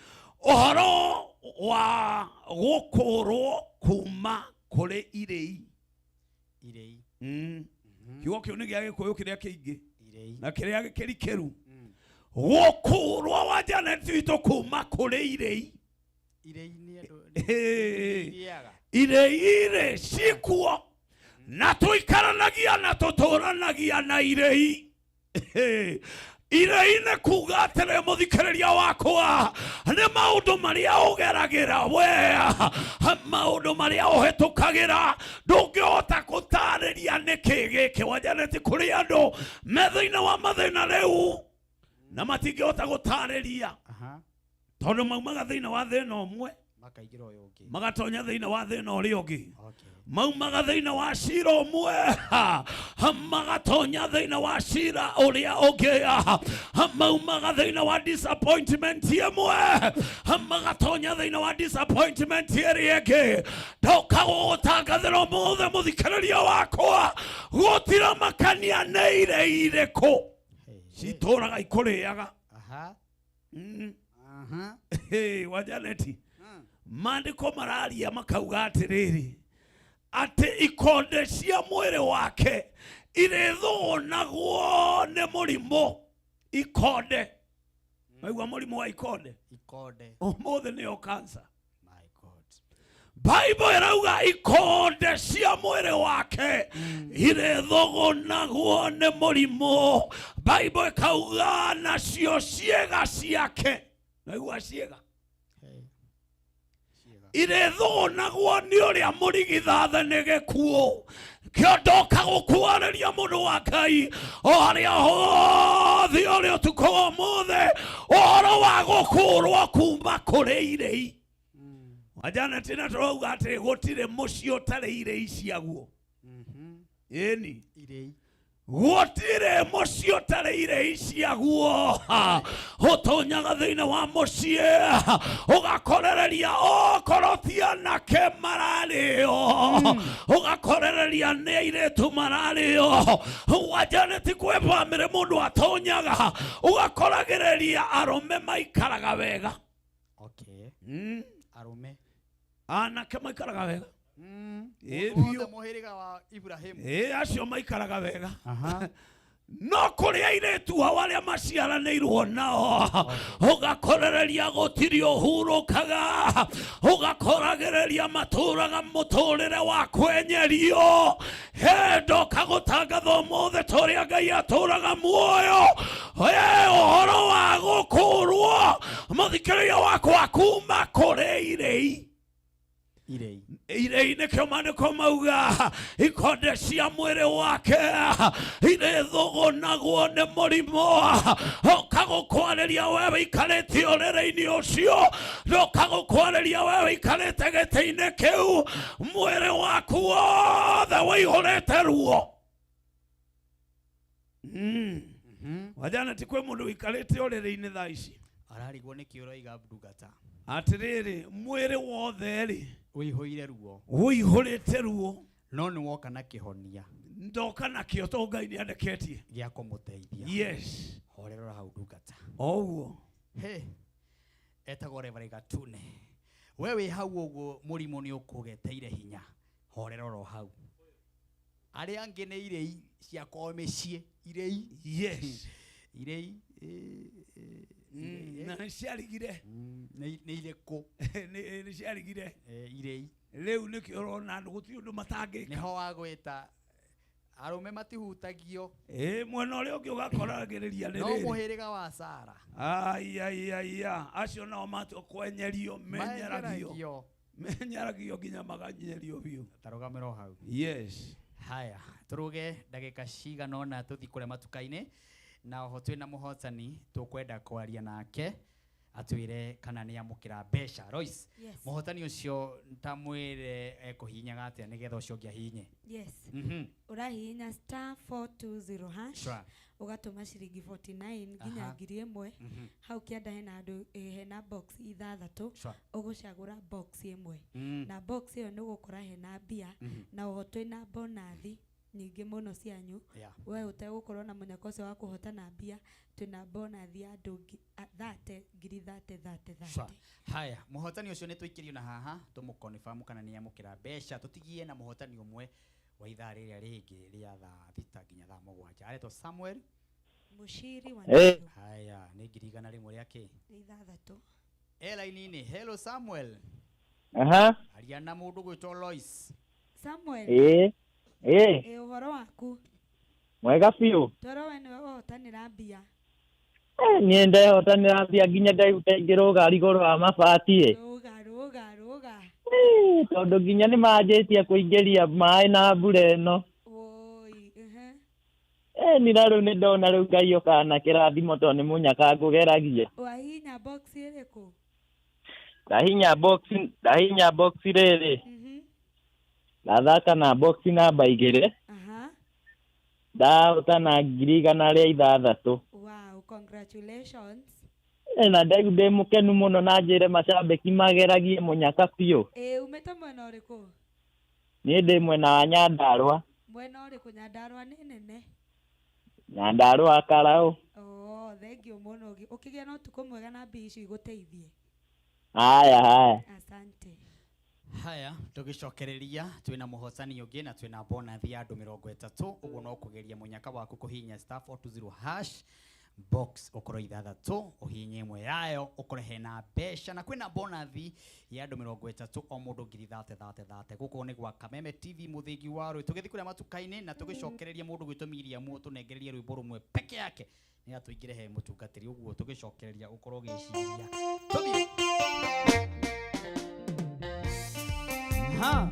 ũhoro wa gũkũrwo kuma kũrĩ irĩi. Irĩi. Kiugo kĩu nĩ gĩa Gĩkũyũ kĩrĩa kĩingĩ Irĩi. na kĩrĩa kĩrikĩru. Gũkũrwo wa Janet witũ kuma kũrĩ irĩi. Irĩi nĩ andũ Ĩĩ. irĩaga. Irĩi rĩ cikuo na tũikaranagia na tũtũranagia na irĩi. Irĩi nĩ kuga atĩrĩ mũthikĩrĩria wakwa nĩ maũndũ marĩa ũgeragĩra we maũndũ marĩa ũhĩtũkagĩra ndũngĩhota gũtarĩria nĩkĩ gĩkĩ. Wa Janet kũrĩ andũ me thĩinĩ wa mathĩna rĩu na matingĩhota gũtarĩria Aha. tondũ maumaga thĩinĩ wa thĩna ũmwe Makaingĩra ũyũ ũngĩ. magatonya thĩinĩ wa thĩna ũrĩa ũngĩ. Okay. Maumaga thĩinĩ wa cira ũmwe magatonya thĩinĩ wa cira ũrĩa ũngĩ. Maumaga thĩinĩ wa disappointment ĩmwe magatonya thĩinĩ wa disappointment ĩrĩa ĩngĩ. Ndoka gũgũtangathĩra ũmũthĩ mũthikĩrĩria wakwa gũtiramakania nĩ irĩ irĩkũ citũraga ikũrĩaga. Aha. Aha. Hey, wa Janet maandĩko mararia makauga atĩrĩrĩ atĩ ikonde cia mwĩrĩ wake irĩthũgũnagwo nĩ mũrimũ. Ikonde. Waigua mũrimũ wa ikonde? Ikonde. Ũmũthĩ nĩyo cancer. My God. Bible ĩrauga ikonde cia mwĩrĩ wake irĩthũgũnagwo nĩ mũrimũ. Bible ĩkauga nacio ciĩga ciake. Waigua ciĩga? Irĩthũnagwo nĩ ũrĩa mũrigithathe nĩ gĩkuũ. Kĩo ndoka gũkwarĩria mũndũ wa Ngai o harĩa hothe ũrĩ ũtukũ wa ũmũthĩ, ũhoro wa gũkũrwo kuma kũrĩ irĩi. Wajanet, na tũrauga atĩ gũtirĩ mũciĩ ũtarĩ irĩi ciaguo. Ĩni. Irĩi. Gũtirĩ mũciĩ ũtarĩ irĩi ciaguo. Ũtonyaga thĩinĩ wa mũciĩ ũgakorereria okorwo ti anake mararĩo, ũgakorereria nĩ airĩtu mararĩo. Wajanet, kwĩ bamĩrĩ mũndũ atonyaga ũgakoragĩrĩria arũme maikaraga wega. Okay. Arũme. Anake maikaraga wega. Ĩ, Othe biũ. mũhĩrĩga wa Ibrahimu. Ĩ, acio maikaraga wega, no kũrĩ airĩtu ao arĩa maciaranĩirwo nao ũgakorereria gũtirĩ ũhurũkaga, ũgakoragĩrĩria matũraga mũtũrĩre wa kwenyerio. He ndoka gũtangatha ũmũthĩ ta ũrĩa Ngai atũraga muoyo. He ũhoro wa gũkũrwo mũthikĩrĩria wakwa kuma kũrĩ irĩi. Irĩi. Irĩi nĩkĩo maandĩko mauga ikonde cia mwĩrĩ wake irĩthũgũnagwo nĩ mũrimũ. Ũka gũkwarĩria we wĩikarĩte ũrĩrĩ-inĩ ũcio, ndoka gũkwarĩria we wĩikarĩte gĩtĩ-inĩ kĩu, mwĩrĩ waku wothe wĩihũrĩte ruo. Wajanet, kwĩ mũndũ wĩikarĩte ũrĩrĩ-inĩ thaa ici Ararigwo nĩkĩ ũroiga ndungata. Atĩrĩrĩ, mwĩrĩ wothe rĩ ũihũire ruo. Ũihũrĩte ruo. No nĩ woka na kĩhonia. Ndoka nakĩo to Ngai nĩ andeketie gĩa kũmũteithia. Yes. Horerora hau ndungata. O ũguo. He etagwo Reverend Gatune, we wĩ hau ũguo mũrimũ nĩ ũkũgeteire hinya, horerora o hau. Arĩa angĩ nĩ irĩi cia kwao mĩciĩ, irĩi. Yes. Irĩi. Na nĩ ciarigire. Nĩ irĩkũ? Nĩ ciarigire. Irĩi. Rĩu nĩkĩo ũrona andũ gũtirĩ ũndũ matangĩka. Nĩho wagwĩta arũme matihutagio. Ĩ, mwena ũrĩa ũngĩ ũgakoragĩrĩria nĩ No rĩrĩ. mũhĩrĩga wa Sara. Aiaiaia, acio nao matua kwenyerio menyeragio. Menyeragio. Menyeragio nginya maganyerio biũ. Tarũgamĩra o hau. Yes. Haya, tũrũge ndagĩka cigana ũna tũthiĩ kũrĩa matuka-inĩ, na oho twĩna mũhotani tũkwenda kwaria nake atwĩre kana nĩ amũkĩra mbeca. Royce, Yes. mũhotani ũcio tamwĩre ekũhihinyaga atĩa nĩgetha ũcio ũngĩ ahihinye. Yes. Ũrahihinya star 420 hash. Sure. Ũgatũma ciringi 49 nginya 1000. Hau kĩanda hena andũ, hena box ithathatũ. Sure. Ũgũcagũra box ĩmwe. Na box ĩyo nĩ ũgũkora hena mbia. Na oho twĩna bonathi nyingĩ mũno cianyu. We ũtegũkorwo na mũnyaka ũcio wa kũhotana mbia, twĩna bonathi ya andũ thate, ngiri thate, thate, thate. Sure. Haya, mũhotani ũcio nĩ tũikĩrio na haha tũmũconfirm kana nĩ amũkĩra mbeca, tũtigie na mũhotani ũmwe wa ithaa rĩrĩa rĩngĩ rĩa thaa 6 nginya thaa 7. Aretwo Samuel Mũciri wa Haya, nĩ 100,000 rĩa kĩ? 6. E line-inĩ. Hello Samuel. Aha. Aria na mũndũ gwĩtwo Lois. Samuel. Ĩĩ. Ĩĩ. Ĩ, ũhoro waku? Mwega biũ. Toro we nĩwe ũhotanĩra mbia. Niĩ ndehotanĩra mbia nginya ndaigua ingĩrũga igũrũ wa mabati ĩ. Rũga, rũga, rũga. Tondũ nginya nĩ manjĩtie kũingĩria maĩ na mbura ĩno. Woi, ehe. Ni na rĩu nĩ ndona rĩu Ngai okaga na kĩrathimo tondũ nĩ mũnyaka ngũgeragia. Wahihinya box ĩrĩkũ? Ndahinya box, ndahinya box rĩrĩ. Ndathaka na box namba 2. Ndahotana 106,000. Wow, congratulations. Na ndaigua ndĩ mũkenu mũno na njĩre macambĩki mageragie mũnyaka biũ. Ĩ, umĩte mwena ũrĩkũ? Niĩ ndĩ mwena wa Nyandarũa. Mwena ũrĩkũ? Nyandarũa nĩ nene. Nyandarũa Karaũ. Oh, thank you mũno. Ũkĩgĩa na ũtukũ mwega na mbia icio igũteithie. Haya, haya. Asante. Haya, tũgĩcokereria twĩna mũhotani ũngĩ na twĩna bonathi ya andũ 30, ũguo no kũgeria mũnyaka waku kũhihinya star 420 hash box ũkorwo ithathatũ, ũhihinye ĩmwe yayo ũkore hena mbeca, na kwĩna bonathi ya andũ 30 o mũndũ ngiri thate thate thate. Gũkũ nĩ gwa Kameme TV mũthingi wa rũĩ. Tũgĩthiĩ kũrĩa matuka-inĩ na tũgĩcokereria mũndũ gwĩtwo Miriam ũtũnengererie rwĩmbo rũmwe peke yake nĩgetha tũingĩre he mũtungatĩri, ũguo tũgĩcokereria ũkorwo ũgĩciria. Tũthiĩ. Ha.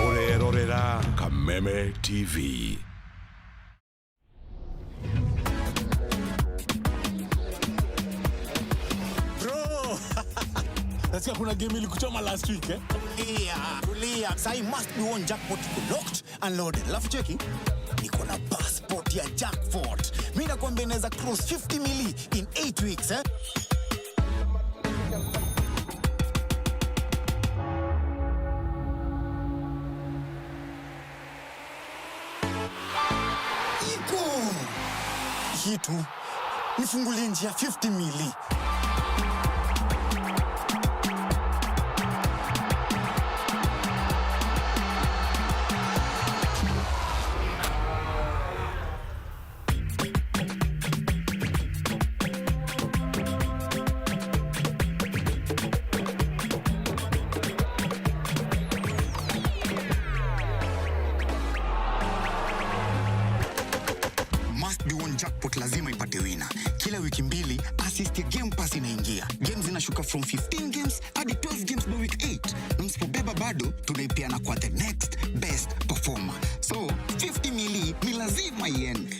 Ũrerorera Kameme TV. Bro. Nasikia kuna game ilikuchoma last week, eh? Tulia, tulia. Sai must be one jackpot locked and loaded. Alafu cheki, niko na passport ya jackpot. Mimi nakwambia inaweza cross 50 mili in 8 weeks, eh? Iko. Hii tu nifungulie njia 50 mili. Must be one jackpot lazima ipate wina. Kila wiki mbili assist ya Game Pass inaingia. Games zinashuka from 15 games hadi 12 games by week 8. Na msipobeba bado tunaipeana kwa the next best performer. So 50 mili ni lazima iende.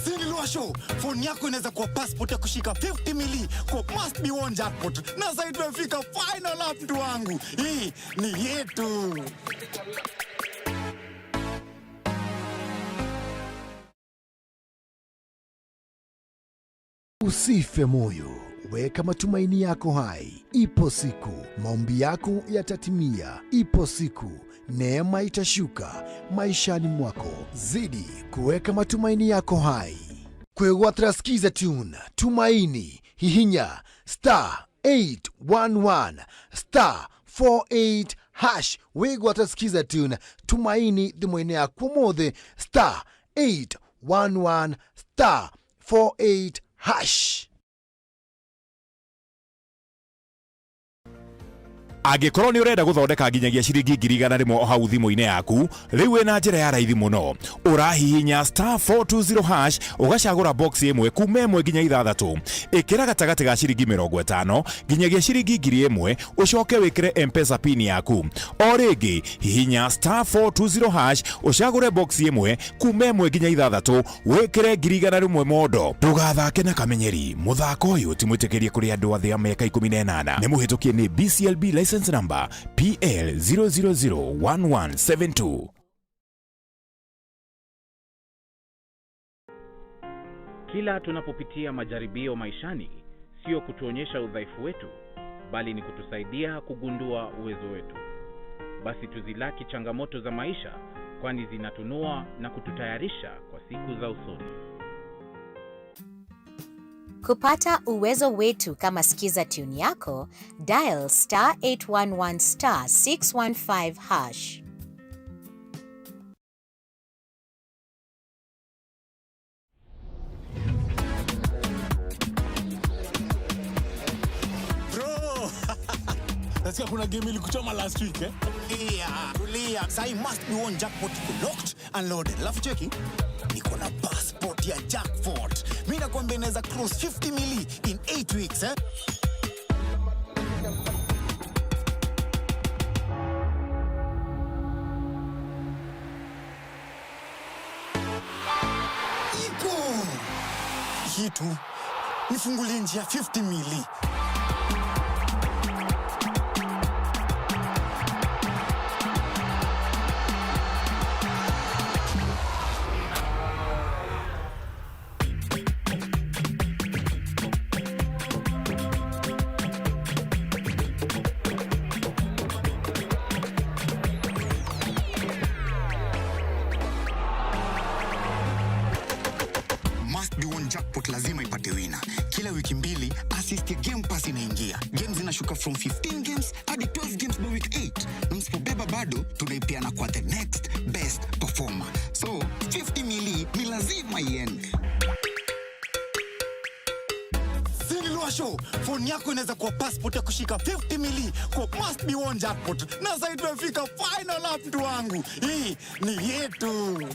Sinilwasho, phone yako inaweza kuwa passport ya kushika 50 mili kwa must be one jackpot. Na sasa tumefika final lap, mtu wangu. Hii ni yetu. Usife moyo, weka matumaini yako hai. Ipo siku maombi yako yatatimia. Ipo siku neema itashuka maishani mwako. Zidi kuweka matumaini yako hai. Kwegwatira Skiza Tune, Tumaini, hihinya star 811 star 48 hash. Wigwatira Skiza Tune, Tumaini thimũ-inĩ yaku ũmũthĩ star 811 star 48 hash. Angĩkorwo nĩ ũrenda gũthondeka nginyagia ciringi 100,000 o hau thimũ-inĩ yaku, rĩu wĩna njĩra ya raithi mũno. Ũrahihinya star 420 hash ũgacagũra box ĩmwe kuma 1 nginya 6. Ĩkĩra gatagatĩ ga ciringi 50 nginyagia ciringi 1,000 ũcoke wĩkĩre M-Pesa pin yaku. O rĩngĩ hihinya star 420 hash ũcagũre box ĩmwe kuma 1 nginya 6 wĩkĩre 100,000 mondo. Ndũgathake na kamenyeri, mũthako ũyũ ti mwĩtĩkĩrie kũrĩ andũ athĩ a mĩaka 18. Nĩ mũhĩtũkie nĩ BCLB license number PL 0001172. Kila tunapopitia majaribio maishani, sio kutuonyesha udhaifu wetu, bali ni kutusaidia kugundua uwezo wetu. Basi tuzilaki changamoto za maisha, kwani zinatunua na kututayarisha kwa siku za usoni. Kupata uwezo wetu kama Skiza Tune yako, dial star 811 star 615 hash. Bro. Nasikia kuna game ilikuchoma last week, eh? Tulia, tulia. Sai must be one jackpot locked and loaded. Alafu cheki, niko na passport ya jackpot. Mimi nakwambia inaweza cross 50 mili in 8 weeks, eh? Iko. Hii tu nifungulie njia 50 mili. Must be one jackpot lazima ipate wina. Kila wiki mbili assist ya Game Pass inaingia. Games zinashuka from 15 games hadi 12 games by week 8. Na msipobeba bado tunaipeana kwa the next best performer. So 50 mili ni lazima iende. Washo, phone yako inaweza kuwa passport ya kushika 50 mili kwa must be one jackpot. Na sasa tumefika final lap mtu wangu. Hii ni yetu.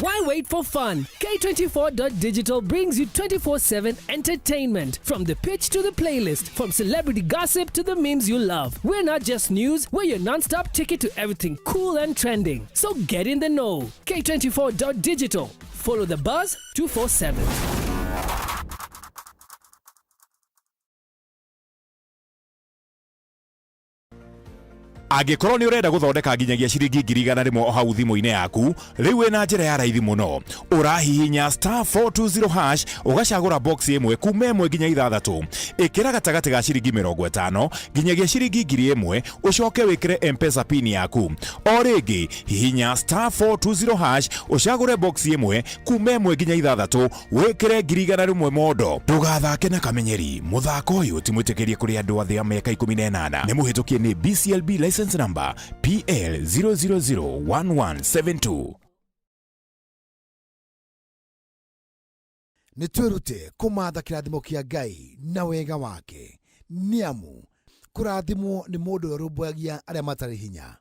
Why wait for fun? K24.digital brings you 24/7 entertainment. From the pitch to the playlist, from celebrity gossip to the memes you love. We're not just news, we're your non-stop ticket to everything cool and trending. So get in the know. K24.digital. Follow the buzz 247. Angĩkorwo nĩ ũrenda gũthondeka nginyagia ciringi 100,000 o hau thimũ-inĩ yaku, rĩu wĩna njĩra ya raithi mũno. Ũrahihinya star 420 hash ũgacagũra box ĩmwe kuma 1 nginya 6. Ĩkĩra gatagatĩ ga ciringi 50 nginyagia ciringi 1,000 ũcoke wĩkĩre M-Pesa pin yaku. O rĩngĩ hihinya star 420 hash ũcagũre box ĩmwe kuma 1 nginya 6 wĩkĩre 100,000 mondo. Ndũgathake na kamenyeri, mũthako ũyũ ti mwĩtĩkĩrie kũrĩ andũ athĩ a mĩaka 18. Nĩ mũhĩtũkie nĩ BCLB license number PL 0001172. Nĩ twĩrute kũmatha kĩrathimo kĩa Ngai na wega wake, nĩ amu kũrathimwo nĩ mũndũ ũrĩa ũrũmbũyagia arĩa matarĩ hinya.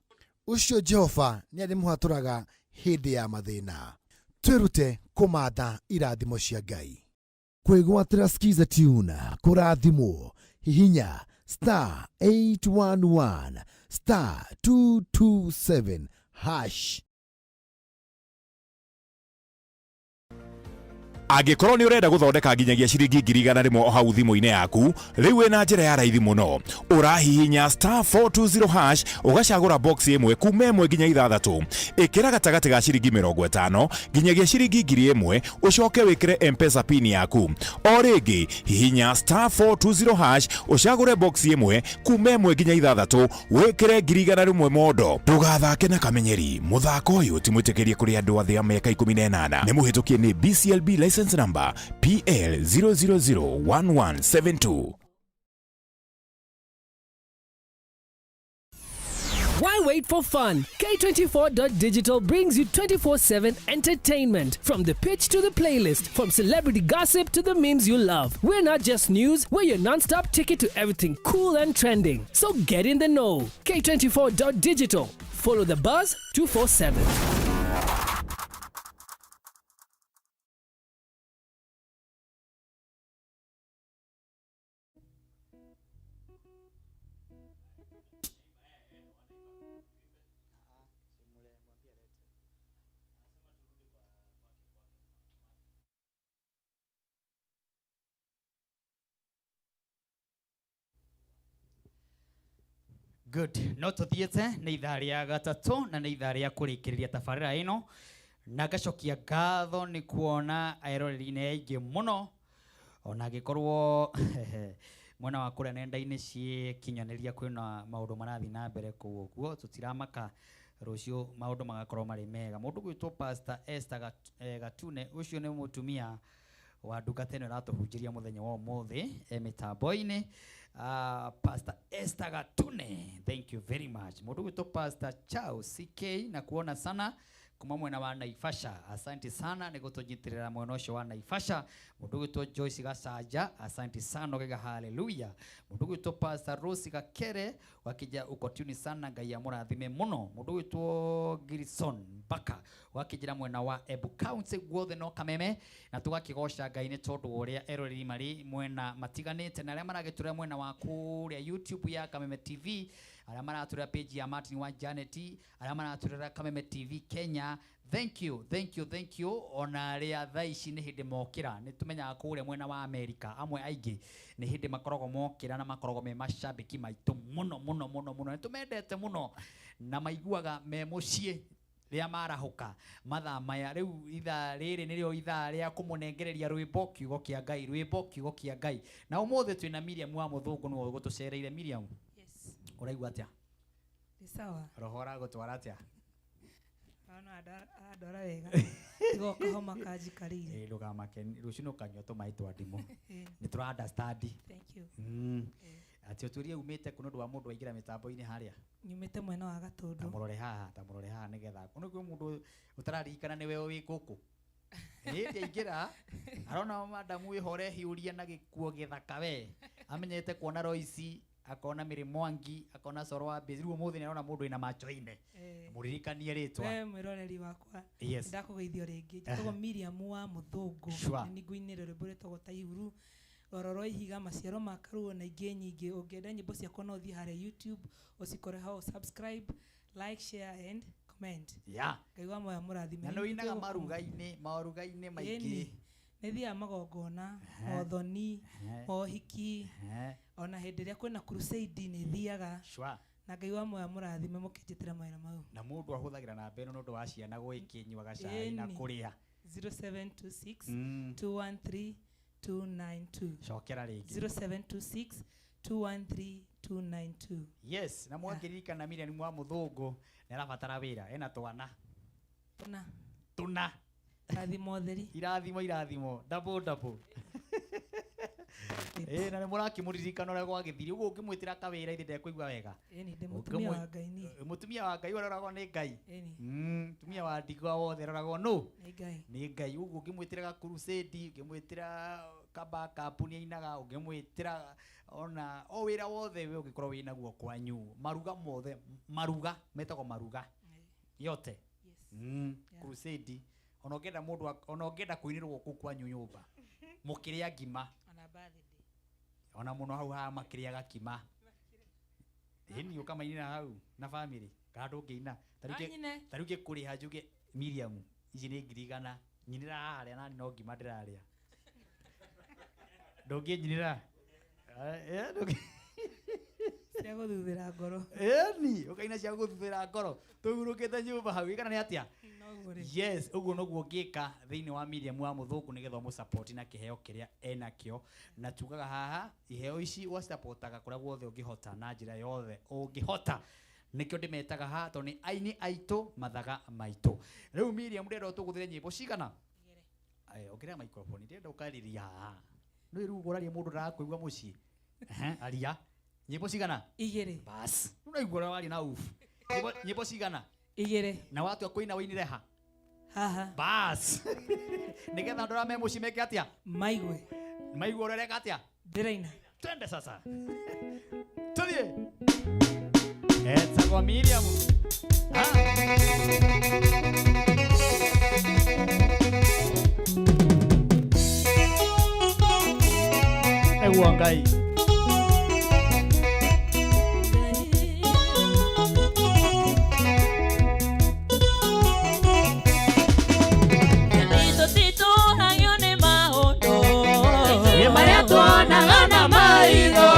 Ũcio Jehova nĩ arĩmũhatũraga hĩndĩ ya mathĩna. Twĩrute kũmatha irathimo cia Ngai. Kwĩgwatĩra Skiza Tune, kũrathimwo, hihinya star 811 star 227 hash. Angĩkorwo nĩ ũrenda gũthondeka nginyagia ciringi 100,000 o hau thimũ-inĩ yaku, rĩu wĩna njĩra ya raithi mũno. Ũrahihinya star 420 hash ũgacagũra box ĩmwe kuma 1 nginya 6. Ĩkĩra gatagatĩ ga ciringi 50 nginyagia ciringi 1,000 ũcoke wĩkĩre M-Pesa pin yaku. O rĩngĩ hihinya star 420 hash ũcagũre box ĩmwe kuma 1 nginya 6 wĩkĩre 100,000 mondo. Ndũgathake na kamenyeri, mũthako ũyũ ti mwĩtĩkĩrie kũrĩ andũ athĩ a mĩaka 18. Nĩ mũhĩtũkie nĩ BCLB license number PL 0001172. Why wait for fun? K24.digital brings you 24/7 entertainment. From the pitch to the playlist, from celebrity gossip to the memes you love. We're not just news, we're your non-stop ticket to everything cool and trending. So get in the know. K24.digital. Follow the buzz 247. Good. No tuthiĩte nĩ ithaa rĩa gatatũ na nĩ ithaa rĩa kũrĩkĩrĩria tabarĩra ĩno, na ngacokia ngatho nĩ kuona eroreri nĩ aingĩ mũno, ona angĩkorwo mwena wa kũrĩa nenda-inĩ ciĩkinyanĩria kwĩna maũndũ marathiĩ na mbere kũu ũguo, tũtiramaka rũciũ maũndũ magakorwo marĩ mega. Mũndũ gwĩtwo Pastor Esther Gatune, ũcio nĩ mũtumia wa ndungata ĩno ĩratũhunjĩria mũthenya wa ũmũthĩ mĩtambo-inĩ. Pastor Esther Gatune, thank you very much. Mũndũ gwĩtwo Pastor Charles CK, na kuona sana kuma mwena wa Naivasha, asante sana nĩ gũtũnyitĩrĩra mwena ũcio wa Naivasha. Mũndũ gwĩtwo Joyce Gasanja, asante sana ũgaiga hallelujah. Mũndũ gwĩtwo Pastor Rose Gakere wakija uko tuni sana, Ngai amũrathime mũno. Mũndũ gwĩtwo Gilson Mbaka wakijira mwena wa Embu County guothe no Kameme, na tũgakĩgoca Ngai nĩ tondũ wa ũrĩa eroreri marĩ mwena matiganĩte na arĩa maragĩtũrĩa mwena wa kũrĩa YouTube ya Kameme TV, arĩa maratũrĩra page ya Martin wa Janet, arĩa maratũrĩra Kameme TV Kenya. Thank you, thank you, thank you. Ona arĩa thaa ici nĩ hĩndĩ mokĩra, nĩ tũmenyaga kũrĩa mwena wa Amerika amwe aingĩ nĩ hĩndĩ makoragwo mokĩra na makoragwo me macambĩki maitũ mũno mũno mũno mũno, nĩ tũmendete mũno na maiguaga me mũciĩ rĩrĩa marahũka mathaa maya. Rĩu ithaa rĩrĩ nĩrĩo ithaa rĩa kũmũnengereria rwĩmbo kiugo kĩa Ngai, rwĩmbo kiugo kĩa Ngai. Na ũmũthĩ twĩna Miriam wa Mũthũngũ, nĩwe ũgũtũcereire. Miriam, Yes. ũraigua atĩa? Nĩ sawa. Roho ũragũtwara atĩa? Ona andwara wega. Tiga kahoma kanjikarĩire. Ndũkamake, rũciũ nĩ ũkanyua tũmaĩ twa ndimũ. Nĩ tũra understand. Thank you. Atĩ ũtwĩrie umĩte kũ nĩ ũndũ wa mũndũ waingĩra mĩtambo-inĩ harĩa. Nyumĩte mwena wa Gatũndũ. Tamũrore haha, tamũrore haha nĩgetha nĩ kwĩ mũndũ ũtararirikana nĩwe wĩ gũkũ. Hĩndĩ aingĩra arona madamu wĩho ũrehiũria na gĩkuo gĩthaka we amenyete kuona Royce, akona Mary Mwangi, akona Coro wa Mbĩzi. Rĩu ũmũthĩ nĩarona mũndũ wĩna macho ine. Mũririkanie rĩtwa. We mwĩroreri wakwa, ndakũgeithio rĩngĩ. Njĩtagwo Miriam wa Mũthũngũ. Nĩ ngũinĩra rwĩmbo rwĩtagwo Taihuru, Rwaro rwa Ihiga, Maciaro ma Karuo na ingĩ nyingĩ. Ũngĩenda nyĩmbo ciakwa no ũthiĩ harĩa YouTube ũcikore ho, subscribe, like, share and comment. Ngai wa muoyo amũrathime. Na nĩ ũinaga maruga-inĩ, maruga-inĩ maingĩ. Ĩni. Nĩ thiaga magongona, mothoni, mohiki, ona hĩndĩ ĩrĩa kwĩna crusade nĩ thiaga. Na Ngai wa muoyo amũrathime mũkĩnjĩtĩra mawĩra mau. Na mũndũ ahũthagĩra namba ĩno nĩ ũndũ wa ciana gũgĩkĩnyuaga cai na kũrĩa. 0726 213 292. Cokera rĩngĩ. 0726 213 292. Yes, na mwakĩririkana Miriam wa Mũthũngũ nĩ arabatara wĩra, ena twana. Tũna. Tũna. Irathimo theri. Irathimo, irathimo, double double. Na nĩ mũrakĩmũririkana ũrĩa gwagĩthire. Ũguo ũngĩmwĩtĩra kawĩra ithe ndekũigua wega. Ĩni, ndĩ mũtumia wa Ngai niĩ. Mũtumia wa Ngai ũrĩa ũroragwo nĩ Ngai. Mũtumia wa ndigwa wothe ũroragwo nũ? Nĩ Ngai. Nĩ Ngai. Ũguo ũngĩmwĩtĩra ga crusade, ũngĩmwĩtĩra ka backup nĩ ainaga, ũngĩmwĩtĩra ona o wĩra wothe we ũngĩkorwo wĩ naguo kwanyu. Maruga mothe, maruga, metagwo maruga. Yote. Crusade. Ona ũngĩenda mũndũ, ona ũngĩenda kũinĩrwo kũu kwanyu nyũmba. Mũkĩrĩa ngima. Ona birthday. Ona mũno hau haha makĩrĩaga kima. Ĩni ũkamainĩra hau na family kana ndũngĩina. Ta rĩu ngĩkũrĩha njuge Miriam ici nĩ ngiri igana, nyinĩra harĩa nani no ngima ndĩrarĩa. Ndũngĩnyinĩra? Cia gũthuthĩra ngoro. Ĩni, ũkaina cia gũthuthĩra ngoro. Tũhurũkĩte nyũmba hau, kana nĩ atĩa? Yes, ũguo noguo ũngĩka thĩinĩ wa Miriam wa Mũthũngũ nĩgetha ũmũsupport na kĩheo kĩrĩa enakĩo. Na tugaga haha iheo ici ũcipportaga kũrĩa guothe ũngĩhota na njĩra yothe ũngĩhota. Nĩkĩo ndĩmetaga haha tondũ nĩ aini aitũ mathaga maitũ. Rĩu Miriam ndĩrenda ũtũgũthĩre nyĩmbo cigana? Aya, ongerera microphone, ndĩrenda ũkarĩria haha. Nĩ rĩu ũraria mũndũ ndarakũigua mũciĩ. Aria. Nyĩmbo cigana? Igĩrĩ. Bas. Ũraigua ũrĩa waria na ufu. Nyĩmbo cigana? Igĩrĩ. Na watua kũina ũinĩre ha? Haha. Bas. Nĩgetha andũ arĩa me mũciĩ meke atĩa? Maigue. Maigue ũrĩa ũreka atĩa? Ndĩraina. Twende sasa. Tuthiĩ. Etagwo Miriam. Nĩguo Ngai. Marĩa tuonaga na maitho,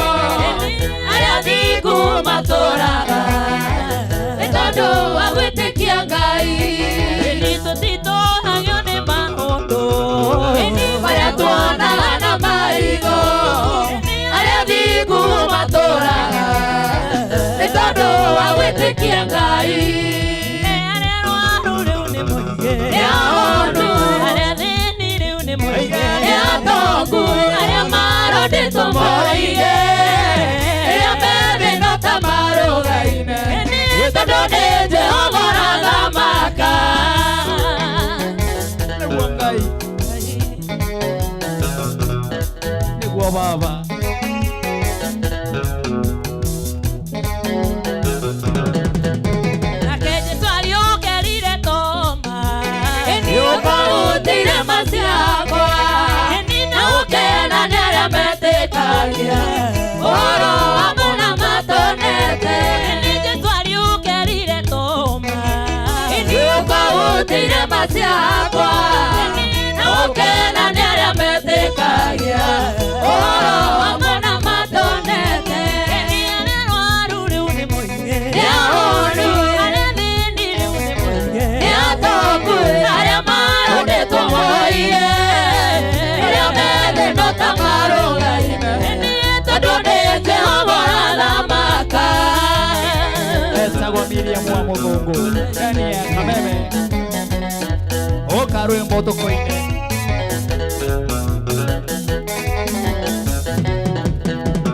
arĩa thingu matũraga nĩ tondũ wa gwĩtĩkia Ngai. Tũtitũhagio nĩ maũndũ marĩa tuonaga na maitho, arĩa thingu matũraga nĩ tondũ wa gwĩtĩkia Ngai. Arĩa arwaru rĩu nĩ moige, nĩ ahonu, arĩa athĩni rĩu nĩ moige, nĩ atongu, arĩa marondĩtwo moige, rĩrĩa methĩ no ta marũgaine, tondũ nĩ Jehova ũrathamaka. Nĩguo Ngai. Nĩguo Baba. Nake Jesũ ariũkĩrire Toma, nĩũkaũtĩire maciakwa, na ũkena nĩ arĩa metĩkagia ũhoro wa mũna matonete. Jesũ ariũkĩrire Toma, nĩũkaũtĩire maciakwa, na ũkena nĩ arĩa metĩkagia ũhoro wa mũna matonete. Arĩa arwaru rĩu nĩ moige, nĩ ahonu, arĩa athĩni rĩu nĩ moige, nĩ atongu, arĩa marondĩtwo moige, rĩrĩa methĩ no ta marũgaine, tondũ nĩ Jehova ũrathamaka. Etagwo Miriam wa Mũthũngũ ndani ya Kameme. Ũka rwĩmbo tũkũine.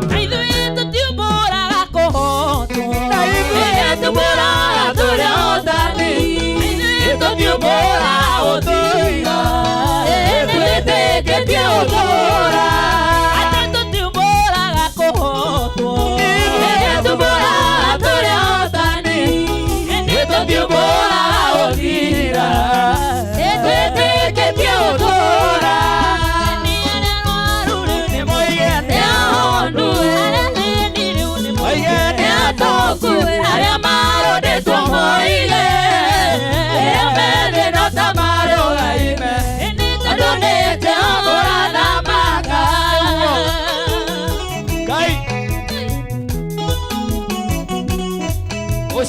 Na ithuĩ tũtiuma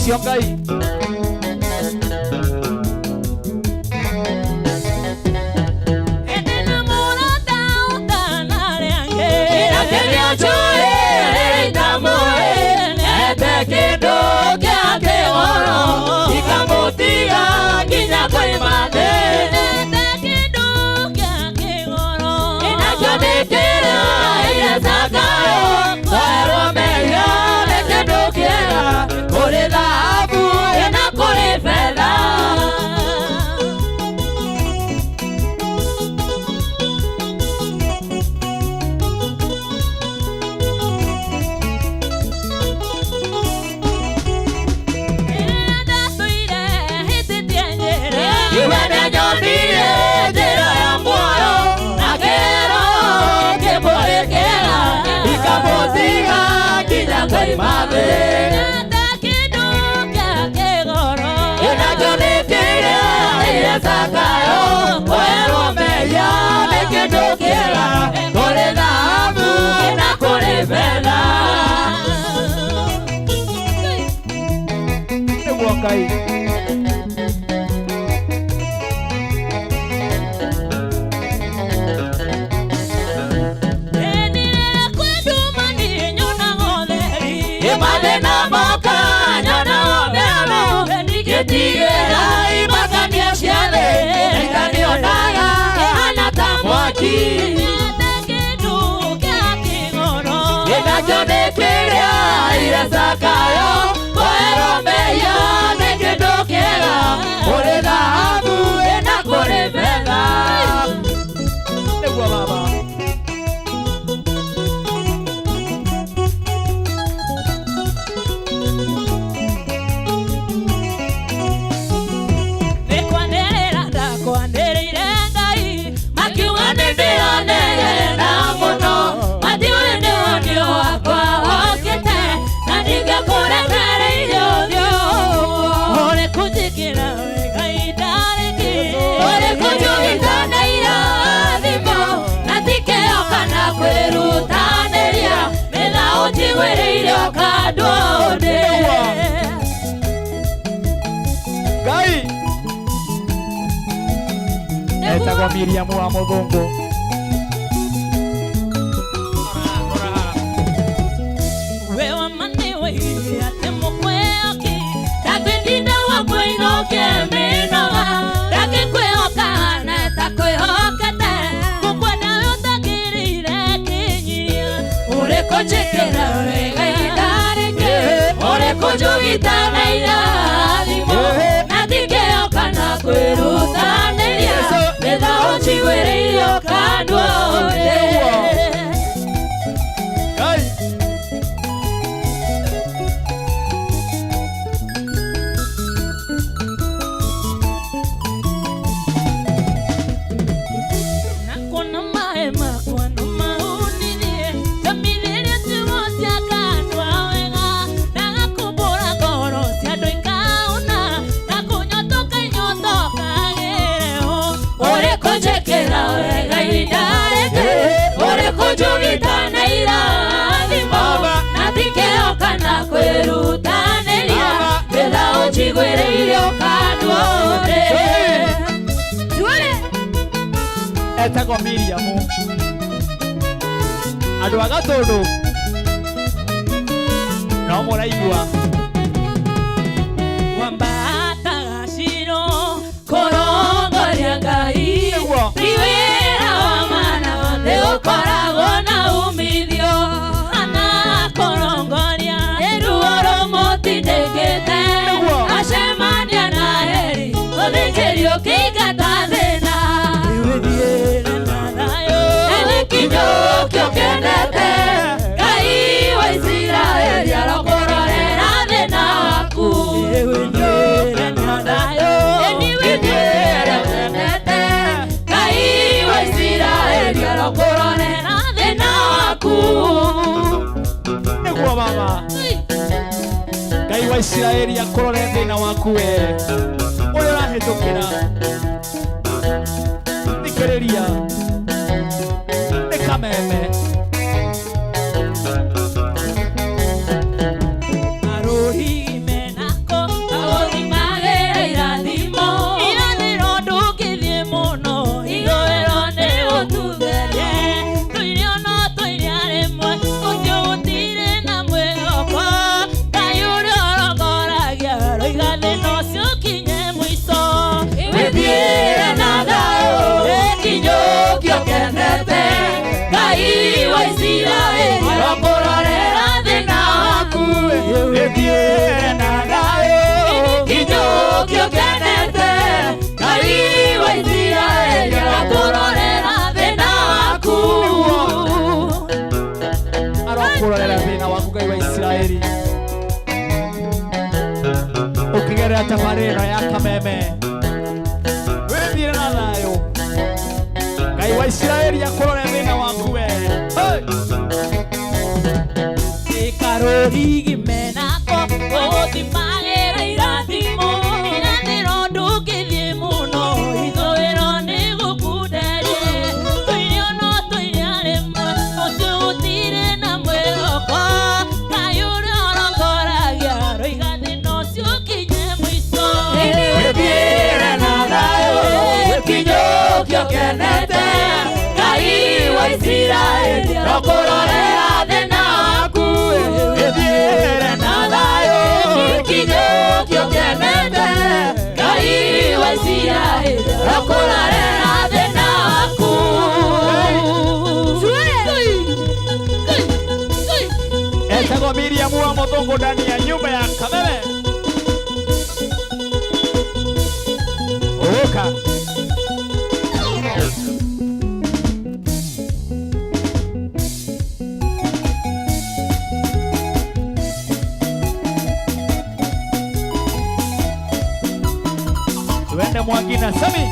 Ũcio Ngai. Ikamutiga nginya kwĩmane kũrĩ thahabu na kũrĩ betha. Iwe nĩnyonire njĩra ya muoyo na kĩro kĩmũrĩkĩra ikamũtiga nginya koima thĩ. Ĩnakĩo nĩ kĩrĩa ĩcakayo kwerwo mehia nĩ kĩndũ kĩega kũrĩ thahabu na kũrĩ betha. Nĩguo Ngai. Mathĩna moka nyonaga mĩano ngĩtigĩra imakania cia thĩ itanionaga ĩhana ta mwaki. Gĩnakĩo nĩ kĩrĩa irecakayo kwerwo mehia nĩ kĩndũ kĩega kũrĩ thahabu na kũrĩ betha. Nĩguo baba. Kwĩrutanĩria mĩtha ũnjiguĩrĩire ũkandũnde. Ngai. Etagwo Miriam wa Mũthũngũ. We wa mane woigire atĩ mũkwĩhoki ndangĩtinda wa kwĩinũkia mĩnoga ndangĩkwĩhoka na etakwĩhokete gũkwenda ũtagĩrĩire kĩnyiria ũrĩ kũnjĩkĩra wega itarĩke ũrĩ kũnjũgita na irathimo na ndingĩhoka na kwĩrutanĩria mĩtha ũnjiguĩrĩire ũkandũnde. Ngai. Nakona maĩ makwa no maunithie ngamithĩrie ciugo cia kanua wega ndagakumbũra ngoro cia andũ ikauna na kũnyotoka inyotokagĩre ho ũrĩ kũnjĩkĩra wega ihinda rĩngĩ ũrĩ kũnjũgita na irathimo na ndingĩhoka na kwĩrutanĩria mĩtha ũnjiguĩrĩire ũkandũnde. Etagwo Miriam. Andũ a Gatũndũ no mũraigua. Wambataga ciro kũrongoria Ngai ti wĩra wa mana nĩ ũkoragwo na umithio ana kũrongoria nĩ ruo rũmũtindĩkĩte acemania na heri ũthikĩrio kĩingata thĩna Nĩkĩnyũkio kĩendete Ngai wa Isiraeli arokũrorera thĩna waku. Nĩwĩthiĩre Ngai wa Isiraeli arokũrorera thĩna waku. Nĩguo baba. Ngai wa Isiraeli akũrore thĩna waku we ũrĩa ũrahĩtũkĩra. Thikĩrĩria. Nĩ kameme. Arũhime nako kenete Ngai wa Isiraeli arokũrorera thĩna waku Wĩthiĩre na thayũ Kinyũkio kenete Ngai wa Isiraeli arokũrorera thĩna waku Arokũrorera thĩna waku Ngai wa Isiraeli ũkĩgerera tabarĩra ĩno ya Kameme wĩthiĩre na thayũ Ngai wa Isiraeli akũrore thĩna waku we. Hey! Ikarũrigi menako gũthimagĩra irathimo irathĩro ndũngĩthiĩ mũno ithũĩro nĩ gũkunderie tũirio no tũiria rĩmwe ũcio gũtirĩ na mwĩhoko Ngai ũrĩa ũrongoragia roiga thĩna ũcio ũkinye mũico. Wĩthiĩre na thayũ Kinyũkio kenete Ngai wa Isiraeli arokũrorera thĩna waku Wĩthiĩre na thayũ Kinyũkio kenete Ngai wa Isiraeli arokũrorera thĩna waku. Etagwo Miriam wa Mũthũngũ ndani ya nyumba ya Kameme. Ũka. Tuende Mwangina Sami.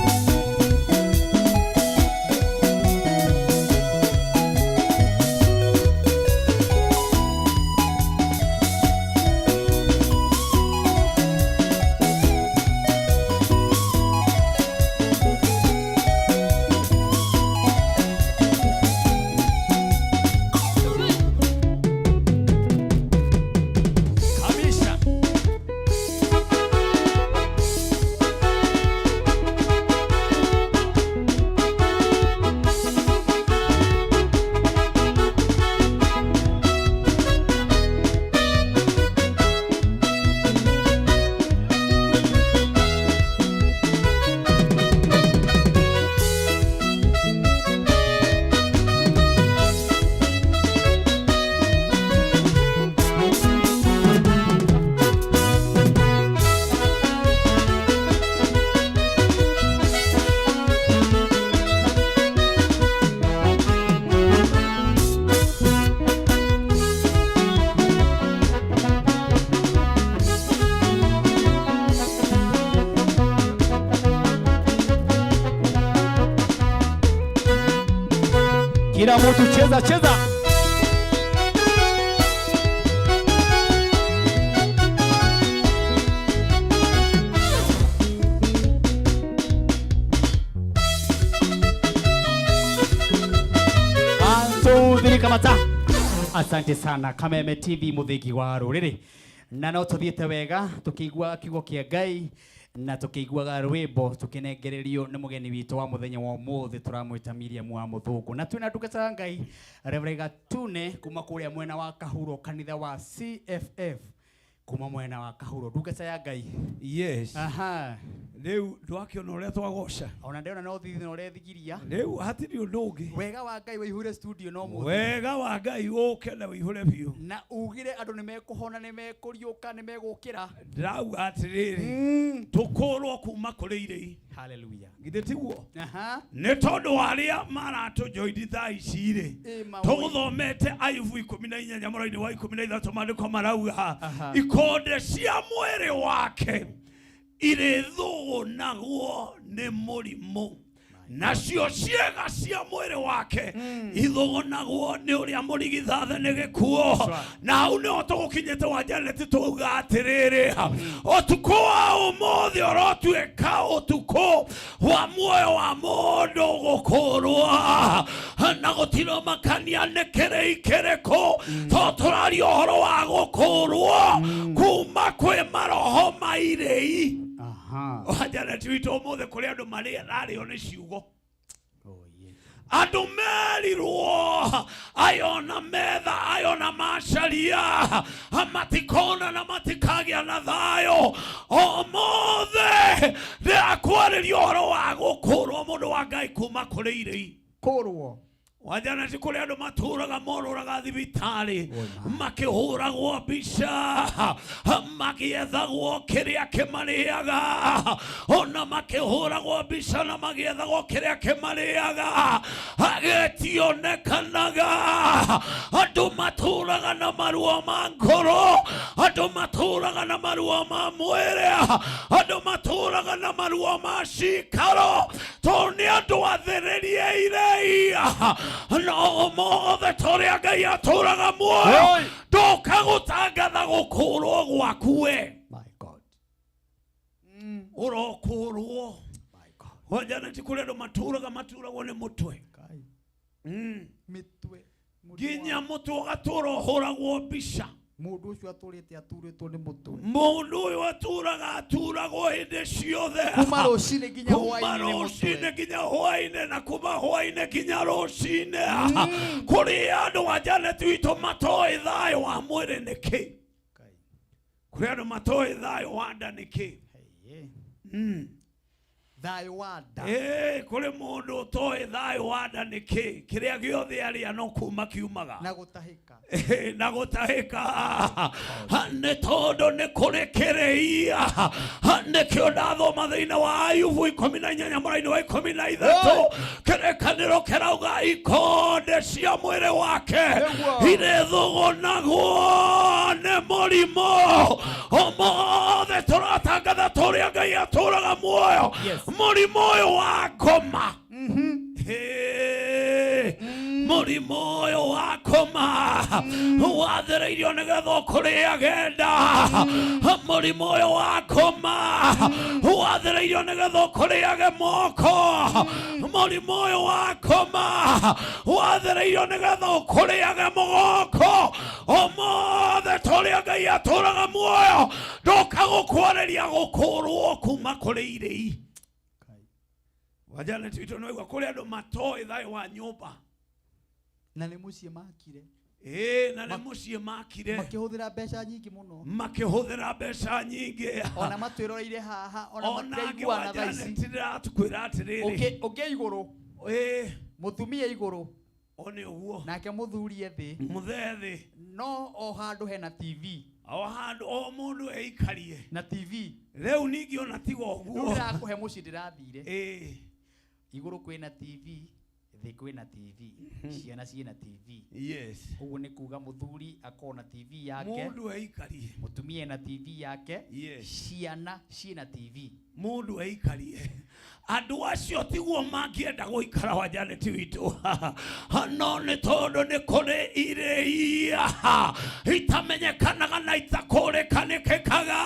Kabisa. Kila mtu cheza cheza. One, two, three, kamata. Asante sana Kameme TV muthigi wa ruriri na no tuthiete wega tukigua kiugo kia Ngai na tukiguaga rwimbo tukinengererio ni mugeni witu wa muthenya wa umuthi turamwita Miriam wa Muthungu na twina ndungata ya Ngai Reverend Gatune kuma kuria mwena wa Kahuro kanitha wa CFF kuma mwena wa Kahuro ndungata ya Ngai. Yes. Aha. Rĩu ndwakĩona ũrĩa twagoca. Ona ndĩrona no thithi na ũrethigiria. Rĩu hatirĩ ũndũ ũngĩ. Wega wa Ngai wĩihũre studio no mũthĩ. Wega wa Ngai ũke na wĩihũre biũ. Na ugire andũ nĩ mekũhona nĩ mekũriũka nĩ megũkĩra. Ndĩrauga atĩrĩrĩ tũkũrwo kuma kũrĩ irĩi. Hallelujah. Githĩ tiguo? Aha. Nĩ tondũ wa arĩa maratũjoini thaa ici rĩ Ĩ, maũĩ. tũgũthomete Ayubu 18 mũraini wa 13 maandĩko marauga ikonde cia mwĩrĩ wake irĩthũgũnagwo nĩ mũrimũ nacio ciĩga cia mwĩrĩ wake ithũgũnagwo nĩ ũrĩa mũrigithathe nĩ gĩkuo. Na hau nĩho tũgũkinyĩte wa Janet twauga atĩrĩrĩ ũtukũ wa ũmũthĩ ũrotuĩka ũtukũ wa muoyo wa mũndũ gũkũrwo na gũtiromakania nĩ kĩrĩi kĩrĩkũ to tũraria ũhoro wa gũkũrwo kuma kwĩ maroho ma irĩi. Aha. Janet witũ ũmũthĩ kũrĩ andũ mararĩo nĩ ciugo andũ merirwo ayona metha ayona macaria matikona na matikagĩa na thayũ. Ũmũthĩ ndĩrakwarĩria ũhoro wa gũkũrwo mũndũ wa Ngai kuma kũrĩ irĩi. Kũrwo. Wajana ti kũrĩ andũ matũraga morũraga thibitarĩ makĩhũragwo mbica magĩethagwo kĩrĩa kĩmarĩaga ona makĩhũragwo mbica na magĩethagwo kĩrĩa kĩmarĩaga gĩtionekanaga. Andũ matũraga na maruo ma ngoro, andũ matũraga na maruo ma mwĩrĩ, andũ matũraga na maruo ma cikaro, tondũ nĩ andũ athĩrĩrie irei. No ũmũthĩ tũrĩa Ngai atũraga muoyo, ndoka gũtangatha gũkũrwo gwaku we. Ũrokũrwo. Wajana ti kũrĩ andũ matũraga maturagwo nĩ mũtwe. Mĩtwe. Nginya mũtwe ũgatũra ũhũragwo mbica. Mũndũ ũcio atũrĩte aturĩtwo nĩ mũtwe. Mũndũ ũyũ atũraga aturagwo hĩndĩ ciothe. Kuma rũcinĩ nginya Kuma hwaĩ-inĩ nĩ mũtwe. rũcinĩ nginya hwaĩ-inĩ na kuma hwaĩ-inĩ nginya rũcinĩ. Kũrĩ andũ a Janet witũ matoĩ thayũ wa mwĩrĩ nĩ kĩ. Kũrĩ andũ matoĩ thayũ wa nda nĩ kĩ. Thayũ wa nda. Kũrĩ mũndũ ũtoĩ thayũ wa nda nĩ kĩ. Kĩrĩa gĩothe arĩa no kuma kiumaga. Na gũtahĩka. Na gũtahĩka. Nĩ tondũ nĩ kũrĩ kĩrĩia. Nĩkĩo ndathoma thĩinĩ wa Ayubu 18 mũraini wa 13. Kĩrĩkanĩro kĩrauga ikonde cia mwĩrĩ wake irĩthũgũnagwo nĩ mũrimũ. Ũmũthĩ tũratangatha tũrĩa Ngai atũraga muoyo. Mũrimũ ũyũ wa ngoma. Mũrimũ ũyũ wa ngoma wathĩrĩirio nĩgetha ũkũrĩage nda. Mũrimũ ũyũ wa ngoma wathĩrĩirio nĩgetha ũkũrĩage moko. Mũrimũ ũyũ wa ngoma wathĩrĩirio nĩgetha ũkũrĩage mũgongo. Ũmũthĩ tũrĩa Ngai atũraga muoyo, ndoka gũkwarĩria gũkũrwo kuma kũrĩ irĩi. Wajana twitũ no igua kũrĩ andũ matoĩ thayũ wa nyũmba. Na nĩ mũciĩ makire. Na nĩ mũciĩ makire. Makĩhũthĩra mbeca nyingĩ mũno. Makĩhũthĩra mbeca nyingĩ. Ona matwĩroreire haha, ona Ona matiraiguana angĩ thaa ici. Janet ndĩratũkwĩra atĩrĩrĩ. Ũngĩ igũrũ. Mũtumia igũrũ. O nĩ ũguo. Nake mũthuri e thĩ. Mũthee thĩ. No o handũ hena TV. O handũ o mũndũ eikarie. Na TV. Rĩu ningĩ ona tiga ũguo. Rĩu ndĩrakũhe mũciĩ ndĩrathire. Igũrũ kwĩna TV, thĩ kwĩna TV, ciana ciĩna TV. Ũguo nĩ kuga mũthuri akorwo na TV yake. Mũndũ eikarie. Mũtumia ena TV yake. Ciana ciĩna TV. Mũndũ eikarie. Andũ acio tiguo mangĩenda gũikara wa Janet witũ. No nĩ tondũ nĩ kũrĩ irĩia itamenyekanaga na itakũrĩkanĩkĩkaga.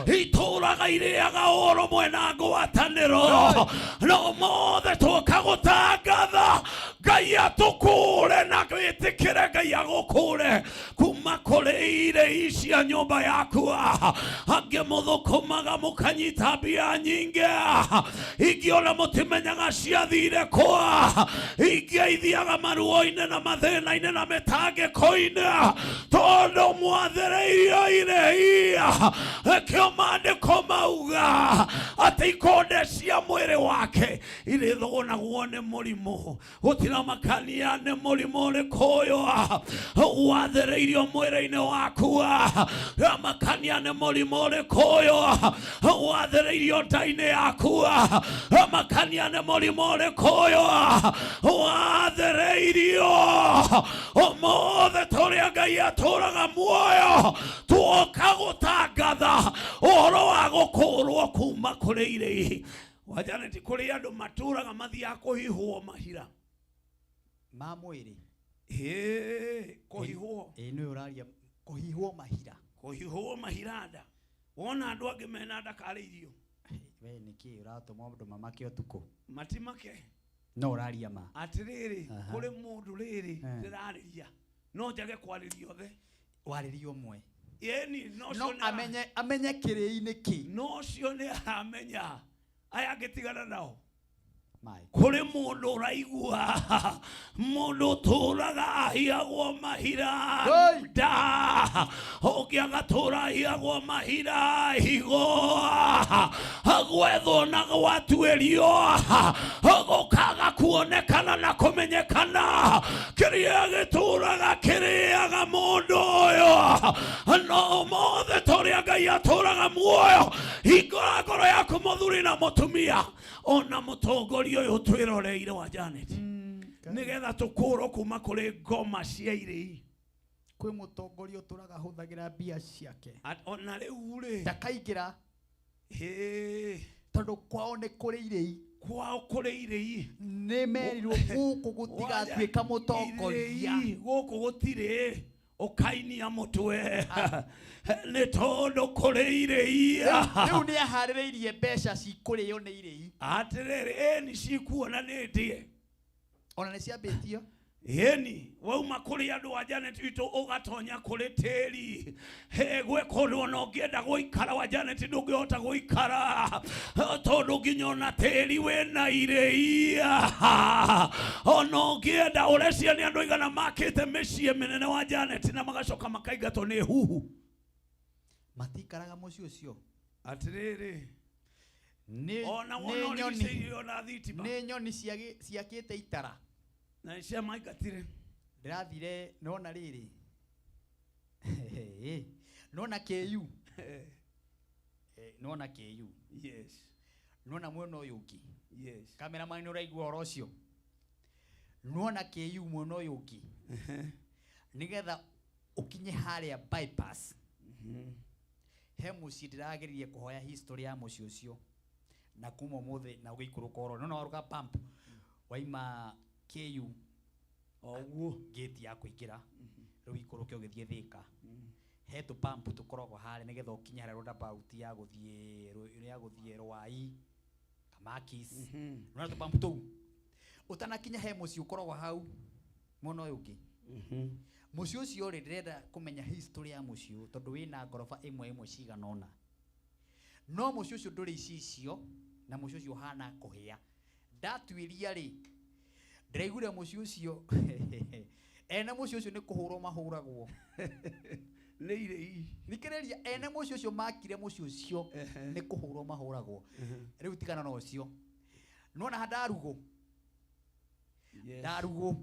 Itũraga irĩaga ũrũmwe na ngwatanĩro. No mothe twoka gũtangatha Ngai atũkũre na wĩtĩkĩre Ngai agũkũre kuma kũrĩ irĩi cia nyũmba yaku. Angĩ mũthũkũmaga mũkanyita mbia nyingĩ, ingĩ ona mũtimenyaga ciathire kwa, ingĩ ithiaga maruo-inĩ na mathĩna-inĩ na mĩtangĩko-inĩ tondũ mwathĩrĩirio irĩi. Nĩkĩo maandĩko mauga atĩ ikonde cia mwĩrĩ wake irĩthũgũnagwo nĩ mũrimũ. Gũtiramakania nĩ mũrimũ ũrĩkũ ũyũ wathĩrĩirio mwĩrĩ-inĩ waku. Ramakania nĩ mũrimũ ũrĩkũ ũyũ wathĩrĩirio nda-inĩ yaku. Ramakania nĩ mũrimũ ũrĩkũ ũyũ wathĩrĩirio. Ũmũthĩ tũrĩa Ngai atũraga muoyo, tuoka gũtangatha ũhoro wa gũkũrwo kuma kũrĩ irĩi. Wa Janet, kũrĩ andũ matũraga mathiaga kũhihwo mahira ma mwĩrĩ. Kũhihwo. Nĩwe ũraria kũhihwo mahira. Kũhihwo mahira nda. Wona andũ angĩ mena nda karĩ irio. We nĩkĩ ũratũma andũ mamake ũtukũ? Matimake. No ũraria ma. Atĩrĩrĩ, kũrĩ mũndũ rĩrĩ ndĩrarĩria. No njage kwarĩria othe. Warĩria ũmwe. Ĩni, no No ũcio nĩ ara- amenye kĩrĩi-inĩ kĩ. No ũcio nĩ aramenya. Aya angĩtigana nao. My Kũrĩ mũndũ ũraigua, mũndũ ũtũraga ahiagwo mahira nda. Ũngĩ agatũra hiagwo mahira higo gwethwo na gwatuĩrio gũkaga kuonekana na kũmenyekana kĩrĩa gĩtũraga kĩrĩaga mũndũ ũyũ no ũmũthĩ tũrĩa Ngai atũraga muoyo hingũra ngoro yaku mũthuri na mũtumia ona mũtongoria ũyũ twĩroreire wa Janet nĩgetha tũkũrwo kuma kũrĩ ngoma cia irĩi Kwĩ mũtongoria ũtũraga ahũthagĩra mbia ciake. Ona rĩu rĩ ndakaingĩra Hĩ. Tondũ kwao nĩ kũrĩ irĩi. Kwao kũrĩ irĩi. Nĩ merirwo gũkũ gũtigatuĩka mũtongoria. Irĩi gũkũ gũtirĩ ũkainia mũtwe nĩ tondũ kũrĩ irĩi. Rĩu nĩ aharĩrĩirie mbeca cikũrĩo nĩ irĩi. Atĩrĩrĩ ĩni cikuona nĩ ndĩe. Ona nĩ ciambĩtio. Ĩni wauma kũrĩ andũ a Janet witũ ũgatonya kũrĩ tĩri. He gwĩ kũndũ ona ũngĩenda gũikara wa Janet ndũngĩhota gũikara tondũ nginya ona tĩri wĩna irĩi. Ona ũngĩenda ũreciria nĩ andũ aigana makĩte mĩciĩ mĩnene wa Janet na magacoka makaingatwo nĩ huhu. Matikaraga mũciĩ ũcio. Atĩrĩrĩ. Nĩ Ona wona ũrigicĩirio na thitima. Nĩ nyoni ciakĩte itara. Na nĩ ciamaingatire. Ndĩrathire nona rĩrĩ. Nona KU. Nona KU. Yes. Nona mwena ũyũ ũngĩ. Yes. Cameraman nĩ ũraigua ũhoro ũcio. Nona KU mwena ũyũ ũngĩ. Nĩgetha ũkinye harĩa bypass. He mũciĩ ndĩrageririe kũhoya history ya mũciĩ ũcio. Na kuma ũmũthĩ na ũgĩikũrũka oro. Nona waruga pump. Waima KU. Oguo. Gate ya kũingĩra. Rĩu ikũrũke ũgĩthiĩ Thĩka. He tũ pump tũkoragwo harĩa nĩgetha ũkinye harĩa roundabout ya gũthiĩ ya gũthiĩ Rwai, Kamakis. Nĩwona tũ pump tũu. Ũtanakinya he mũciĩ ũkoragwo hau mwena ũyũ ũngĩ. Mũciĩ ũcio rĩ ndĩrenda kũmenya history ya mũciĩ ũyũ tondũ wĩna ngoroba ĩmwe ĩmwe cigana ũna. No mũciĩ ũcio ndũrĩ icicio na mũciĩ ũcio ũhana kũhĩa. Ndatuĩria rĩ ndĩraiguire mũciĩ ũcio ene mũciĩ ũcio nĩ kũhũrwo mahũragwo. Nĩ irĩi. Thikĩrĩria ene mũciĩ ũcio makire mũciĩ ũcio nĩ kũhũrwo mahũragwo. Rĩu tigana na ũcio. Nĩwona ha Ndarugũ? Ndarugũ.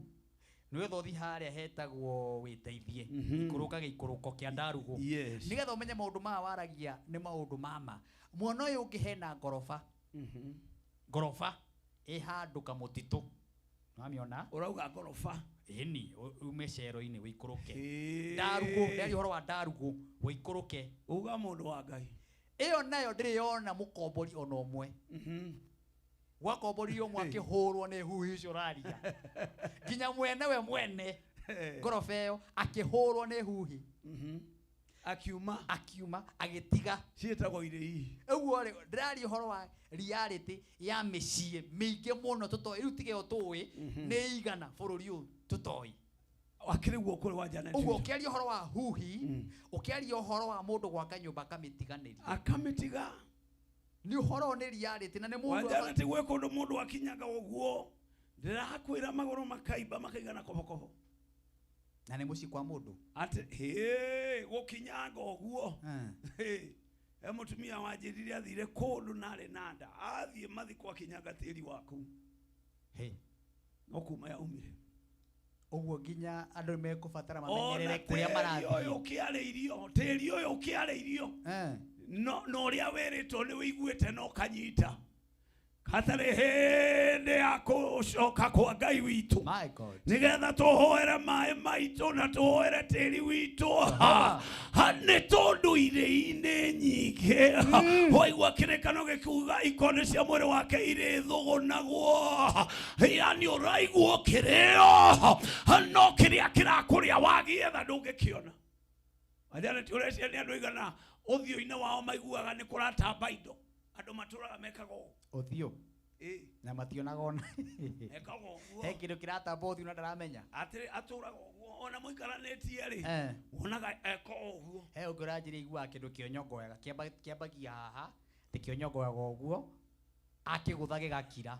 Nĩwetha ũthiĩ harĩa hetagwo wĩteithie. Ikũrũka gĩikũrũko kĩa Ndarugũ. Yes. Nĩgetha ũmenye maũndũ maya waragia nĩ maũndũ ma ma. Mwena ũyũ ũngĩ hena ngoroba. Ngoroba ĩ handũ kamũtitũ. Nĩwamĩona? Ũrauga ngoroba. Ĩni, ume cero-inĩ ũikũrũke. Ndarugũ, ndĩraria ũhoro wa Ndarugũ, ũikũrũke. Uga mũndũ wa Ngai. Ĩyo nayo ndĩrĩ yona mũkombori ona ũmwe. Gwakomboririo ũmwe akĩhũrwo nĩ huhi icio ũraria. Nginya mwene we mwene ngoroba ĩyo akĩhũrwo nĩ huhi. Akiuma. Akiuma agĩtiga. Ciĩtagwo irĩi. Ũguo rĩ ndĩraria ũhoro wa reality ya mĩciĩ mĩingĩ mũno tũtoĩ. Rĩu tiga ĩyo tũĩ nĩ igana bũrũri ũyũ tũtoĩ. Akĩrĩ guo kũrĩ wa Janet. Ũguo ũkĩaria ũhoro wa huhi, ũkĩaria ũhoro wa mũndũ gwaka nyũmba akamĩtiganĩria. Akamĩtiga. Nĩ ũhoro nĩ reality na nĩ mũndũ Wa Janet gwĩ kũndũ mũndũ akinyaga ũguo ndĩrakwĩra magũrũ makaimba makaigana kobokobo. Na nĩ mũciĩ kwa mũndũ. Atĩ hĩ gũkinyanga ũguo. He mũtumia wanjĩrire athire kũndũ na arĩ na nda. Athiĩ mathiko akinyanga tĩri waku. Hĩ. No kuma yaumire. Ũguo nginya andũ mekũbatara mamenyerere Ona kũrĩa tĩri marathiĩ. ũyũ ũkĩarĩirio, tĩri ũyũ ũkĩarĩirio. No no ũrĩa wĩrĩtwo nĩ wĩiguĩte na ũkanyita. Hatarĩ hĩndĩ ya gũcoka kwa Ngai witũ. My God. Nĩgetha tũhoere maĩ maitũ na tũhoere tĩri witũ. Nĩ tondũ irĩi-inĩ nyingĩ. Waigua kĩrĩkano gĩkiuga ikonde cia mwĩrĩ wake irĩthũgũnagwo. Yani ũraigua kĩrĩo no kĩrĩa kĩrakũrĩa wagĩetha ndũngĩkĩona. Janet ũreciria nĩ andũ aigana ũthiũ-inĩ wao maiguaga nĩ kũratamba indo. Andũ matũraga mekaga ũũ. Ũthiũ. Na mationaga ona. Mekaga ũguo. He kĩndũ kĩratamba ũthiũ na ndaramenya. Atĩrĩ atũraga ũguo ona mũikaranĩtie rĩ. Wonaga eka ũguo. He ũngĩ ũranjĩra iguaga kĩndũ kĩonyongoyaga. Kĩambagia haha, tĩ kĩonyongoyaga ũguo. Akĩgũtha gĩgakira.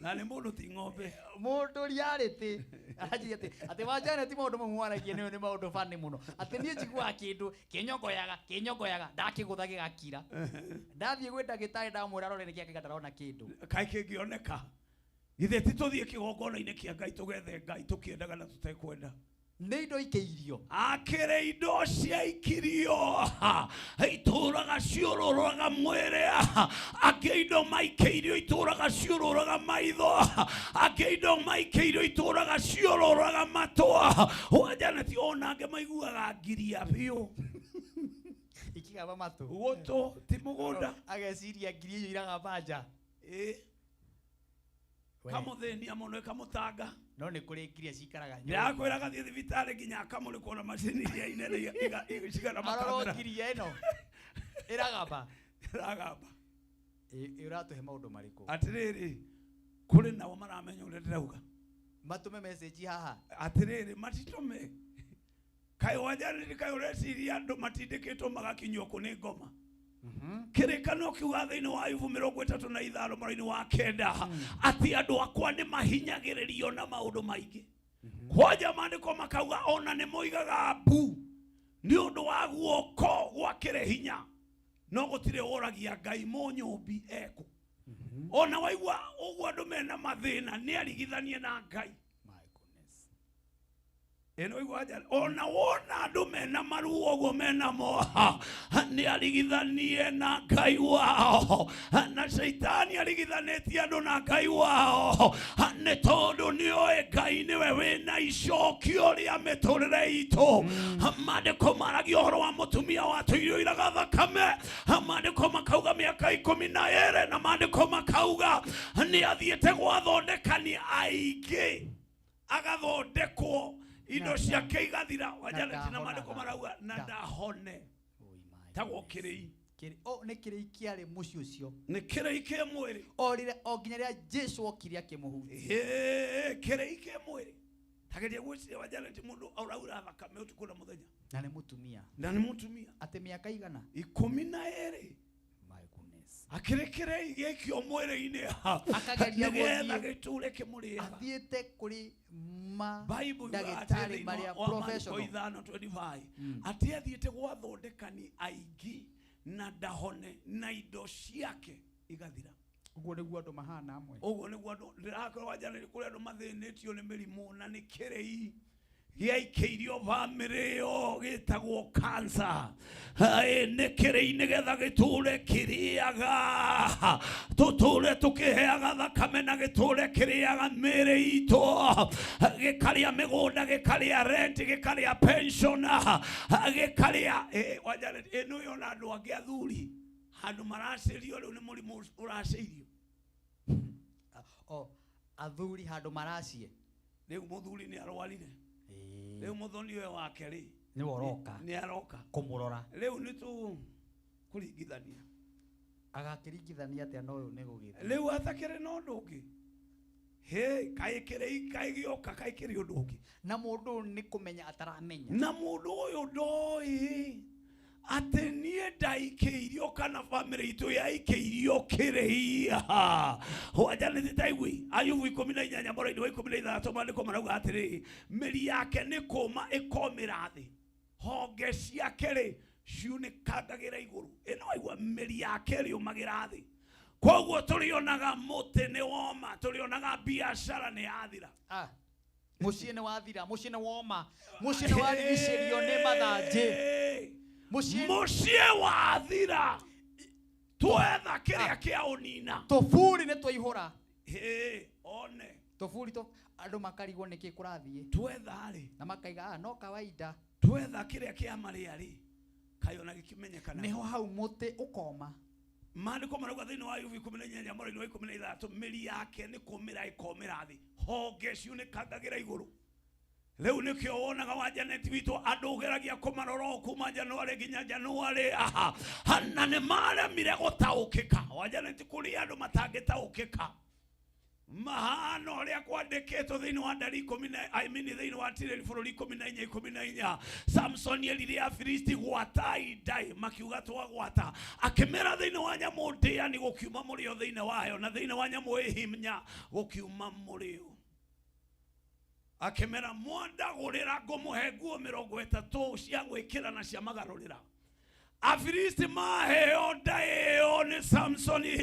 Na nĩ mũndũ ti ng'ombe. Mũndũ reality aranjĩria atĩ atĩ wa Janet maũndũ mau mwaragia nĩ maũndũ funny mũno, atĩ niĩ njiguaga kĩndũ kĩnyongoyaga kĩnyongoyaga, ndakĩgũtha gĩgakira, ndathiĩ gwĩ ndagĩtarĩ ndamwĩra arore nĩkĩ akĩga ndarona kĩndũ. Kaĩ kĩngĩoneka? Githĩ ti tũthiĩ kĩgongona-inĩ kĩa Ngai tũgethe Ngai tũkĩendaga na tũtekwenda? Nĩ indo ikĩirio. Akĩrĩ indo ciaikirio itũraga ciũrũraga mwĩrĩ, angĩ indo maikĩirio itũraga ciũrũraga maitho, angĩ indo maikĩirio itũraga ciũrũraga matũ. Wa Janet, ona angĩ maiguaga ngiria biũ. Ikĩgamba matũ. Gũtũ ti mũgũnda. Ageciria ngiria icio iragamba nja. Ĩ. We. Kamũthĩnia mũno ĩkamũtanga. No nĩ kũrĩ ngiria cikaraga nyũmba. Ndĩrakwĩra gathiĩ thibitarĩ nginya akamũrĩkwo na macini iria inene cigana Arorwo makamera. ngiria ĩno ĩragamba. Ĩragamba. Ĩ ũratũhe maũndũ marĩkũ? Atĩrĩrĩ, kũrĩ nao maramenya ũrĩa ndĩrauga. Matũme message haha. Atĩrĩrĩ, matitũme. Kaĩ wanjarĩri, kaĩ ũreciria andũ matindĩkĩtwo magakinyio kũ nĩ ngoma? Kĩrĩkanĩro kiuga thĩinĩ wa Ayubu 35 mũraini wa 9 atĩ andũ akwa nĩ mahinyagĩrĩrio na maũndũ maingĩ. Kwanja maandĩko makauga ona nĩ moigaga mbu nĩ ũndũ wa guoko gwa kĩrĩ hinya, no gũtirĩ ũragia Ngai mũnyũmbi ekũ. Ona waigua ũguo andũ mena mathĩna nĩ arigithanie na Ngai. Ĩno igua nja, ona wona andũ mena maruo ũguo mena moha nĩ arigithanie na Ngai wao, na caitani arigithanĩtie andũ na Ngai wao nĩ tondũ nĩoĩ Ngai nĩwe wĩna icokio rĩa mĩtũrĩre itũ. Maandĩko maragia ũhoro wa mũtumia watũirio iraga thakame, maandĩko makauga mĩaka 12, na maandĩko makauga nĩ athiĩte gwathondekani aingĩ agathondekwo indo ciake igathira. Wajaneti, na maandĩko marauga na ndahone tagwo kĩrĩi. O nĩ kĩrĩi kĩarĩ mũciĩ ũcio. Nĩ kĩrĩi kĩ mwĩrĩ. O rĩrĩa o nginya rĩrĩa Jesu okire akĩmũhutia. Ĩĩ, kĩrĩi kĩ mwĩrĩ. Tageria gwĩciria Wajaneti, mũndũ ũraura thakame ũtukũ na mũthenya. Na nĩ mũtumia. Na nĩ mũtumia. Atĩ mĩaka igana? 12. My goodness. Akĩrĩ kĩrĩi gĩkio mwĩrĩ-inĩ Akageria nĩgetha gũthiĩ. gĩtũre kĩmũrĩaga. Athiĩte kũrĩ ma Bible yugaga atĩ ndagĩtarĩ thĩinĩ marĩa wa Mariko professional. 5:25 atĩ athiĩte gwathondekani aingĩ na ndahone na indo ciake igathira. Ũguo nĩguo andũ mahana amwe. Ũguo nĩguo andũ ndĩrakorwo wanjanĩri, kũrĩ andũ mathĩnĩtio nĩ mĩrimũ na nĩ kĩrĩi gĩaikĩirio bamĩrĩ ĩyo gĩtagwo cancer. Ĩ, nĩ kĩrĩi nĩgetha gĩtũre kĩrĩaga, tũtũre tũkĩheaga thakame na gĩtũre kĩrĩaga mĩĩrĩ itũ, gĩkarĩa mĩgũnda, gĩkarĩa rent, gĩkarĩa pension, gĩkarĩa. Ĩ, Wanjaneti, ĩ nĩ ũyona andũ angĩ athuri handũ maracĩrio rĩu nĩ mũrimũ ũracĩirio. O athuri handũ maracie. Rĩu mũthuri nĩ arwarire, rĩu mũthoni ũyũ wake rĩ Nĩwe ũroka. Nĩ aroka kũmũrora. Rĩu nĩ tũ kũringithania. Agakĩringithania atĩa na ũyũ nĩ gũgĩthiĩ? Rĩu atakĩrĩ na ũndũ ũngĩ. Hĩ, kaĩ kĩrĩi kaĩ gĩoka, kaĩ kĩrĩ ũndũ ũngĩ. Na mũndũ ũyũ nĩ kũmenya ataramenya. Na mũndũ ũyũ ndoĩ atĩ niĩ ndaikĩirio kana bamĩrĩ itũ yaikĩirio kĩrĩi. Wanjanĩti, taigui Ayubu 18 mũraini wa 16, maandĩko marauga atĩrĩrĩ, mĩri yake nĩ kũma ĩkomĩra thĩ, honge ciake rĩ ciunĩkangagĩra igũrũ. Ĩno waigua, mĩri yake rĩũmagĩra thĩ, koguo tũrĩonaga mũtĩ nĩ woma, tũrĩonaga biacara nĩ yathira. Ah, mũciĩ nĩ wathira, mũciĩ nĩ woma, mũciĩ nĩ warigicĩrio nĩ mathanjĩ. Mũciĩ Mũciĩ wathira, twetha kĩrĩa kĩa ũnina. Tũburi nĩ twaihũra. Ĩ, one. Tũburi tũ andũ makarigwo nĩkĩ kũrathiĩ. Twetha rĩ. Na makaiga, ah, no kawaida. Twetha kĩrĩa kĩa marĩa rĩ, kaĩ ona gĩkĩmenyekana. Nĩho hau mũtĩ ũkoma. Maandĩko marauga thĩinĩ wa Ayubu 18 mũraini wa 16, mĩri yake nĩ kũmĩra ĩkomĩra thĩ, honge ciunĩkangagĩra igũrũ. Rĩu nĩkĩo wonaga wa Janet witũ andũ ũgeragia kũmarora o kuma Januarĩ nginya Januarĩ, aha, na nĩ maremire gũtaũkĩka. Wa Janet, kũrĩ andũ matangĩtaũkĩka. Mahana ũrĩa kwandĩkĩtwo thĩinĩ wa ndari ikũmi na I mean thĩinĩ wa tirĩri bũrũri 14 14. Samsoni erire Afilisti gwatai ndai, makiuga twagwata. Akĩmera thĩinĩ wa nyamũ ndĩani gũkiuma mũrĩo thĩinĩ wayo, na thĩinĩ wa nyamũ ĩ hinya gũkiuma mũrĩo. Akĩmera mwandagũrĩra ngũmũhe nguo 30 cia gwĩkĩra na cia magarũrĩra. Afilisti maheo nda ĩyo nĩ Samsoni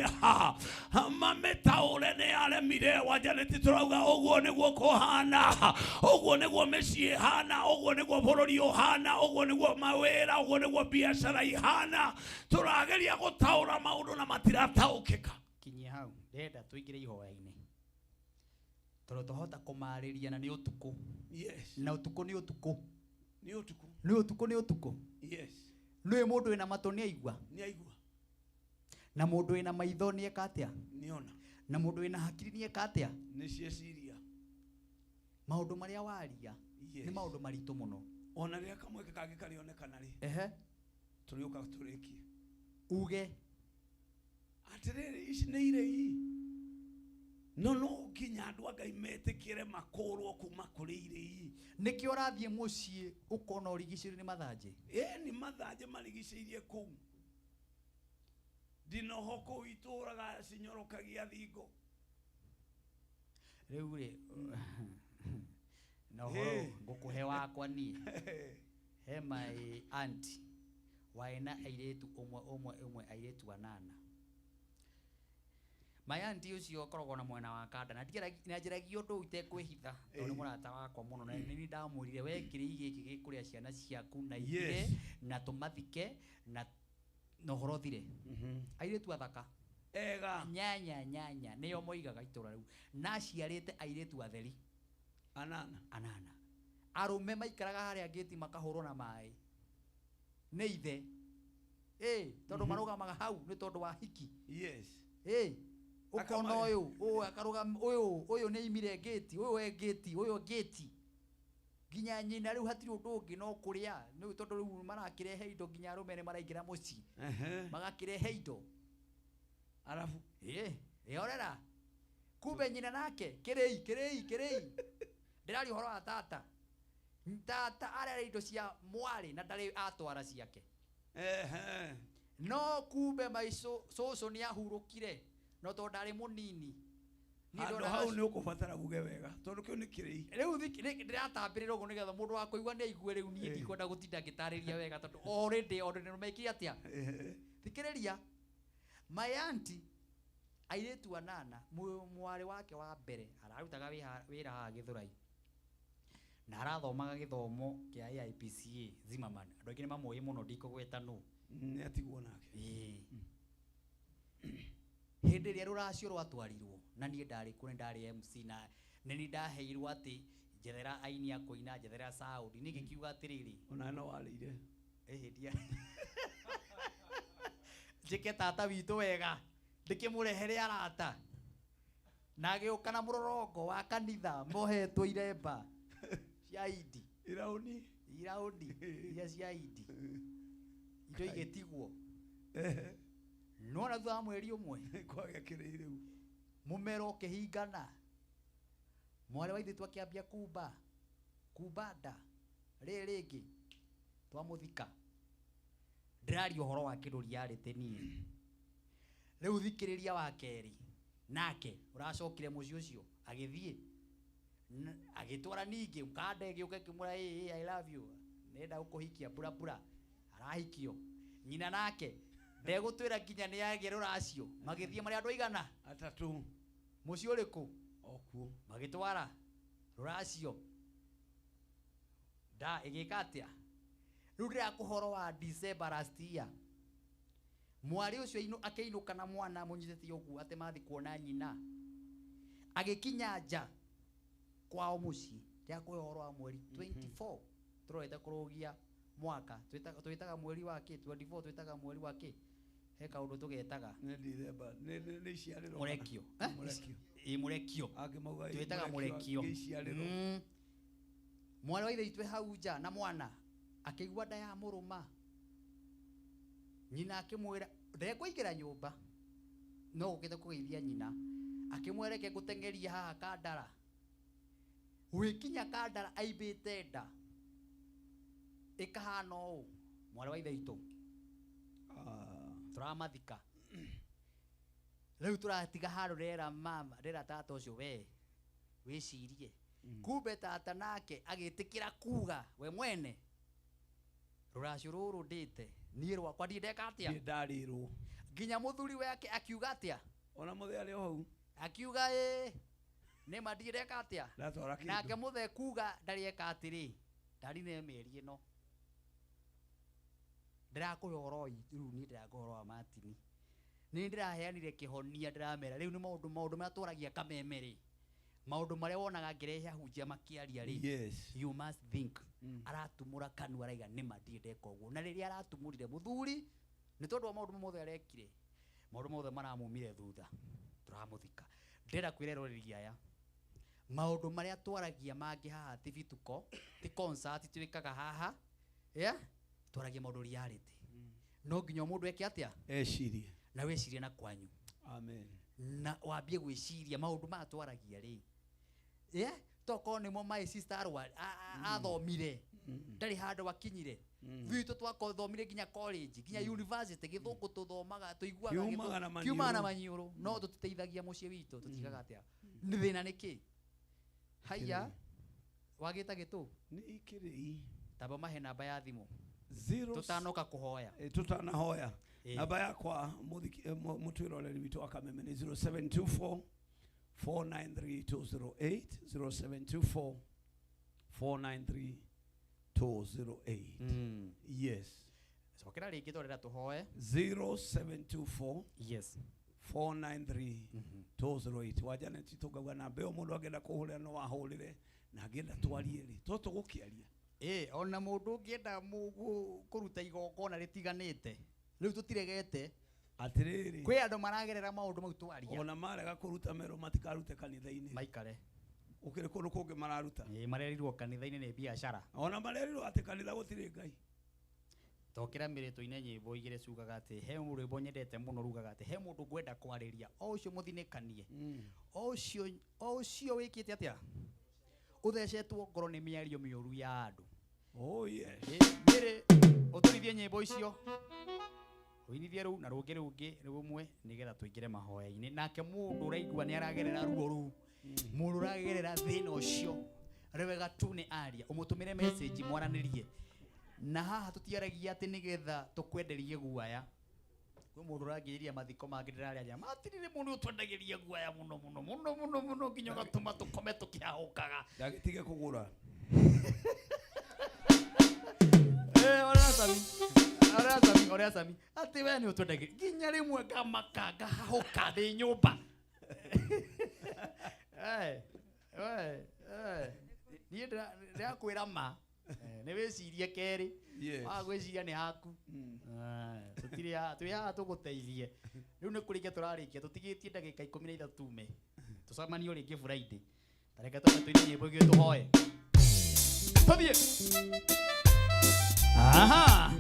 mamĩtaũre nĩ aremire. Wanjanĩti tũrauga ũguo nĩguo kũhana, ũguo nĩguo mĩciĩ ĩhana, ũguo nĩguo bũrũri ũhana, ũguo nĩguo mawĩra, ũguo nĩguo biacara ihana. Tũrageria gũtaũra maũndũ na matirataũkĩka. Kinyia hau ndĩrenda tũingĩre ihoya-inĩ tondũ twahota kũmarĩria na nĩ ũtukũ. Yes. Na ũtukũ nĩ ũtukũ. Nĩ ũtukũ. Nĩ ũtukũ nĩ ũtukũ. Yes. Nĩ mũndũ wĩna matũ nĩ aigua. Nĩ aigua. Na mũndũ wĩna maitho nĩ eka atĩa? Nĩ ona. Na mũndũ wĩna hakiri nĩ eka atĩa? Nĩ cieciria. Maũndũ marĩa waria Yes. nĩ maũndũ maritũ mũno. Ona rĩrĩa kamweke kangĩ karĩonekana rĩ. Ehe. Tũrĩũka tũrĩkie. Uge. Atĩrĩrĩ, ici nĩ irĩi. No no nginya andũ a Ngai metĩkĩre makũrwo kuma kũrĩ irĩi. Nĩkĩo ũrathiĩ mũciĩ ũkona ũrigicĩirio nĩ mathanjĩ? Ĩĩ, nĩ mathanjĩ marigicĩirie kũu. Ndinoho kũu itũraga cinyorokagia thingo. Rĩu rĩ, na ũhoro ngũkũhe wakwa niĩ. He my auntie warĩ na airĩtu ũmwe ũmwe ũmwe airĩtu anana. My auntie ũcio akoragwo na mwena wa kanda na njaragia ũndũ ũyũ itekwĩhitha tondũ nĩ mũrata wakwa mũno na nĩ ndamwĩrire we kĩrĩi gĩkĩ gĩkũrĩa ciana ciaku na ithire na tũmathike na ũhoro ũthire. Airĩtu athaka ega nyanya nyanya nĩo moigaga itũra rĩu na aciarĩte airĩtu atheri anana anana. Arũme maikaraga harĩa ngĩti makahũrwo na maĩ nĩ ithe tondũ marũgamaga hau nĩ tondũ wa hiki. Yes. Ũkona ũyũ ũyũ akarũgama ũyũ ũyũ nĩ aimire ngĩti ũyũ e ngĩti ũyũ ngĩti nginya nyina rĩu hatirĩ ũndũ ũngĩ no kũrĩa nĩ tondũ rĩu marakĩrehe indo nginya arũme nĩ maraingĩra mũciĩ magakĩrehe indo arabu ĩorera kumbe nyina nake kĩrĩi kĩrĩi kĩrĩi ndĩraria ũhoro wa tata tata ararĩa indo cia mwarĩ na ndarĩ atwara ciake. No kumbe maicũ cũcũ nĩ ahurũkire no tondũ ndarĩ mũnini. Handũ hau nĩ ũkũbatara uge wega tondũ kĩu nĩ kĩrĩi. Rĩu ndĩratambĩrĩra ũguo nĩgetha mũndũ wa kũigua nĩ aigue rĩu niĩ ndikwenda gũtinda ngĩtarĩria wega tondũ already already mekire atĩa. Thikĩrĩria my auntie airĩtu anana mwarĩ wake wa mbere ararutaga wĩra haha Gĩthũrai na arathomaga gĩthomo kĩa AIPCA Zimmerman. Andũ aingĩ nĩ mamũĩ mũno ndikũgweta nũ. Nĩ atigwo nake. Hĩndĩ ĩrĩa rũracio rwatwarirwo na niĩ ndarĩ kũ nĩ ndarĩ MC na nĩ niĩ ndaheirwo atĩ njethera aini a kũina njethera sound niĩ ngĩkiuga atĩrĩrĩ ona no warĩire ndia njĩke tata witũ wega ndĩkĩmũrehere arata na agĩũka na mũrorongo wa kanitha mohetwo iremba cia indi irauni irauni iria cia indi indo igĩtigwo nona thutha wa mweri ũmwe kwagĩa kĩrĩi rĩu mũmero ũkĩhingana mwarĩ wa ithe akĩambia kumba kumba nda rĩrĩ rĩngĩ twamũthika ndĩraria ũhoro wa kĩndũ reality niĩ rĩu thikĩrĩria wa kerĩ nake ũracokire mũciĩ ũcio agĩthiĩ agĩtwara ningĩ kanda ĩgĩũka ĩkĩmwĩra ĩ I love you nenda gũkũhikia bura bura arahikio nyina nake ndegũtwĩra nginya nĩ agĩe rũracio magĩthiĩ marĩ andũ aigana atatũ mũciĩ ũrĩkũ okuo magĩtwara rũracio nda ĩgĩka atĩa rĩu ndĩrakũhoro wa December last year mwarĩ ũcio akĩinũka na mwana mũnyitĩte ũguo atĩ mathiĩ kuona nyina agĩkinya nja kwao mũciĩ ndĩrakũhe ũhoro wa mweri 24 tũrorete kũrũgia mwaka twĩtaga mweri wa kĩ 24 twĩtaga mweri wa kĩ he kaũndũ tũgetaga nĩ December nĩ iciarĩro mũrekio mũrekio ĩ mũrekio twĩtaga mũrekio mwarĩ wa ithe witũ hau nja na mwana akĩigua nda ya mũrũma nyina akĩmwĩra ndekũingĩra nyũmba no ũkĩte kũgeithia nyina Akĩmwĩra reke ngũteng'erie haha Kandara. Gwĩkinya Kandara aimbĩte nda ĩkahana ũũ, mwarĩ wa ithe witũ, tũramathika rĩu, tũratiga handũ rera mama rera tata ũcio, we wĩcirie. Kumbe tata nake agĩtĩkĩra kuga we mwene rũracio rũrũ ndĩte niĩ rwakwa ndirĩ ndeka atĩa, Niĩ ndarĩrwo. Nginya mũthuri wake akiuga atĩa, Ona mũthee arĩ o hau. Akiuga ĩ nĩma ndirĩ ndeka atĩa. Ndatwara kĩndũ. Nake mũthee kuga ndarĩ eka atĩrĩ, ndarine mĩeri ĩno ndĩrakũhe ũhoro ũyũ rĩu, niĩ ndĩrakũhe ũhoro wa Martin, nĩ ndĩraheanire kĩhonia, ndĩramera rĩu nĩ maũndũ marĩa twaragia Kameme rĩ, maũndũ marĩa wonaga ngĩrehe ahunjia makĩaria rĩ, you must think. Aratumũra kanua araiga nĩma ndirĩ ndeka ũguo, na rĩrĩa aratumũrire mũthuri nĩ tondũ wa maũndũ mothe arekire, maũndũ mothe maramumire thutha, tũramũthika. Ndĩrenda kwĩra eroreri aya maũndũ marĩa twaragia mangĩ haha ti bituko, ti concert twĩkaga haha, yeah? Twaragia maũndũ reality, no nginya o mũndũ eke atĩa? Ecirie. Na wĩcirie na kwanyu. Amen. Na wambie gwĩciria maũndũ maya twaragia rĩ, yeah? Tokorwo nĩmo my sister athomire, ndarĩ handũ akinyire. Gwitũ twathomire nginya college, nginya university, gĩthũngũ tũthomaga, tũiguaga. Kiumaga na maniũrũ. Kiumaga na maniũrũ, no tũtiteithagia mũciĩ witũ. Tũtigaga atĩa? Nĩ thĩna nĩ kĩ? Haiya, wagĩta gĩtũ. Nĩ ikĩrĩ. Tamba mahe namba ya thimũ Zero tũtanoka kũhoya. Tutanahoya. Namba yakwa mũtwĩroreri witũ wa Kameme nĩ 0724 493 208, 0724 493 208. Yes. Cokera rĩngĩ twarĩra tũhoe. 0724 493 208. Wa Janet, tũngauga namba ĩyo mũndũ angĩenda kũhũrĩra no ahũrĩre, na angĩenda twarie rĩ, to tũgũkĩaria. Ĩ, ona mũndũ ũngĩenda kũruta igongona rĩtiganĩte, rĩu tũtiregete. Atĩrĩrĩ, kwĩ andũ maragerera maũndũ mau twaria. Ona marega kũruta merũ matikarute kanitha-inĩ. Maikare. Ũkĩrĩ kũndũ kũngĩ mararuta. Ĩ, marerirwo kanitha-inĩ nĩ biacara. Ona marerirwo atĩ kanitha gũtirĩ Ngai. Tokĩra mĩrĩ tũine nyĩmbo igĩrĩ ciugaga atĩ he rwĩmbo nyendete mũno rugaga atĩ he mũndũ ngwenda kwarĩria, o ũcio mũthinĩkanie, o ũcio wĩkĩte atĩa, ũthecetwo ngoro nĩ mĩario mĩũru ya andũ. Oh yes. Mĩrĩ ũtũrithie nyĩmbo icio, ũinithie rũu na rũngĩ rũngĩ rũmwe nĩgetha tũingĩre mahoya-inĩ. Nake mũndũ ũraigua nĩ aragerera ruo rũu, mũndũ ũragerera thĩna ũcio, rĩwega tu nĩ aria, ũmũtũmĩre message mwaranĩrie. Na haha tũtiaragia atĩ nĩgetha tũkwenderie guaya. Kwĩ mũndũ ũrangĩrĩria mathiko mangĩ ndĩrarĩa matirire mũndũ ũtwendagĩria guaya mũno mũno mũno mũno mũno nginya ũgatũma tũkome tũkĩhahũkaga. Ndagĩtige kũgũra. Orea Sami, orea Sami, orea Sami, atĩ we nĩ ũtwendagĩria nginya rĩmwe ngamaka ngahahũka ndĩ nyũmba. Eh, niĩ ndĩrakwĩra ma. Nĩ wĩcirie kerĩ. Waga gwĩciria nĩ haku. Tũtirĩ haha, twĩ haha tũgũteithie. Rĩu nĩ kũrĩkia tũrarĩkia, tũtigĩtie ndagĩka 13 tume tũcemanio rĩngĩ Friday. Tareke twambe tũine nyĩmbo igĩrĩ tũhoe tũthiĩ. Aha.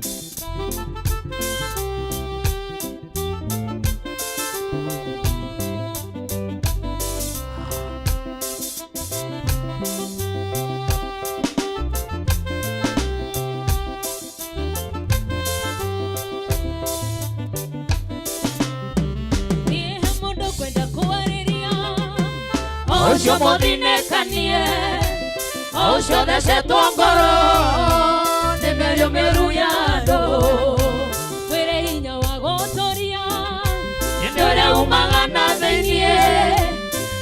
Niĩ mũndũ kwenda kwarĩria, o ũcio mũthinĩkanie, o ũcio thecetwo ngoro nĩ mĩario mĩũru ya andũ, wĩre hinya wa gũtũria nĩ ũrĩa umaga na thĩiniĩ,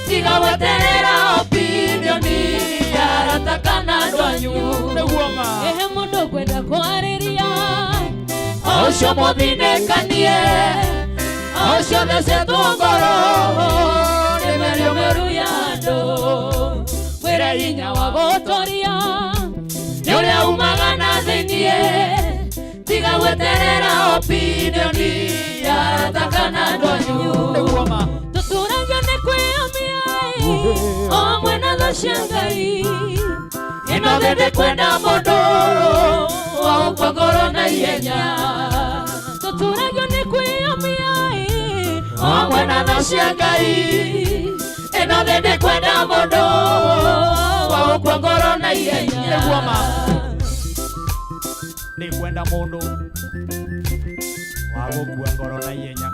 tiga gweterera opinion ya arata kana andũ anyu. Ĩhe mũndũ kwenda kwarĩria, o ũcio mũthinĩkanie, o ũcio thecetwo ngoro nĩ mĩario mĩũru ya andũ, wĩre hinya wa gũtũria nĩ ũrĩa umaga na thĩiniĩ, tiga gweterera opinion ya arata kana andũ anyu. Tũtũragio nĩ kwĩyamia o mwena tha cia Ngai, ĩno thĩ ndĩkwenda mũndũ wa gũkua ngoro na ihenya. Tũtũragio nĩ kwĩyamia o mwena tha cia Ngai. Ĩno thĩ ndĩkwenda mũndũ wa gũkua ngoro na ihenya. Nĩguo ma. Ndĩkwenda mũndũ wa gũkua ngoro na ihenya.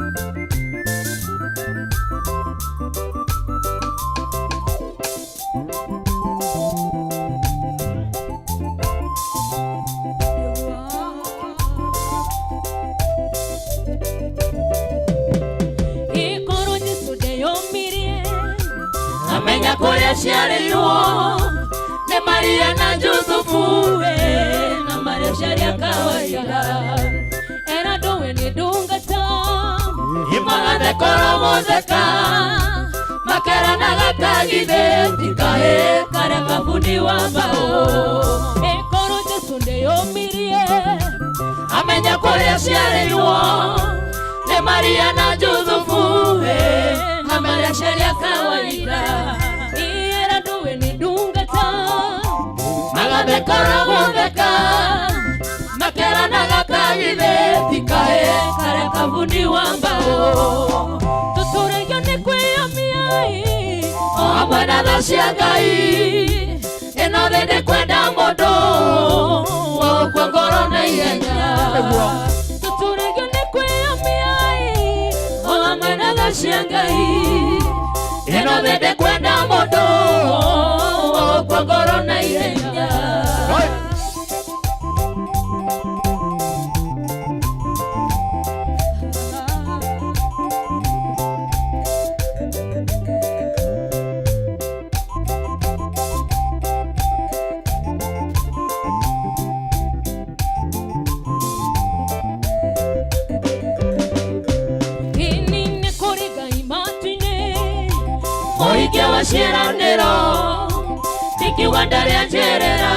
Ikorwo Jesũ ndeyomirie amenya kũrĩa ciarĩirwo nĩ Maria na Jusufu we na Maria ciarĩ a kawaida era ndũwe nĩ ndungata magathe korwo gũtheka makeranaga kagithĩ ti kahĩ karĩa kabundi wa mbaũ. Ĩkorwo Jesũ ndeyomirie amenya kũrĩa ciarĩirwo nĩ Maria na Jusufu we na Maria ciarĩ a kawaida era ndũwe nĩ ndungata magathe korwo gũtheka makeranaga kagithĩ ti kahĩ karĩa kabundi wa mbaũ. Tũtũragio nĩ kwĩyomia o hamwe na tha cia Ngai. Ĩno thĩ ndĩkwenda mũndũ wa gũkua ngoro na ihenya. Tũtũragio nĩ kwĩyomia o hamwe na tha cia Ngai. Ĩno thĩ ndĩkwenda mũndũ wa gũkua ngoro na ihenya. Mũhikia wa ciĩranĩro ndikiuga ndarĩ anjerera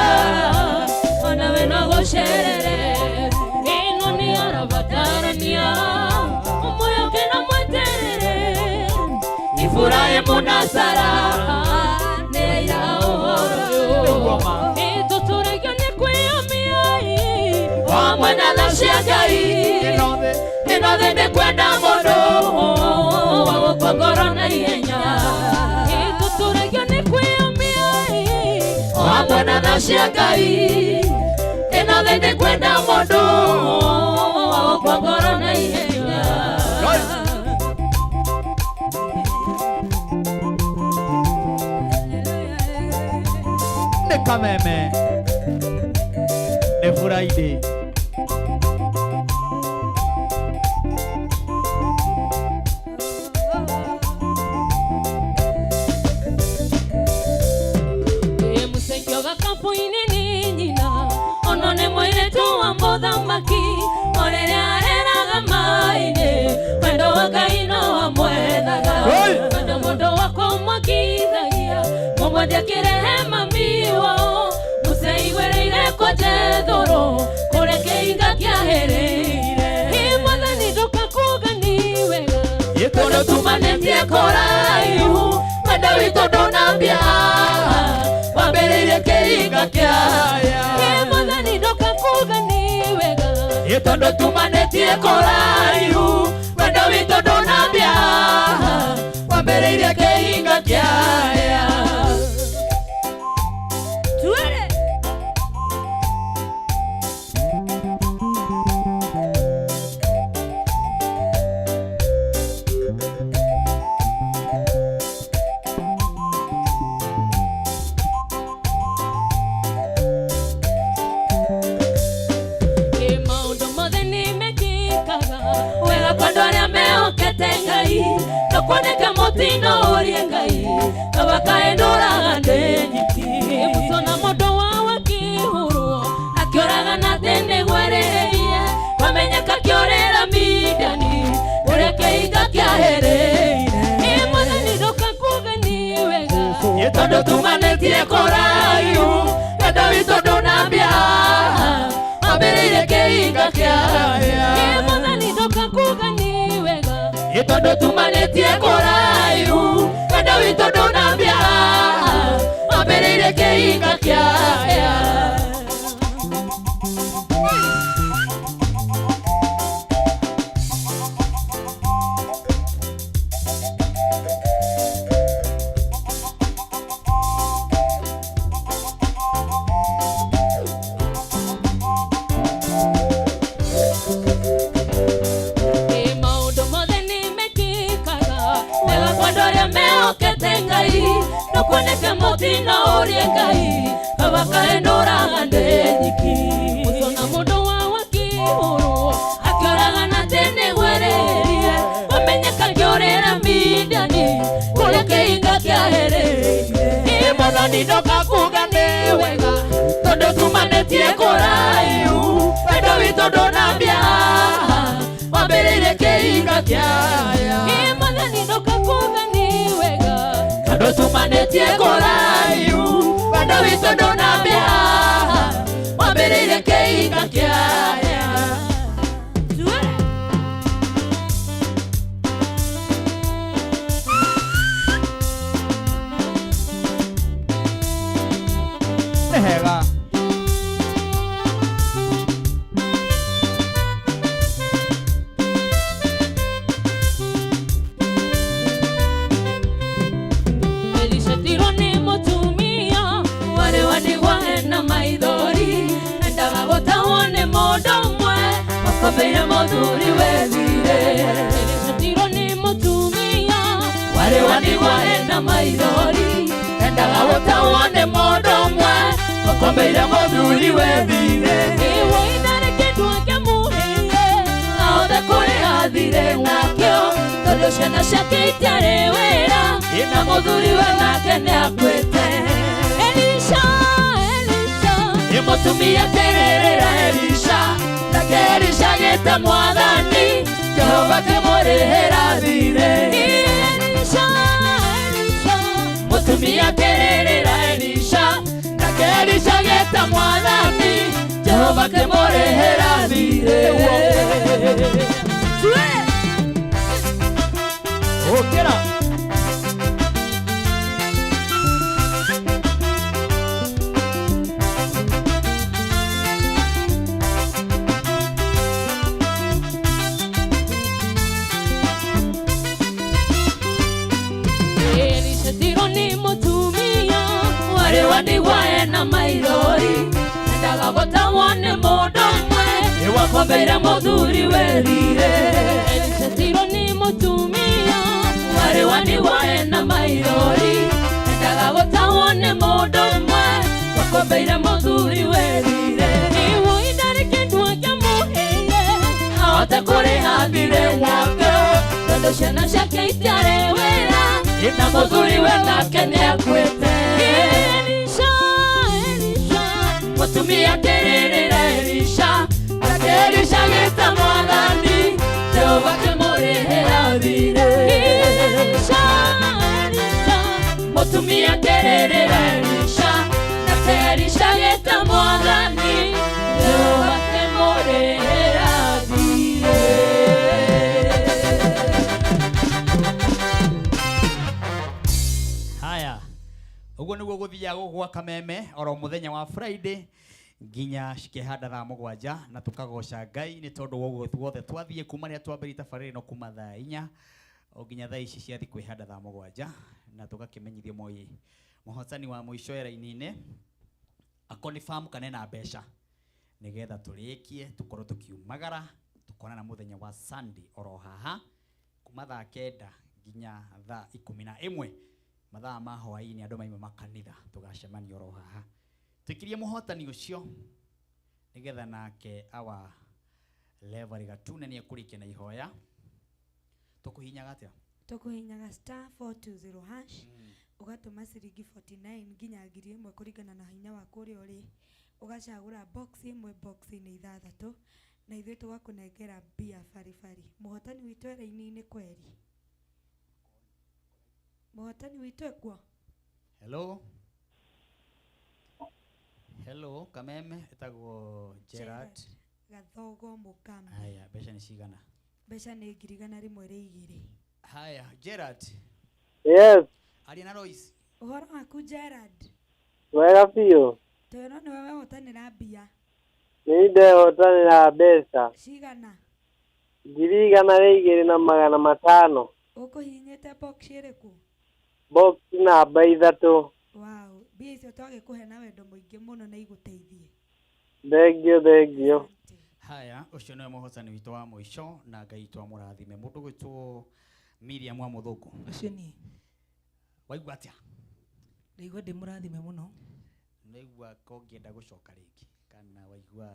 onawe no gũcerere. Ĩno nĩ arabatarania ũmũyoke na mweterere. Iburahĩmu na Sara nĩ aira ũhoro ũyũ. Ĩtũtũragio nĩ kwĩyomia o hamwe na tha cia Ngai. Ĩno thĩ ndĩkwenda mũndũ wa gũkua ngoro na ihenya. Ĩtũtũragio nĩ kwĩyomia o hamwe na tha cia Ngai. Ĩno thĩ ndĩkwenda mũndũ wa gũkua ngoro na ihenya. Nĩ Kameme. Nĩ Friday. Mũcekio gakabu-inĩ nĩ nyina ono nĩ mũirĩtu wa mũthamaki o rĩrĩa areraga maĩ-inĩ wendo wa Ngai no amwethaga. Wendo mũndũ wakwa ũmwakithagia mũmwendia kĩrehe mami wao mũceigwĩrĩire kwa Jethũrũ kũrĩa kĩhinga kĩahĩrĩire. Ĩ Mwathani ndũkakuga nĩ wega tondũ tumanĩtie kũraihu wendo witũ ndũnambia wambĩrĩirie kĩhinga kĩaya. Ĩ Mwathani ndũkakuga nĩ wega tondũ tumanĩtie kũraihu wendo witũ ndũnambia wambĩrĩirie kĩhinga kĩaya. Tuere. Maũndũ mothe nĩ mekĩkaga wega kwa andũ arĩa mehokete Ngai ndũkuoneka mũtino ũrie Ngai baba kaĩ ndũraga ndĩ nyiki. Mũcona mũndũ wao akĩhũrwo akĩũragana thĩ nĩguo erĩhĩrie kwamenyeka kĩũrĩra Midiani kũrĩa kĩhinga kĩahĩrĩire. Ĩ Mwathani ndũkakuga nĩ wega tondũ tumanĩtie kũraihu wendo witũ ndũnambia wambĩrĩirie kĩhinga kĩaya. Ĩ Mwathani ndũkakuga nĩ wega tondũ tumanĩtie kũraihu wendo witũ ndũnambia wambĩrĩirie kĩhinga kĩaya. Mũtino ũrĩa Ngai baba kaĩ ndũraga ndĩ nyiki Mũtona mũndũ wa wakĩhũrwo akĩũragana tene gwererie Wamenyeka ngĩũrĩra Midiani kũrĩa kĩhinga kĩahereirie Ĩ Mwathani ndoka kuga nĩ wega tondũ tumanĩtie kũraihu wendo witũ ndũnambia wambĩrĩirie kĩhinga kĩaya Ĩ Mwathani ndoka kuga nĩ wega tondũ tumanĩtie kũraihu wendo witũ ndũnambia wambĩrĩirie kĩhinga kĩaya Nĩ hega. Elisha nĩ mũtumia warĩ wa ndigwa ena maithori endaga gũtahwo nĩ mũndũ ũmwe wakomeire mũthuri wethire Elisha nĩ mũtumia warĩ wa ndigwa ena maithori endaga gũtahwo nĩ mũndũ ũmwe wakomeire mũthuri wethire Iwe itharĩ kĩndũ angĩamũheire ahote kũrĩha thirĩ nakĩo tondũ ciana ciake itiarĩ wĩra na mũthuri we nake nĩakuĩte Elisha, Elisha nĩ mũtumia kĩrĩrĩra Elisha nake Elisha agĩta Mwathani Jehova akĩmũrĩhĩra thirĩ Elisha, Elisha mũtumia kĩrĩrĩra Elisha nake Elisha agĩta Mwathani Jehova akĩmũrĩhĩra thirĩ Ũkĩra. Elisha tirwo nĩ mũtumia warĩ wa ndigwa ena maithori endaga gũtahwo nĩ mũndũ ũmwe wakombeire mũthuri wethire Elisha tirwo nĩ mũtumia warĩ wa ndigwa ena maithori endaga gũtahwo nĩ mũndũ ũmwe wakombeire mũthuri wethire Iwe ndarĩ kĩndũ angĩamũheire ahote kũrĩha thirĩ wake tondũ ciana ciake itiarĩ wĩra na mũthuri we nake nĩakuĩte Elisha, Elisha mũtumia kĩrĩrĩra Elisha nake Elisha agĩta Mwathani Jehova akĩmũrĩhĩra thirĩ Elisha, Elisha mũtumia kĩrĩrĩra Elisha nake Elisha agĩta Mwathani Jehova akĩmũrĩhĩra thirĩ Haya, ũguo nĩguo gũthiaga gũkũ gwa Kameme oro mũthenya wa Friday nginya cikĩhanda thaa mũgwanja na tũkagoca Ngai nĩ tondũ wa ũguo wothe twathiĩ kuma rĩrĩa twambĩrĩria tabarĩra ĩno kuma thaa inya o nginya thaa ici ciathiĩ kwĩhanda thaa mũgwanja na tũgakĩmenyithio moi mũhotani wa mũico raini-inĩ akonifam kana ena mbeca nĩgetha tũrĩkie tũkorwo tũkiumagara tũkonana mũthenya wa Sunday oro haha kuma thaa 9 nginya thaa 11 mathaa ma hwaĩ-inĩ andũ maima makanitha tũgacemania oro haha tũikirie mũhotani ũcio nĩgetha nake awa Levari Gatune nĩ ekũrĩkia na ihoya tũkũhinyaga atĩa Tũkũhinyaga star 420 hash ũgatũma ciringi 49 nginya 1000 kũringana na hinya waku ũrĩa ũrĩ ũgacagũra box ĩmwe box-inĩ ithathatũ na ithuĩ tũgakũnengera mbia baribari mũhotani witũ e raini-inĩ kweri mũhotani witũ ekuo Hello Hello Kameme etagwo Gerard Gathogo Mũkami Haya mbeca nĩ cigana mbeca nĩ 102,000 Haya Gerard Yes, aria na Lois ũhoro waku Gerard wega biũ. twĩrwo nĩwe wehotanĩra mbia Nĩ ndehotanĩra mbeca cigana 102,500. ũkũhihinyĩte box ĩrĩkũ Box namba 3. Wow, mbia icio twagĩkũhe na wendo mũingĩ mũno na igũteithie Thengio, thengio. Haya ũcio nĩwe mũhotani witũ wa mũico na Ngai witũ amũrathime mũndũ gwĩtwo Miriam wa Mũthũngũ Ũcio niĩ. Waigua atĩa? Ndaigua ndĩ mũrathime mũno. Naigua ko ũngĩenda gũcoka rĩngĩ kana waigua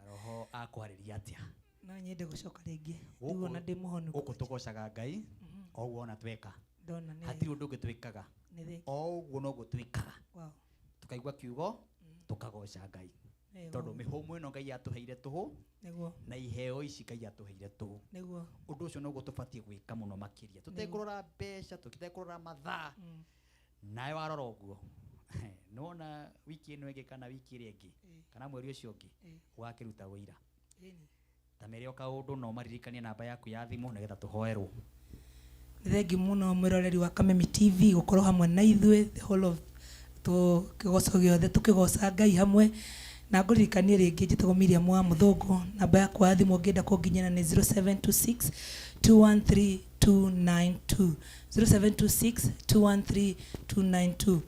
roho akwarĩria atĩa? No nyende gũcoka rĩngĩ. Gũkũ- Rĩu ona ndĩ mũhonu. Gũkũ tũgocaga Ngai o ũguo ona tweka. Ndona nĩ Hatirĩ ũndũ ũngĩ twĩkaga. Nĩ thengiũ. O ũguo noguo twĩkaga. Wow. Tukaigua kiugo tukagoca Ngai. Nĩguo. Tondũ mĩhũmũ ĩno Ngai atũheire tũhũ Nĩguo. na iheo ici Ngai atũheire tũhũ. Nĩguo. Ũndũ ũcio noguo tũbatiĩ gwĩka mũno makĩria. Tũtekũrora mbeca, tũtekũrora mathaa. Nawe warora ũguo nĩwona wiki ĩno ĩngĩ kana wiki ĩrĩa ĩngĩ kana mweri ũcio ũngĩ ũgakĩruta wĩira. Ĩni. Ta mere o kaũndũ na ũmaririkanie namba yaku ya thimũ nĩgetha tũhoerwo. Nĩ thengiũ mũno mwĩroreri wa Kameme TV gũkorwo hamwe na ithuĩ the whole of kĩgoco gĩothe tũkĩgoca Ngai hamwe na ngũririkanie rĩngĩ njĩtagwo Miriam wa Mũthũngũ namba yakwa ya thimũ ũngĩenda kũnginyĩra nĩ 0726 213 292 0726 213 292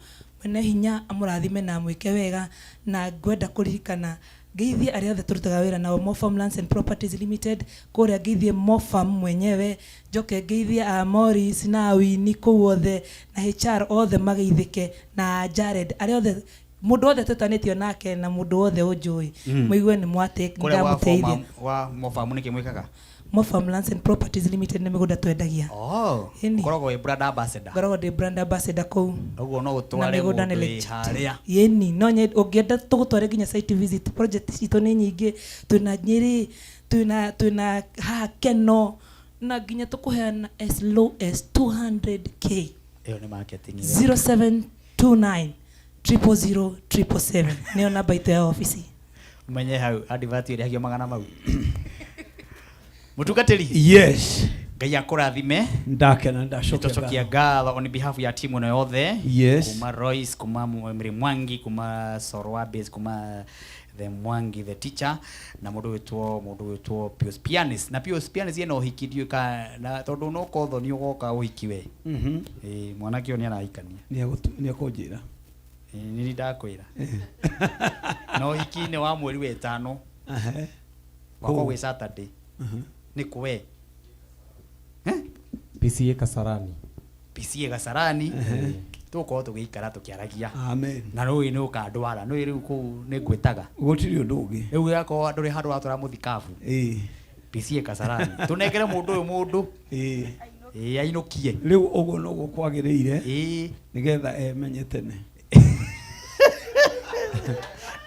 mwene hinya amũrathime na amwĩke wega na ngwenda kũririkana ngeithie arĩa othe tũrutaga wĩra nao Mofarm Lands and Properties Limited kũrĩa ngeithie Mofarm mwenyewe njoke ngeithie a Morris na Winnie kũu othe na HR othe mageithĩke na Jared arĩa othe mũndũ wothe twĩtanĩtio nake na mũndũ wothe ũnjũĩ mũigue nĩ mwate Kũrĩa wa ndamũteithia Form- wa Mofarm nĩkĩ mwĩkaga? Mofarm Lands and Properties Limited nĩ mĩgũnda twendagia. Oh, Ĩni. ũkoragwo wĩ brand ambassador. Ngoragwo ndĩ brand ambassador kũu. Ũguo no Na ũtware mĩgũnda nĩ mũndũ wĩ legit. harĩa. Ĩni, no nyende ũngĩenda tũgũtware nginya site visit project citũ nĩ nyingĩ twĩna Nyĩrĩ twĩna twĩna haha Keno na nginya tũkũheana as low as 200k. Ĩyo nĩ marketing. 0729 000 777 nĩyo namba itũ ya obici. Umenye hau advert ĩrĩhagio magana mau. Mũtungatĩri. Yes. Ngai akũrathime. Ndakena ndacokia Nĩtwacokia ngatho on behalf ya timu ĩno yothe. Yes. Kuma Royce, kuma Mary Mwangi, kuma Sorwabes, kuma the Mwangi the teacher na mũndũ wĩtwo mũndũ wĩtwo Pius Pianis na Pius Pianis ena ũhiki ndiũĩ kana tondũ no kotho nĩ ũgoka ũhiki we. Ĩĩ mwanake ũyũ nĩ arahikania. Nĩ ekũnjĩra. Ĩĩ nĩ ndakwĩra. Na ũhiki nĩ wa mweri wa ĩtano. Wakwa Kũu. gwĩ Saturday. Nĩ kũ we? PCA Kasarani. PCA Kasarani. Tũgũkorwo tũgĩikara tũkĩaragia. Amen. Na nũĩ nĩ ũkandwara nũĩ rĩu kũu nĩ ngwĩtaga. Gũtirĩ ũndũ ũngĩ. Rĩu gakorwo ndũrĩ handũ ũratwara mũthikabu. Ĩĩ. PCA Kasarani. Tũnengere mũndũ ũyũ mũndũ. Ĩĩ. Ĩĩ ainũkie. Rĩu ũguo noguo kwagĩrĩire. Ĩĩ. Nĩgetha emenye tene.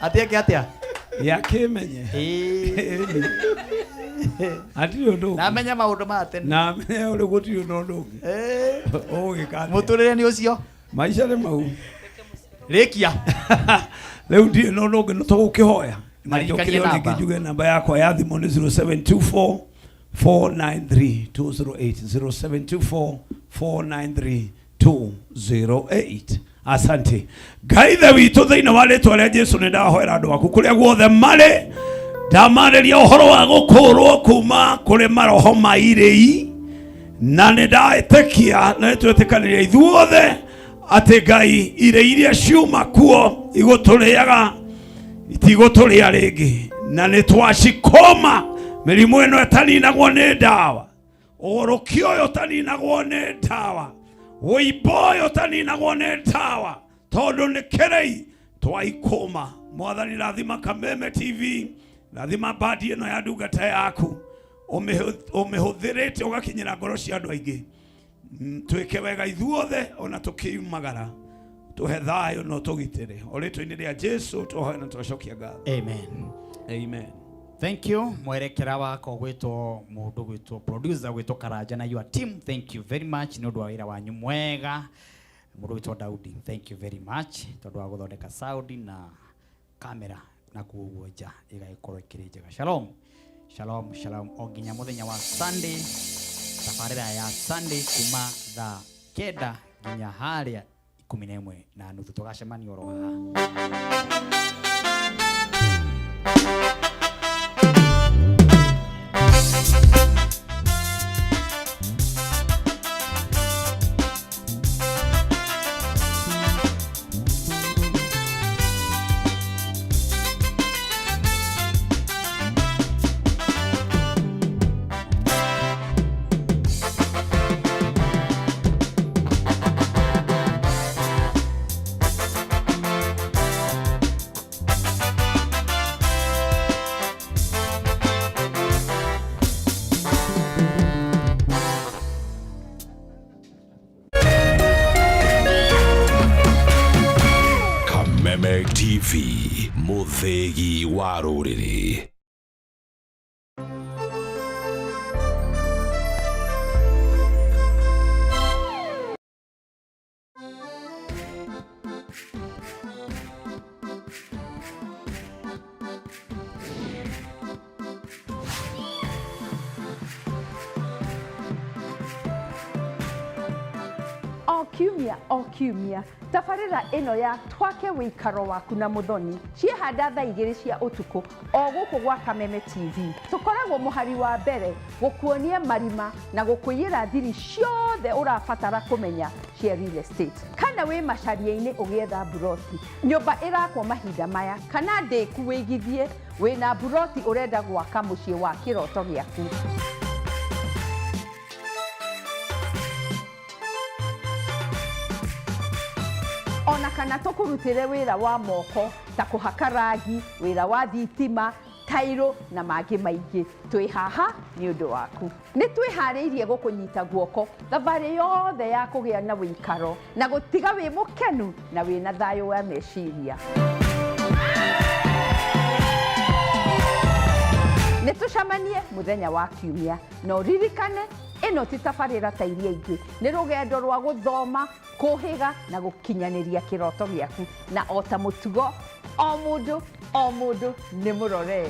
Atĩ eke atĩa? Yakĩmenye. Ĩĩ. Hatirĩ ũndũ ũngĩ. Na amenye maũndũ ma tene. Na amenye ũrĩ gũtirĩ ũndũ ũngĩ. Ũgũgĩka atĩa? Mũtũrĩre nĩ ũcio. Maica nĩ mau. Rĩkia. Rĩu ndirĩ na ũndũ ũngĩ no tũgũkĩhoya. Na Maririkanie njũkĩre o rĩngĩ namba. njuge namba yakwa ya thimũ nĩ 0724 493 208 0724 493 208 asante Ngai ithe witũ thĩinĩ wa rĩtwa rĩa Jesu nĩ ndahoera andũ aku kũrĩa guothe marĩ ndamarĩria ũhoro wa gũkũrwo kuma kũrĩ maroho ma irĩi na nĩ ndaĩtĩkia na nĩ twĩtĩkanĩria ithuothe atĩ Ngai irĩ iria ciuma kuo igũtũrĩaga itigũtũrĩa rĩngĩ na nĩ twacikoma mĩrimũ ĩno ĩtaninagwo nĩ ndawa ũgũrũki ũyũ ũtaninagwo nĩ ndawa ũimbo ũyũ ũtaninagwo nĩ ndawa tondũ nĩ kĩrĩi twaikũma mwathani rathima Kameme TV rathima bandi ĩno ya ndungata yaku ũmĩhũthĩrĩte ũgakinyĩra ngoro cia andũ aingĩ twĩke wega ithuothe ona tũkiumagara tũhe thayũ na ũtũgitĩre o rĩtwa-inĩ rĩa Jesu tũhoe na tũgacokia ngatho. Amen. Amen. Thank you mwerekera wakwa gwitwo mundu gwitwo producer gwitwo Karanja na your team, thank you very much nĩ ũndũ wa wĩra wanyu mwega. Mundu gwitwo Daudi, thank you very much tondu wa guthondeka sound na kamera na kuo nja ĩgagĩkorwo ĩkĩrĩ njega. Shalom shalom shalom o nginya mũthenya wa Sunday, tabarĩra ya Sunday kuma thaa 9 nginya harĩa 11:30 tũgacemania oro haha. Mũthĩgi wa rũrĩrĩ. O kiumia o kiumia tabarĩra ĩno ya twake wĩikaro waku na mũthoni ciehanda thaa igĩrĩ cia ũtukũ o gũkũ gwa Kameme TV. Tũkoragwo mũhari wa mbere gũkuonia marima na gũkũiyĩra thiri ciothe ũrabatara kũmenya cia real estate. Kana wĩ macaria-inĩ ũgĩetha mburoti, nyũmba ĩrakwo mahinda maya, kana ndĩku wĩigithie wĩna mburoti ũrenda gwaka mũciĩ wa kĩroto gĩaku. Ona kana tũkũrutĩre wĩra wa moko ta kũhaka rangi, wĩra wa thitima, tairo na mangĩ maingĩ. Twĩ haha nĩ ũndũ waku. Nĩ twĩharĩirie gũkũnyita guoko thabarĩ yothe ya kũgĩa na wĩikaro na gũtiga wĩ mũkenu na wĩna thayũ wa meciria. Nĩ tũcemanie mũthenya wa kiumia na ũririkane ĩno ti tabarĩra ta iria ingĩ, nĩ rũgendo rwa gũthoma, kũhĩga na gũkinyanĩria kĩroto gĩaku, na o ta mũtugo o mũndũ o mũndũ nĩ mũroree.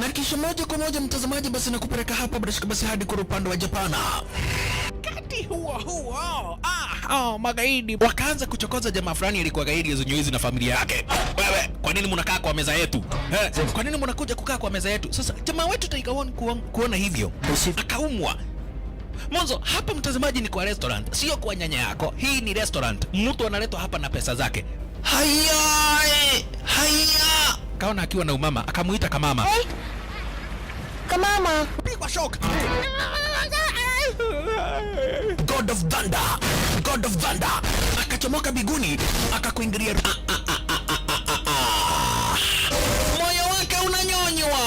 Na kisha moja kwa moja mtazamaji, basi nakupeleka hapa bila shaka basi hadi kwa upande wa Japana. Wakati huo huo, magaidi wakaanza kuchokoza jamaa fulani alikuwa gaidi ya na familia yake. Wewe, kwa nini mnakaa kwa meza yetu? Kwa nini mnakuja kukaa kwa meza yetu? Sasa jamaa wetu Tiger One kuona hivyo akaumwa. Mwanzo hapa mtazamaji ni kwa restaurant, sio kwa nyanya yako. Hii ni restaurant, mtu analetwa hapa na pesa zake. Haya, haya. Kaona akiwa na umama, akamuita kamama. Hey. Kamama. Pigwa shock. God of Thunder, God of Thunder akachomoka biguni akakuingilia. Moyo wake unanyonywa.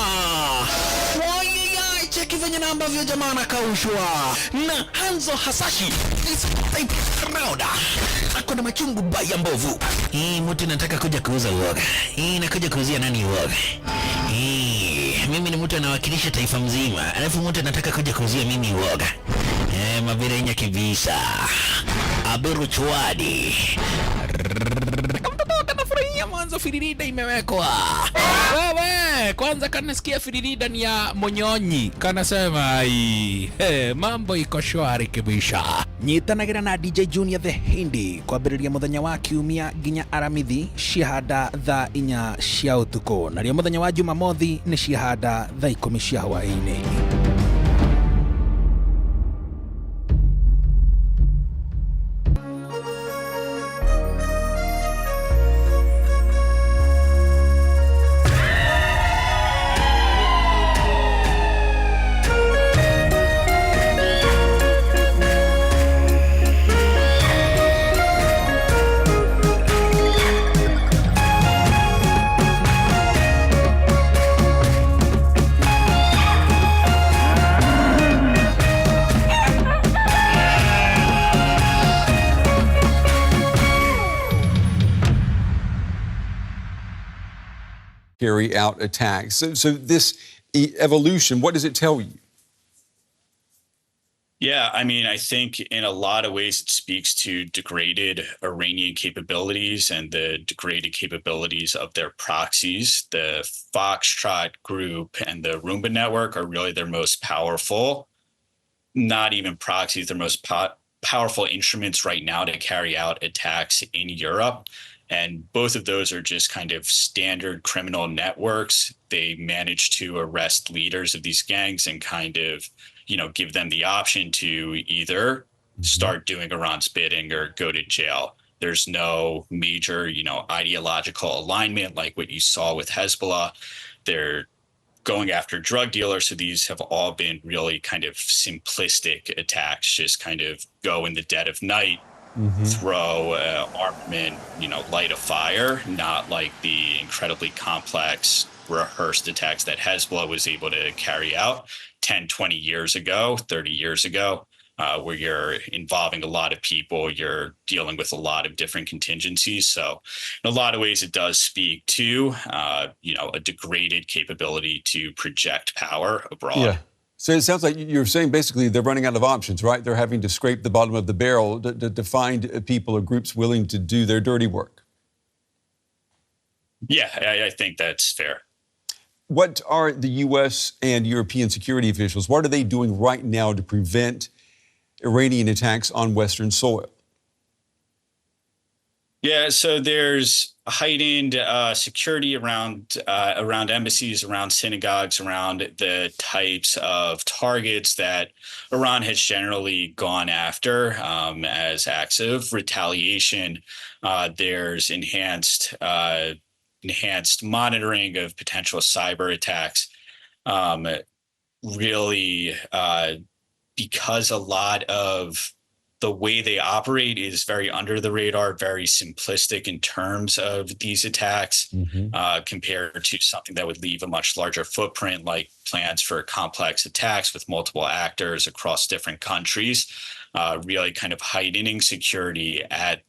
Cheki venye na ambavyo jamaa anakaushwa na Hanzo Hasashi is type round. Ako na machungu baya mbovu. Hii mtu nataka kuja kuuza uoga. Hii nakuja kuuzia nani uoga? Hii mimi ni mtu anawakilisha taifa mzima, alafu mtu anataka kuja kuuzia mimi uoga. Mabirenya kibisa. Aberu chwadi. Kamtoto kanafurahia mwanzo firirida imewekwa. Wewe, kwanza kanasikia firirida ni ya Monyonyi. Kanasema ai, mambo iko shwari kibisha. Nyitanagira na DJ Junior the Hindi kwambĩrĩria mũthenya wa kiumia nginya Aramithi ciahanda thaa 4 cia ũtukũ, narĩo mũthenya wa Jumamothi nĩ ciahanda thaa 10 cia hwaĩ-inĩ. Carry out attacks. So this evolution, what does it tell you? Yeah, I mean, I think in a lot of ways it speaks to degraded Iranian capabilities and the degraded capabilities of their proxies. The Foxtrot group and the Roomba network are really their most powerful, not even proxies, their most powerful instruments right now to carry out attacks in Europe. And both of those are just kind of standard criminal networks. They manage to arrest leaders of these gangs and kind of, you know, give them the option to either start doing Iran's bidding or go to jail. There's no major, you know, ideological alignment like what you saw with Hezbollah. They're going after drug dealers. So these have all been really kind of simplistic attacks, just kind of go in the dead of night. throw armament, light a fire, not like the incredibly complex rehearsed attacks that Hezbollah was able to carry out 10, 20 years ago, 30 years ago, where you're involving a lot of people, you're dealing with a lot of different contingencies. So in a lot of ways, it does speak to, a degraded capability to project power abroad. Yeah. So it sounds like you're saying basically they're running out of options, right? They're having to scrape the bottom of the barrel to find people or groups willing to do their dirty work. Yeah, I think that's fair. What are the U.S. and European security officials, what are they doing right now to prevent Iranian attacks on Western soil? Yeah, so there's heightened security around embassies, around synagogues, around the types of targets that Iran has generally gone after as acts of retaliation. There's enhanced monitoring of potential cyber attacks. Really, because a lot of the way they operate is very under the radar, very simplistic in terms of these attacks, compared to something that would leave a much larger footprint, like plans for complex attacks with multiple actors across different countries. Really kind of heightening security at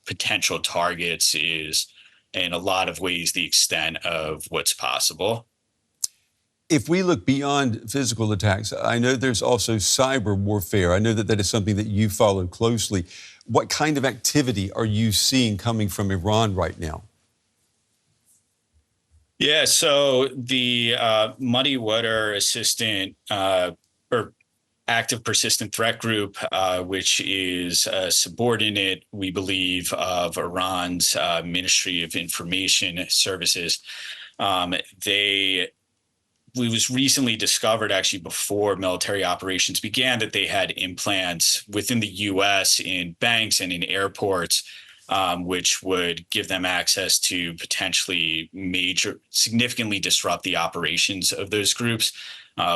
potential targets is, in a lot of ways, the extent of what's possible. If we look beyond physical attacks, I know there's also cyber warfare. I know that that is something that you follow closely. What kind of activity are you seeing coming from Iran right now? Yeah, so the Muddy Water Assistant or Active Persistent Threat Group, which is a subordinate, we believe, of Iran's Ministry of Information Services, it was recently discovered, actually before military operations began, that they had implants within the U.S. in banks and in airports, which would give them access to potentially significantly disrupt the operations of those groups.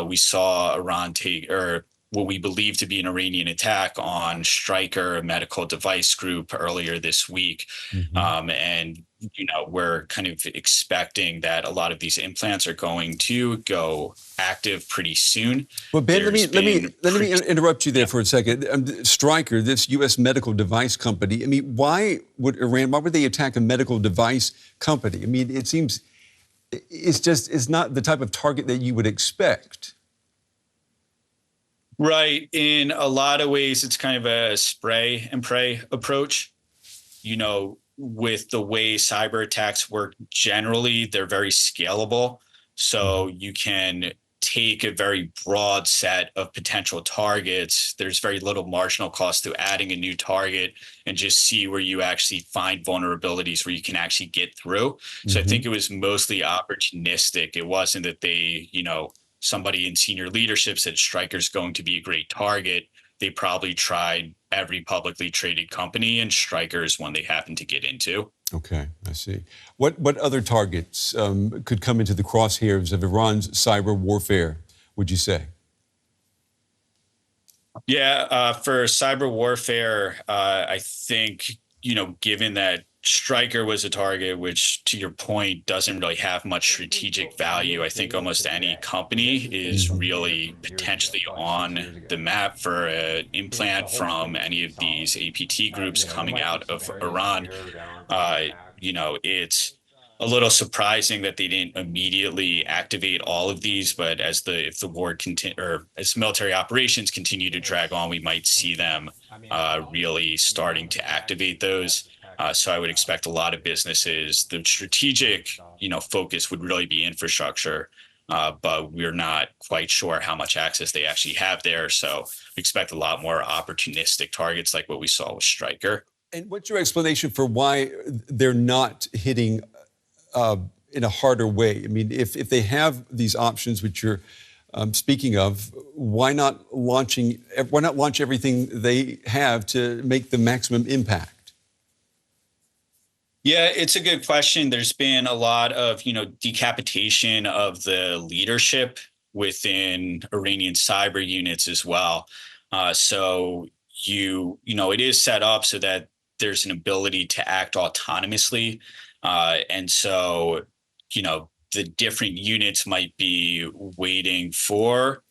We saw Iran take, or what we believe to be an Iranian attack on Stryker, a medical device group, earlier this week. And, we're kind of expecting that a lot of these implants are going to go active pretty soon. Well, Ben, let me interrupt you there for a second. Stryker, this U.S. medical device company, I mean, why would they attack a medical device company? I mean, it seems it's not the type of target that you would expect. Right. In a lot of ways, it's kind of a spray and pray approach. With the way cyber attacks work generally, they're very scalable. So you can take a very broad set of potential targets. There's very little marginal cost to adding a new target and just see where you actually find vulnerabilities where you can actually get through. So I think it was mostly opportunistic. It wasn't that they, somebody in senior leadership said Stryker's going to be a great target. They probably tried every publicly traded company, and Stryker is one they happened to get into. Okay, I see. What other targets could come into the crosshairs of Iran's cyber warfare, would you say? Yeah, for cyber warfare, I think, given that Stryker was a target, which, to your point, doesn't really have much strategic value. I think almost any company is really potentially on the map for an implant from any of these APT groups coming out of Iran. It's a little surprising that they didn't immediately activate all of these, but as if the war or as military operations continue to drag on, we might see them really starting to activate those. So I would expect a lot of businesses, the strategic, focus would really be infrastructure, but we're not quite sure how much access they actually have there. So we expect a lot more opportunistic targets like what we saw with Stryker. And what's your explanation for why they're not hitting in a harder way? I mean, if they have these options, which you're speaking of, why not launch everything they have to make the maximum impact? Yeah, it's a good question. There's been a lot of, decapitation of the leadership within Iranian cyber units as well. So, It is set up so that there's an ability to act autonomously. And so, the different units might be waiting for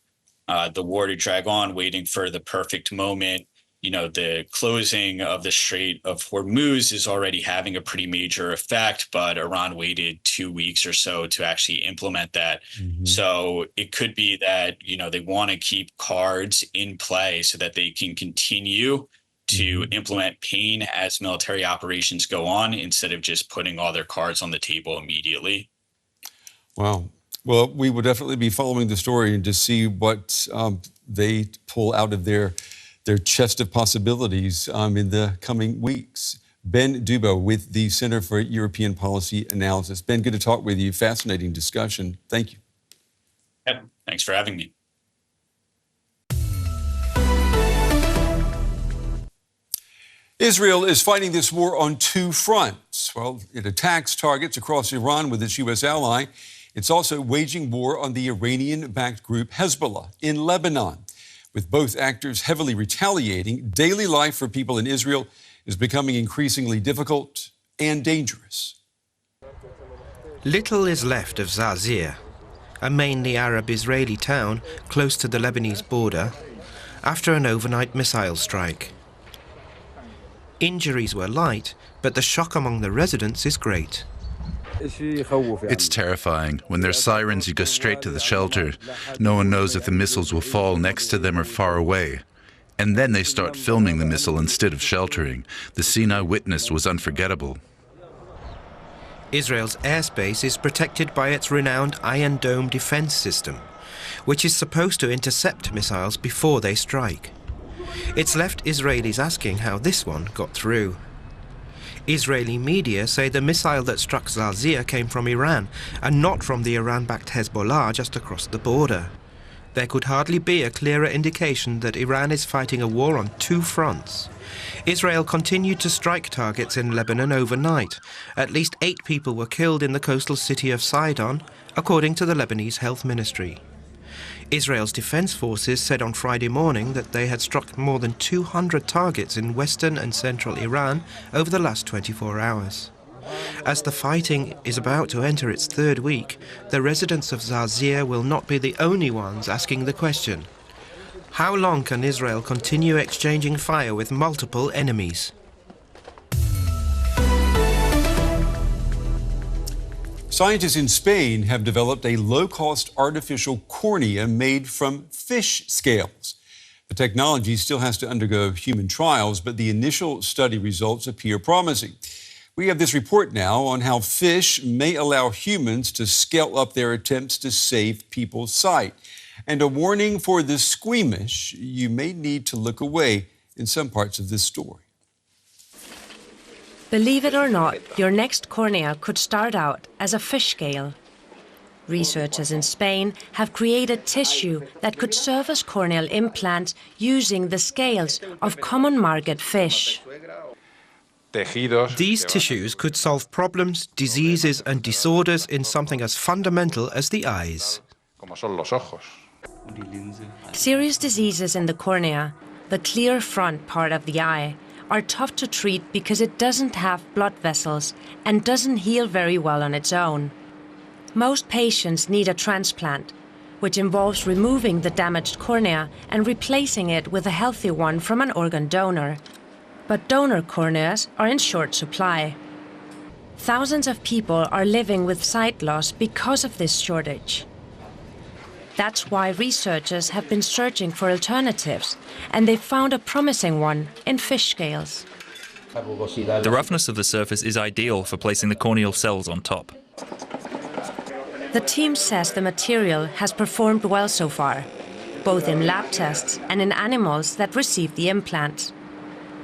the war to drag on, waiting for the perfect moment. The closing of the Strait of Hormuz is already having a pretty major effect, but Iran waited 2 weeks or so to actually implement that. Mm-hmm. So it could be that, they want to keep cards in play so that they can continue to implement pain as military operations go on, instead of just putting all their cards on the table immediately. Wow. Well, we will definitely be following the story and to see what they pull out of their chest of possibilities in the coming weeks. Ben Dubbo with the Center for European Policy Analysis. Ben, good to talk with you. Fascinating discussion. Thank you. Yep. Thanks for having me. Israel is fighting this war on two fronts. Well, it attacks targets across Iran with its U.S. ally. It's also waging war on the Iranian-backed group Hezbollah in Lebanon. With both actors heavily retaliating, daily life for people in Israel is becoming increasingly difficult and dangerous. Little is left of Zarzir, a mainly Arab-Israeli town close to the Lebanese border, after an overnight missile strike. Injuries were light, but the shock among the residents is great. It's terrifying. When there's sirens, you go straight to the shelter. No one knows if the missiles will fall next to them or far away. And then they start filming the missile instead of sheltering. The scene I witnessed was unforgettable. Israel's airspace is protected by its renowned Iron Dome defense system, which is supposed to intercept missiles before they strike. It's left Israelis asking how this one got through. Israeli media say the missile that struck Zarzir came from Iran and not from the Iran-backed Hezbollah just across the border. There could hardly be a clearer indication that Iran is fighting a war on two fronts. Israel continued to strike targets in Lebanon overnight. At least 8 people were killed in the coastal city of Sidon, according to the Lebanese Health Ministry. Israel's defense forces said on Friday morning that they had struck more than 200 targets in western and central Iran over the last 24 hours. As the fighting is about to enter its third week, the residents of Zarzir will not be the only ones asking the question: how long can Israel continue exchanging fire with multiple enemies? Scientists in Spain have developed a low-cost artificial cornea made from fish scales. The technology still has to undergo human trials, but the initial study results appear promising. We have this report now on how fish may allow humans to scale up their attempts to save people's sight. And a warning for the squeamish, you may need to look away in some parts of this story. Believe it or not, your next cornea could start out as a fish scale. Researchers in Spain have created tissue that could serve as corneal implants using the scales of common market fish. These tissues could solve problems, diseases and disorders in something as fundamental as the eyes. Serious diseases in the cornea, the clear front part of the eye, are tough to treat because it doesn't have blood vessels and doesn't heal very well on its own. Most patients need a transplant, which involves removing the damaged cornea and replacing it with a healthy one from an organ donor. But donor corneas are in short supply. Thousands of people are living with sight loss because of this shortage. That's why researchers have been searching for alternatives, and they found a promising one in fish scales. The roughness of the surface is ideal for placing the corneal cells on top. The team says the material has performed well so far, both in lab tests and in animals that received the implant.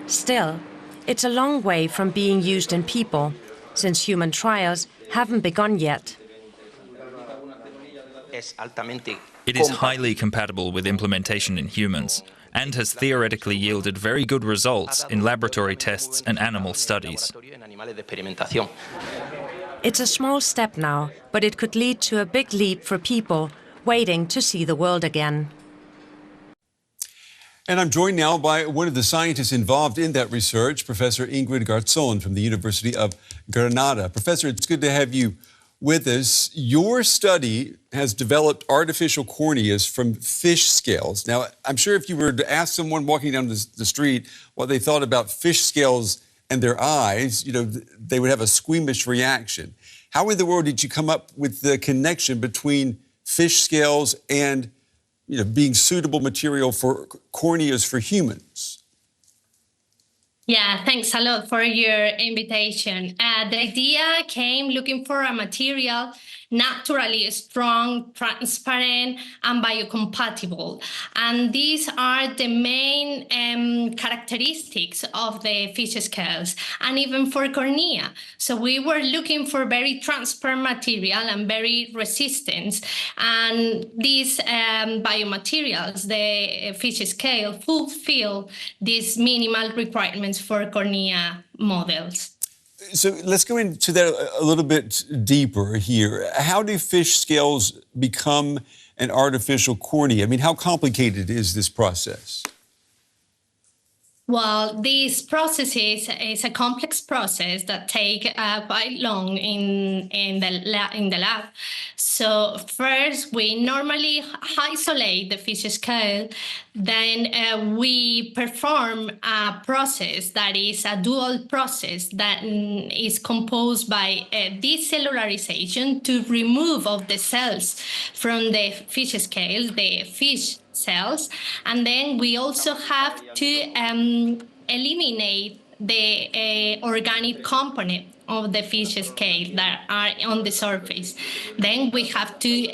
Still, it's a long way from being used in people, since human trials haven't begun yet. It is highly compatible with implementation in humans and has theoretically yielded very good results in laboratory tests and animal studies. It's a small step now, but it could lead to a big leap for people waiting to see the world again. And I'm joined now by one of the scientists involved in that research, Professor Ingrid Garzon from the University of Granada. Professor, it's good to have you with us. Your study has developed artificial corneas from fish scales. Now, I'm sure if you were to ask someone walking down the street what they thought about fish scales and their eyes, you know, they would have a squeamish reaction. How in the world did you come up with the connection between fish scales and, you know, being suitable material for corneas for humans? Yeah, thanks a lot for your invitation. The idea came looking for a material naturally strong, transparent, and biocompatible. And these are the main characteristics of the fish scales, and even for cornea. So we were looking for very transparent material and very resistant. And these biomaterials, the fish scale, fulfill these minimal requirements for cornea models. So let's go into that a little bit deeper here. How do fish scales become an artificial cornea? I mean, how complicated is this process? Well, this process is a complex process that take quite long in the lab. So first, we normally isolate the fish scale. Then we perform a process that is a dual process that is composed by decellularization to remove of the cells from the fish scale, the fish cells, and then we also have to eliminate the organic component of the fish scale that are on the surface. Then we have to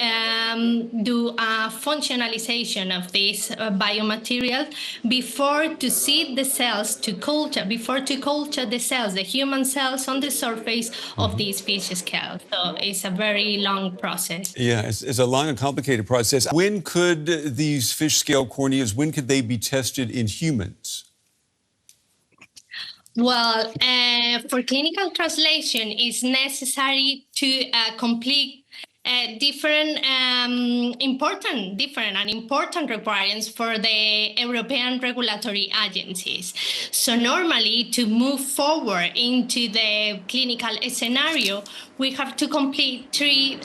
do a functionalization of this biomaterial before to seed the cells to culture, before to culture the cells, the human cells on the surface of these fish scales. So it's a very long process. Yeah, it's a long and complicated process. When could these fish scale corneas, when could they be tested in humans? Well, for clinical translation, it's necessary to complete different important requirements for the European regulatory agencies. So normally, to move forward into the clinical scenario, we have to complete three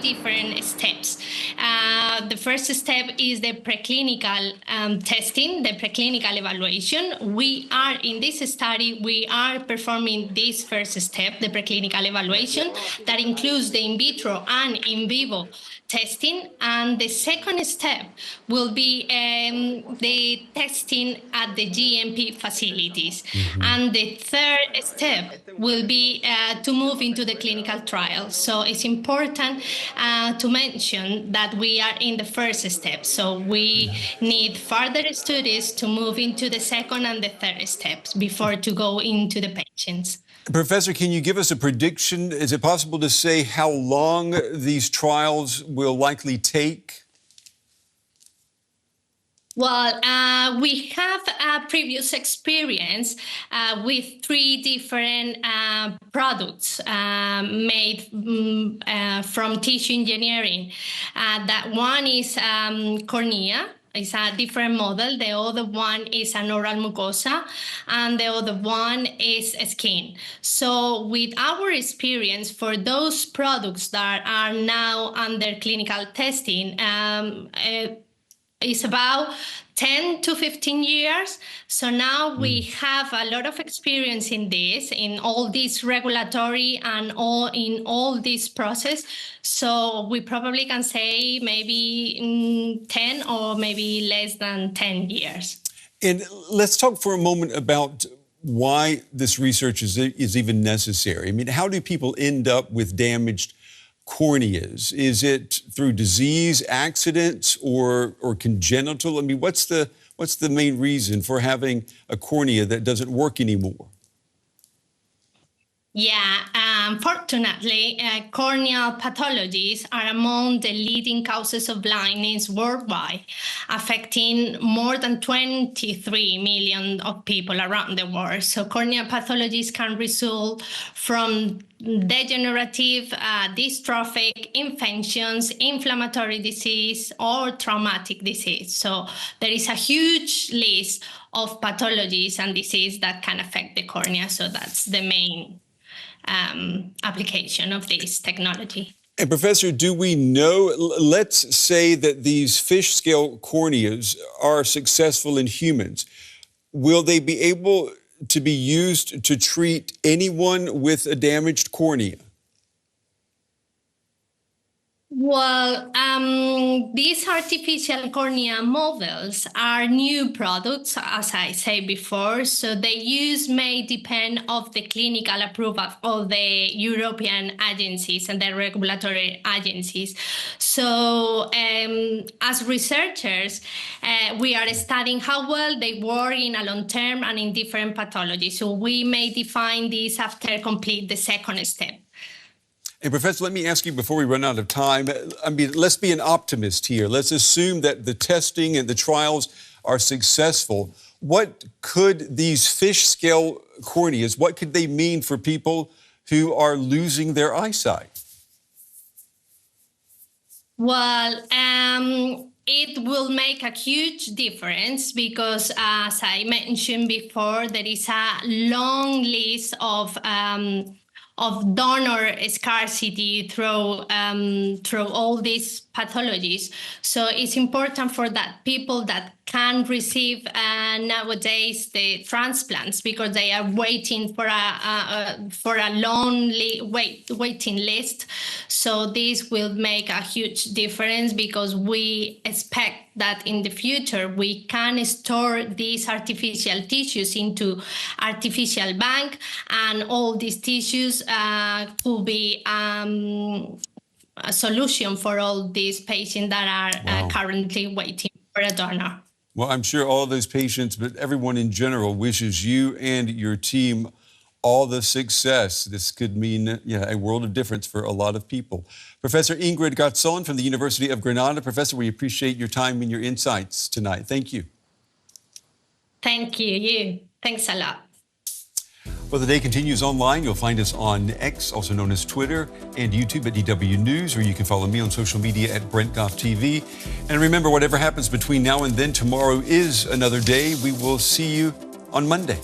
different steps. The first step is the preclinical testing, the preclinical evaluation. We are in this study, we are performing this first step, the preclinical evaluation, that includes the in vitro and in vivo testing. And the second step will be the testing at the GMP facilities. Mm-hmm. And the third step will be to move into the clinical trial. So it's important to mention that we are in the first step. So we need further studies to move into the second and the third steps before to go into the patients. Professor, can you give us a prediction? Is it possible to say how long these trials will likely take? Well, we have a previous experience with three different products made from tissue engineering. That one is cornea. It's a different model. The other one is an oral mucosa, and the other one is skin. So with our experience for those products that are now under clinical testing, it's about 10 to 15 years. So now we have a lot of experience in this, in all this regulatory and all in all this process. So we probably can say maybe 10 or maybe less than 10 years. And let's talk for a moment about why this research is even necessary. I mean, how do people end up with damaged corneas? Is it through disease, accidents, or congenital? I mean, what's the main reason for having a cornea that doesn't work anymore? Yeah, unfortunately, corneal pathologies are among the leading causes of blindness worldwide, affecting more than 23 million of people around the world. So corneal pathologies can result from degenerative, dystrophic infections, inflammatory disease, or traumatic disease. So there is a huge list of pathologies and disease that can affect the cornea. So that's the main application of this technology. And Professor, do we know, let's say that these fish scale corneas are successful in humans. Will they be able to be used to treat anyone with a damaged cornea? Well, these artificial cornea models are new products, as I said before, so the use may depend on the clinical approval of the European agencies and the regulatory agencies. So as researchers, we are studying how well they work in a long term and in different pathologies. So we may define this after complete the second step. And Professor, let me ask you before we run out of time, I mean, let's be an optimist here. Let's assume that the testing and the trials are successful. What could these fish scale corneas, what could they mean for people who are losing their eyesight? Well, it will make a huge difference because, as I mentioned before, there is a long list of donor scarcity through all these pathologies. So it's important for that people that can receive nowadays the transplants, because they are waiting for a long waiting list. So this will make a huge difference, because we expect that in the future we can store these artificial tissues into artificial bank, and all these tissues could be a solution for all these patients that are currently waiting for a donor. Well, I'm sure all those patients, but everyone in general, wishes you and your team all the success. This could mean a world of difference for a lot of people. Professor Ingrid Garzon from the University of Granada. Professor, we appreciate your time and your insights tonight. Thank you. Thank you. Thanks a lot. Well, the day continues online. You'll find us on X, also known as Twitter, and YouTube at DW News, or you can follow me on social media at Brent Goff TV. And remember, whatever happens between now and then, tomorrow is another day. We will see you on Monday.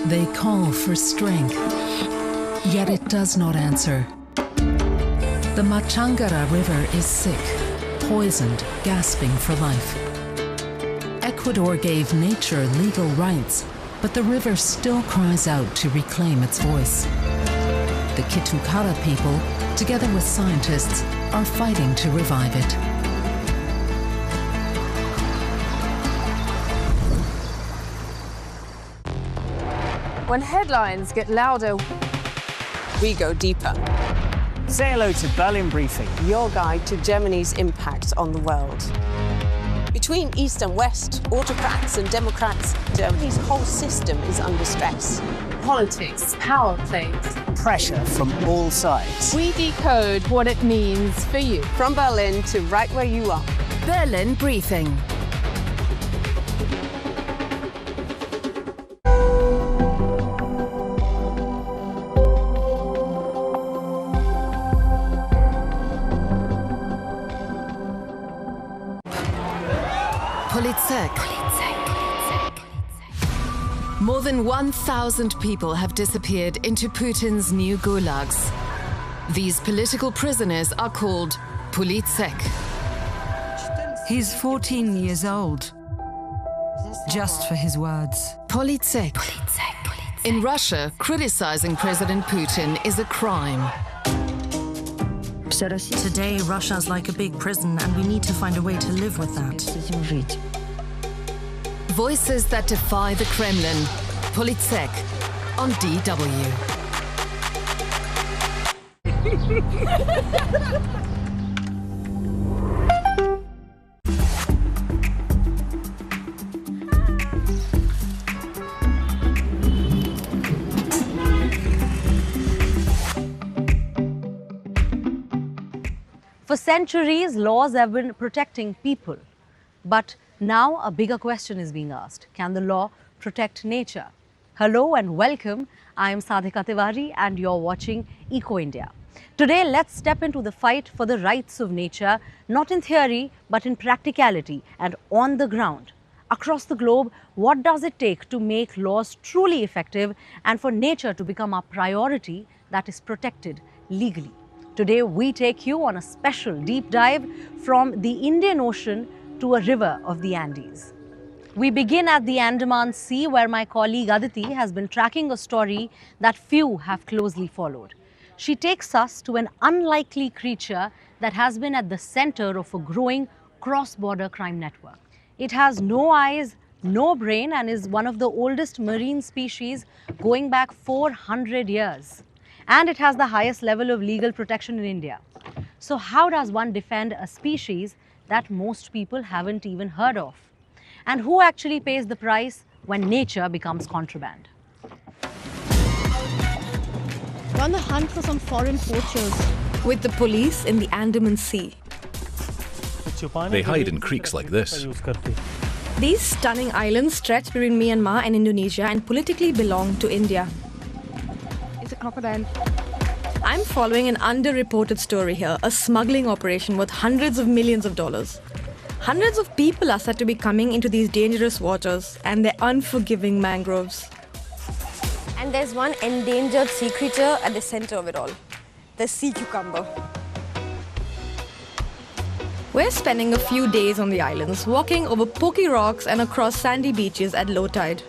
They call for strength, yet it does not answer. The Machángara River is sick, poisoned, gasping for life. Ecuador gave nature legal rights, but the river still cries out to reclaim its voice. The Quitu-Cara people, together with scientists, are fighting to revive it. When headlines get louder, we go deeper. Say hello to Berlin Briefing, your guide to Germany's impact on the world. Between East and West, autocrats and Democrats, Germany's whole system is under stress. Politics, power plays, pressure from all sides. We decode what it means for you. From Berlin to right where you are. Berlin Briefing. More than 1,000 people have disappeared into Putin's new gulags. These political prisoners are called Politzek. He's 14 years old. Just for his words. Politzek. In Russia, criticizing President Putin is a crime. Today, Russia's like a big prison, and we need to find a way to live with that. Voices that defy the Kremlin. Politzek on DW. For centuries, laws have been protecting people. But now a bigger question is being asked. Can the law protect nature? Hello and welcome. I am Sadhika Tiwari and you're watching Eco India. Today, let's step into the fight for the rights of nature, not in theory, but in practicality and on the ground. Across the globe, what does it take to make laws truly effective and for nature to become a priority that is protected legally? Today, we take you on a special deep dive from the Indian Ocean to a river of the Andes. We begin at the Andaman Sea, where my colleague Aditi has been tracking a story that few have closely followed. She takes us to an unlikely creature that has been at the center of a growing cross-border crime network. It has no eyes, no brain, and is one of the oldest marine species going back 400 years. And it has the highest level of legal protection in India. So how does one defend a species that most people haven't even heard of? And who actually pays the price when nature becomes contraband? We're on the hunt for some foreign poachers. With the police in the Andaman Sea. They hide in creeks like this. These stunning islands stretch between Myanmar and Indonesia and politically belong to India. It's a crocodile. I'm following an underreported story here, a smuggling operation worth hundreds of millions of dollars. Hundreds of people are said to be coming into these dangerous waters and their unforgiving mangroves. And there's one endangered sea creature at the center of it all, the sea cucumber. We're spending a few days on the islands, walking over pokey rocks and across sandy beaches at low tide.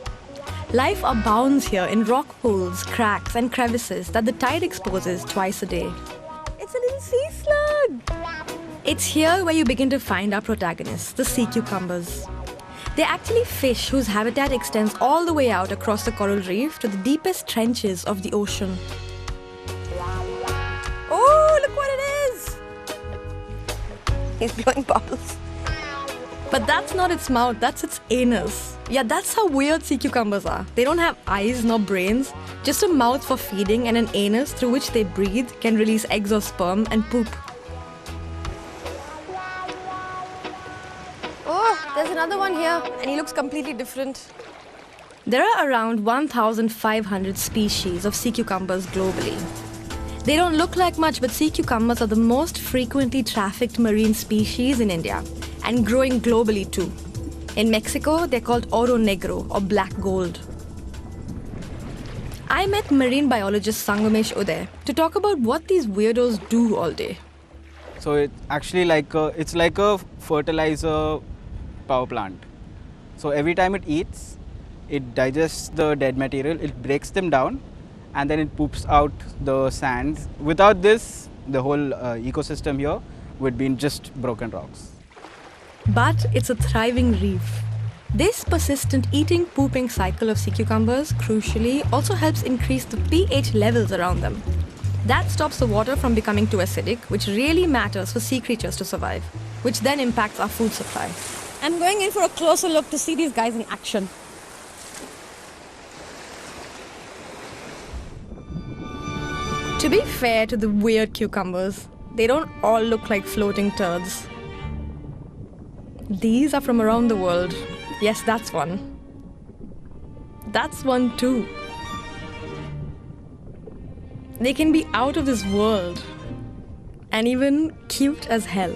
Life abounds here in rock pools, cracks and crevices that the tide exposes twice a day. It's a little sea slug! It's here where you begin to find our protagonists, the sea cucumbers. They're actually fish whose habitat extends all the way out across the coral reef to the deepest trenches of the ocean. Oh, look what it is! He's blowing bubbles. But that's not its mouth, that's its anus. Yeah, that's how weird sea cucumbers are. They don't have eyes nor brains, just a mouth for feeding and an anus through which they breathe, can release eggs or sperm and poop. Oh, there's another one here, and he looks completely different. There are around 1,500 species of sea cucumbers globally. They don't look like much, but sea cucumbers are the most frequently trafficked marine species in India, and growing globally too. In Mexico, they're called oro negro, or black gold. I met marine biologist Sangamesh Uday to talk about what these weirdos do all day. So it's actually like it's like a fertilizer power plant. So every time it eats, it digests the dead material, it breaks them down, and then it poops out the sand. Without this, the whole ecosystem here would be just broken rocks. But it's a thriving reef. This persistent eating-pooping cycle of sea cucumbers, crucially, also helps increase the pH levels around them. That stops the water from becoming too acidic, which really matters for sea creatures to survive, which then impacts our food supply. I'm going in for a closer look to see these guys in action. To be fair to the weird cucumbers, they don't all look like floating turds. These are from around the world. Yes, that's one. That's one too. They can be out of this world and even cute as hell.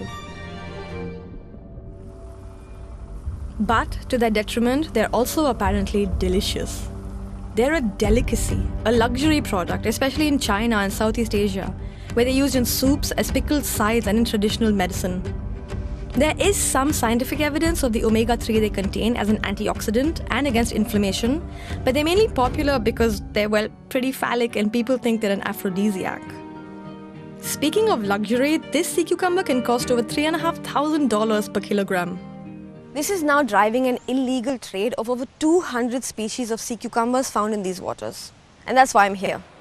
But to their detriment, they're also apparently delicious. They're a delicacy, a luxury product, especially in China and Southeast Asia. where they're used in soups, as pickled sides, and in traditional medicine. There is some scientific evidence of the omega-3 they contain as an antioxidant and against inflammation, but they're mainly popular because they're, well, pretty phallic and people think they're an aphrodisiac. Speaking of luxury, this sea cucumber can cost over $3,500 per kilogram. This is now driving an illegal trade of over 200 species of sea cucumbers found in these waters. And that's why I'm here.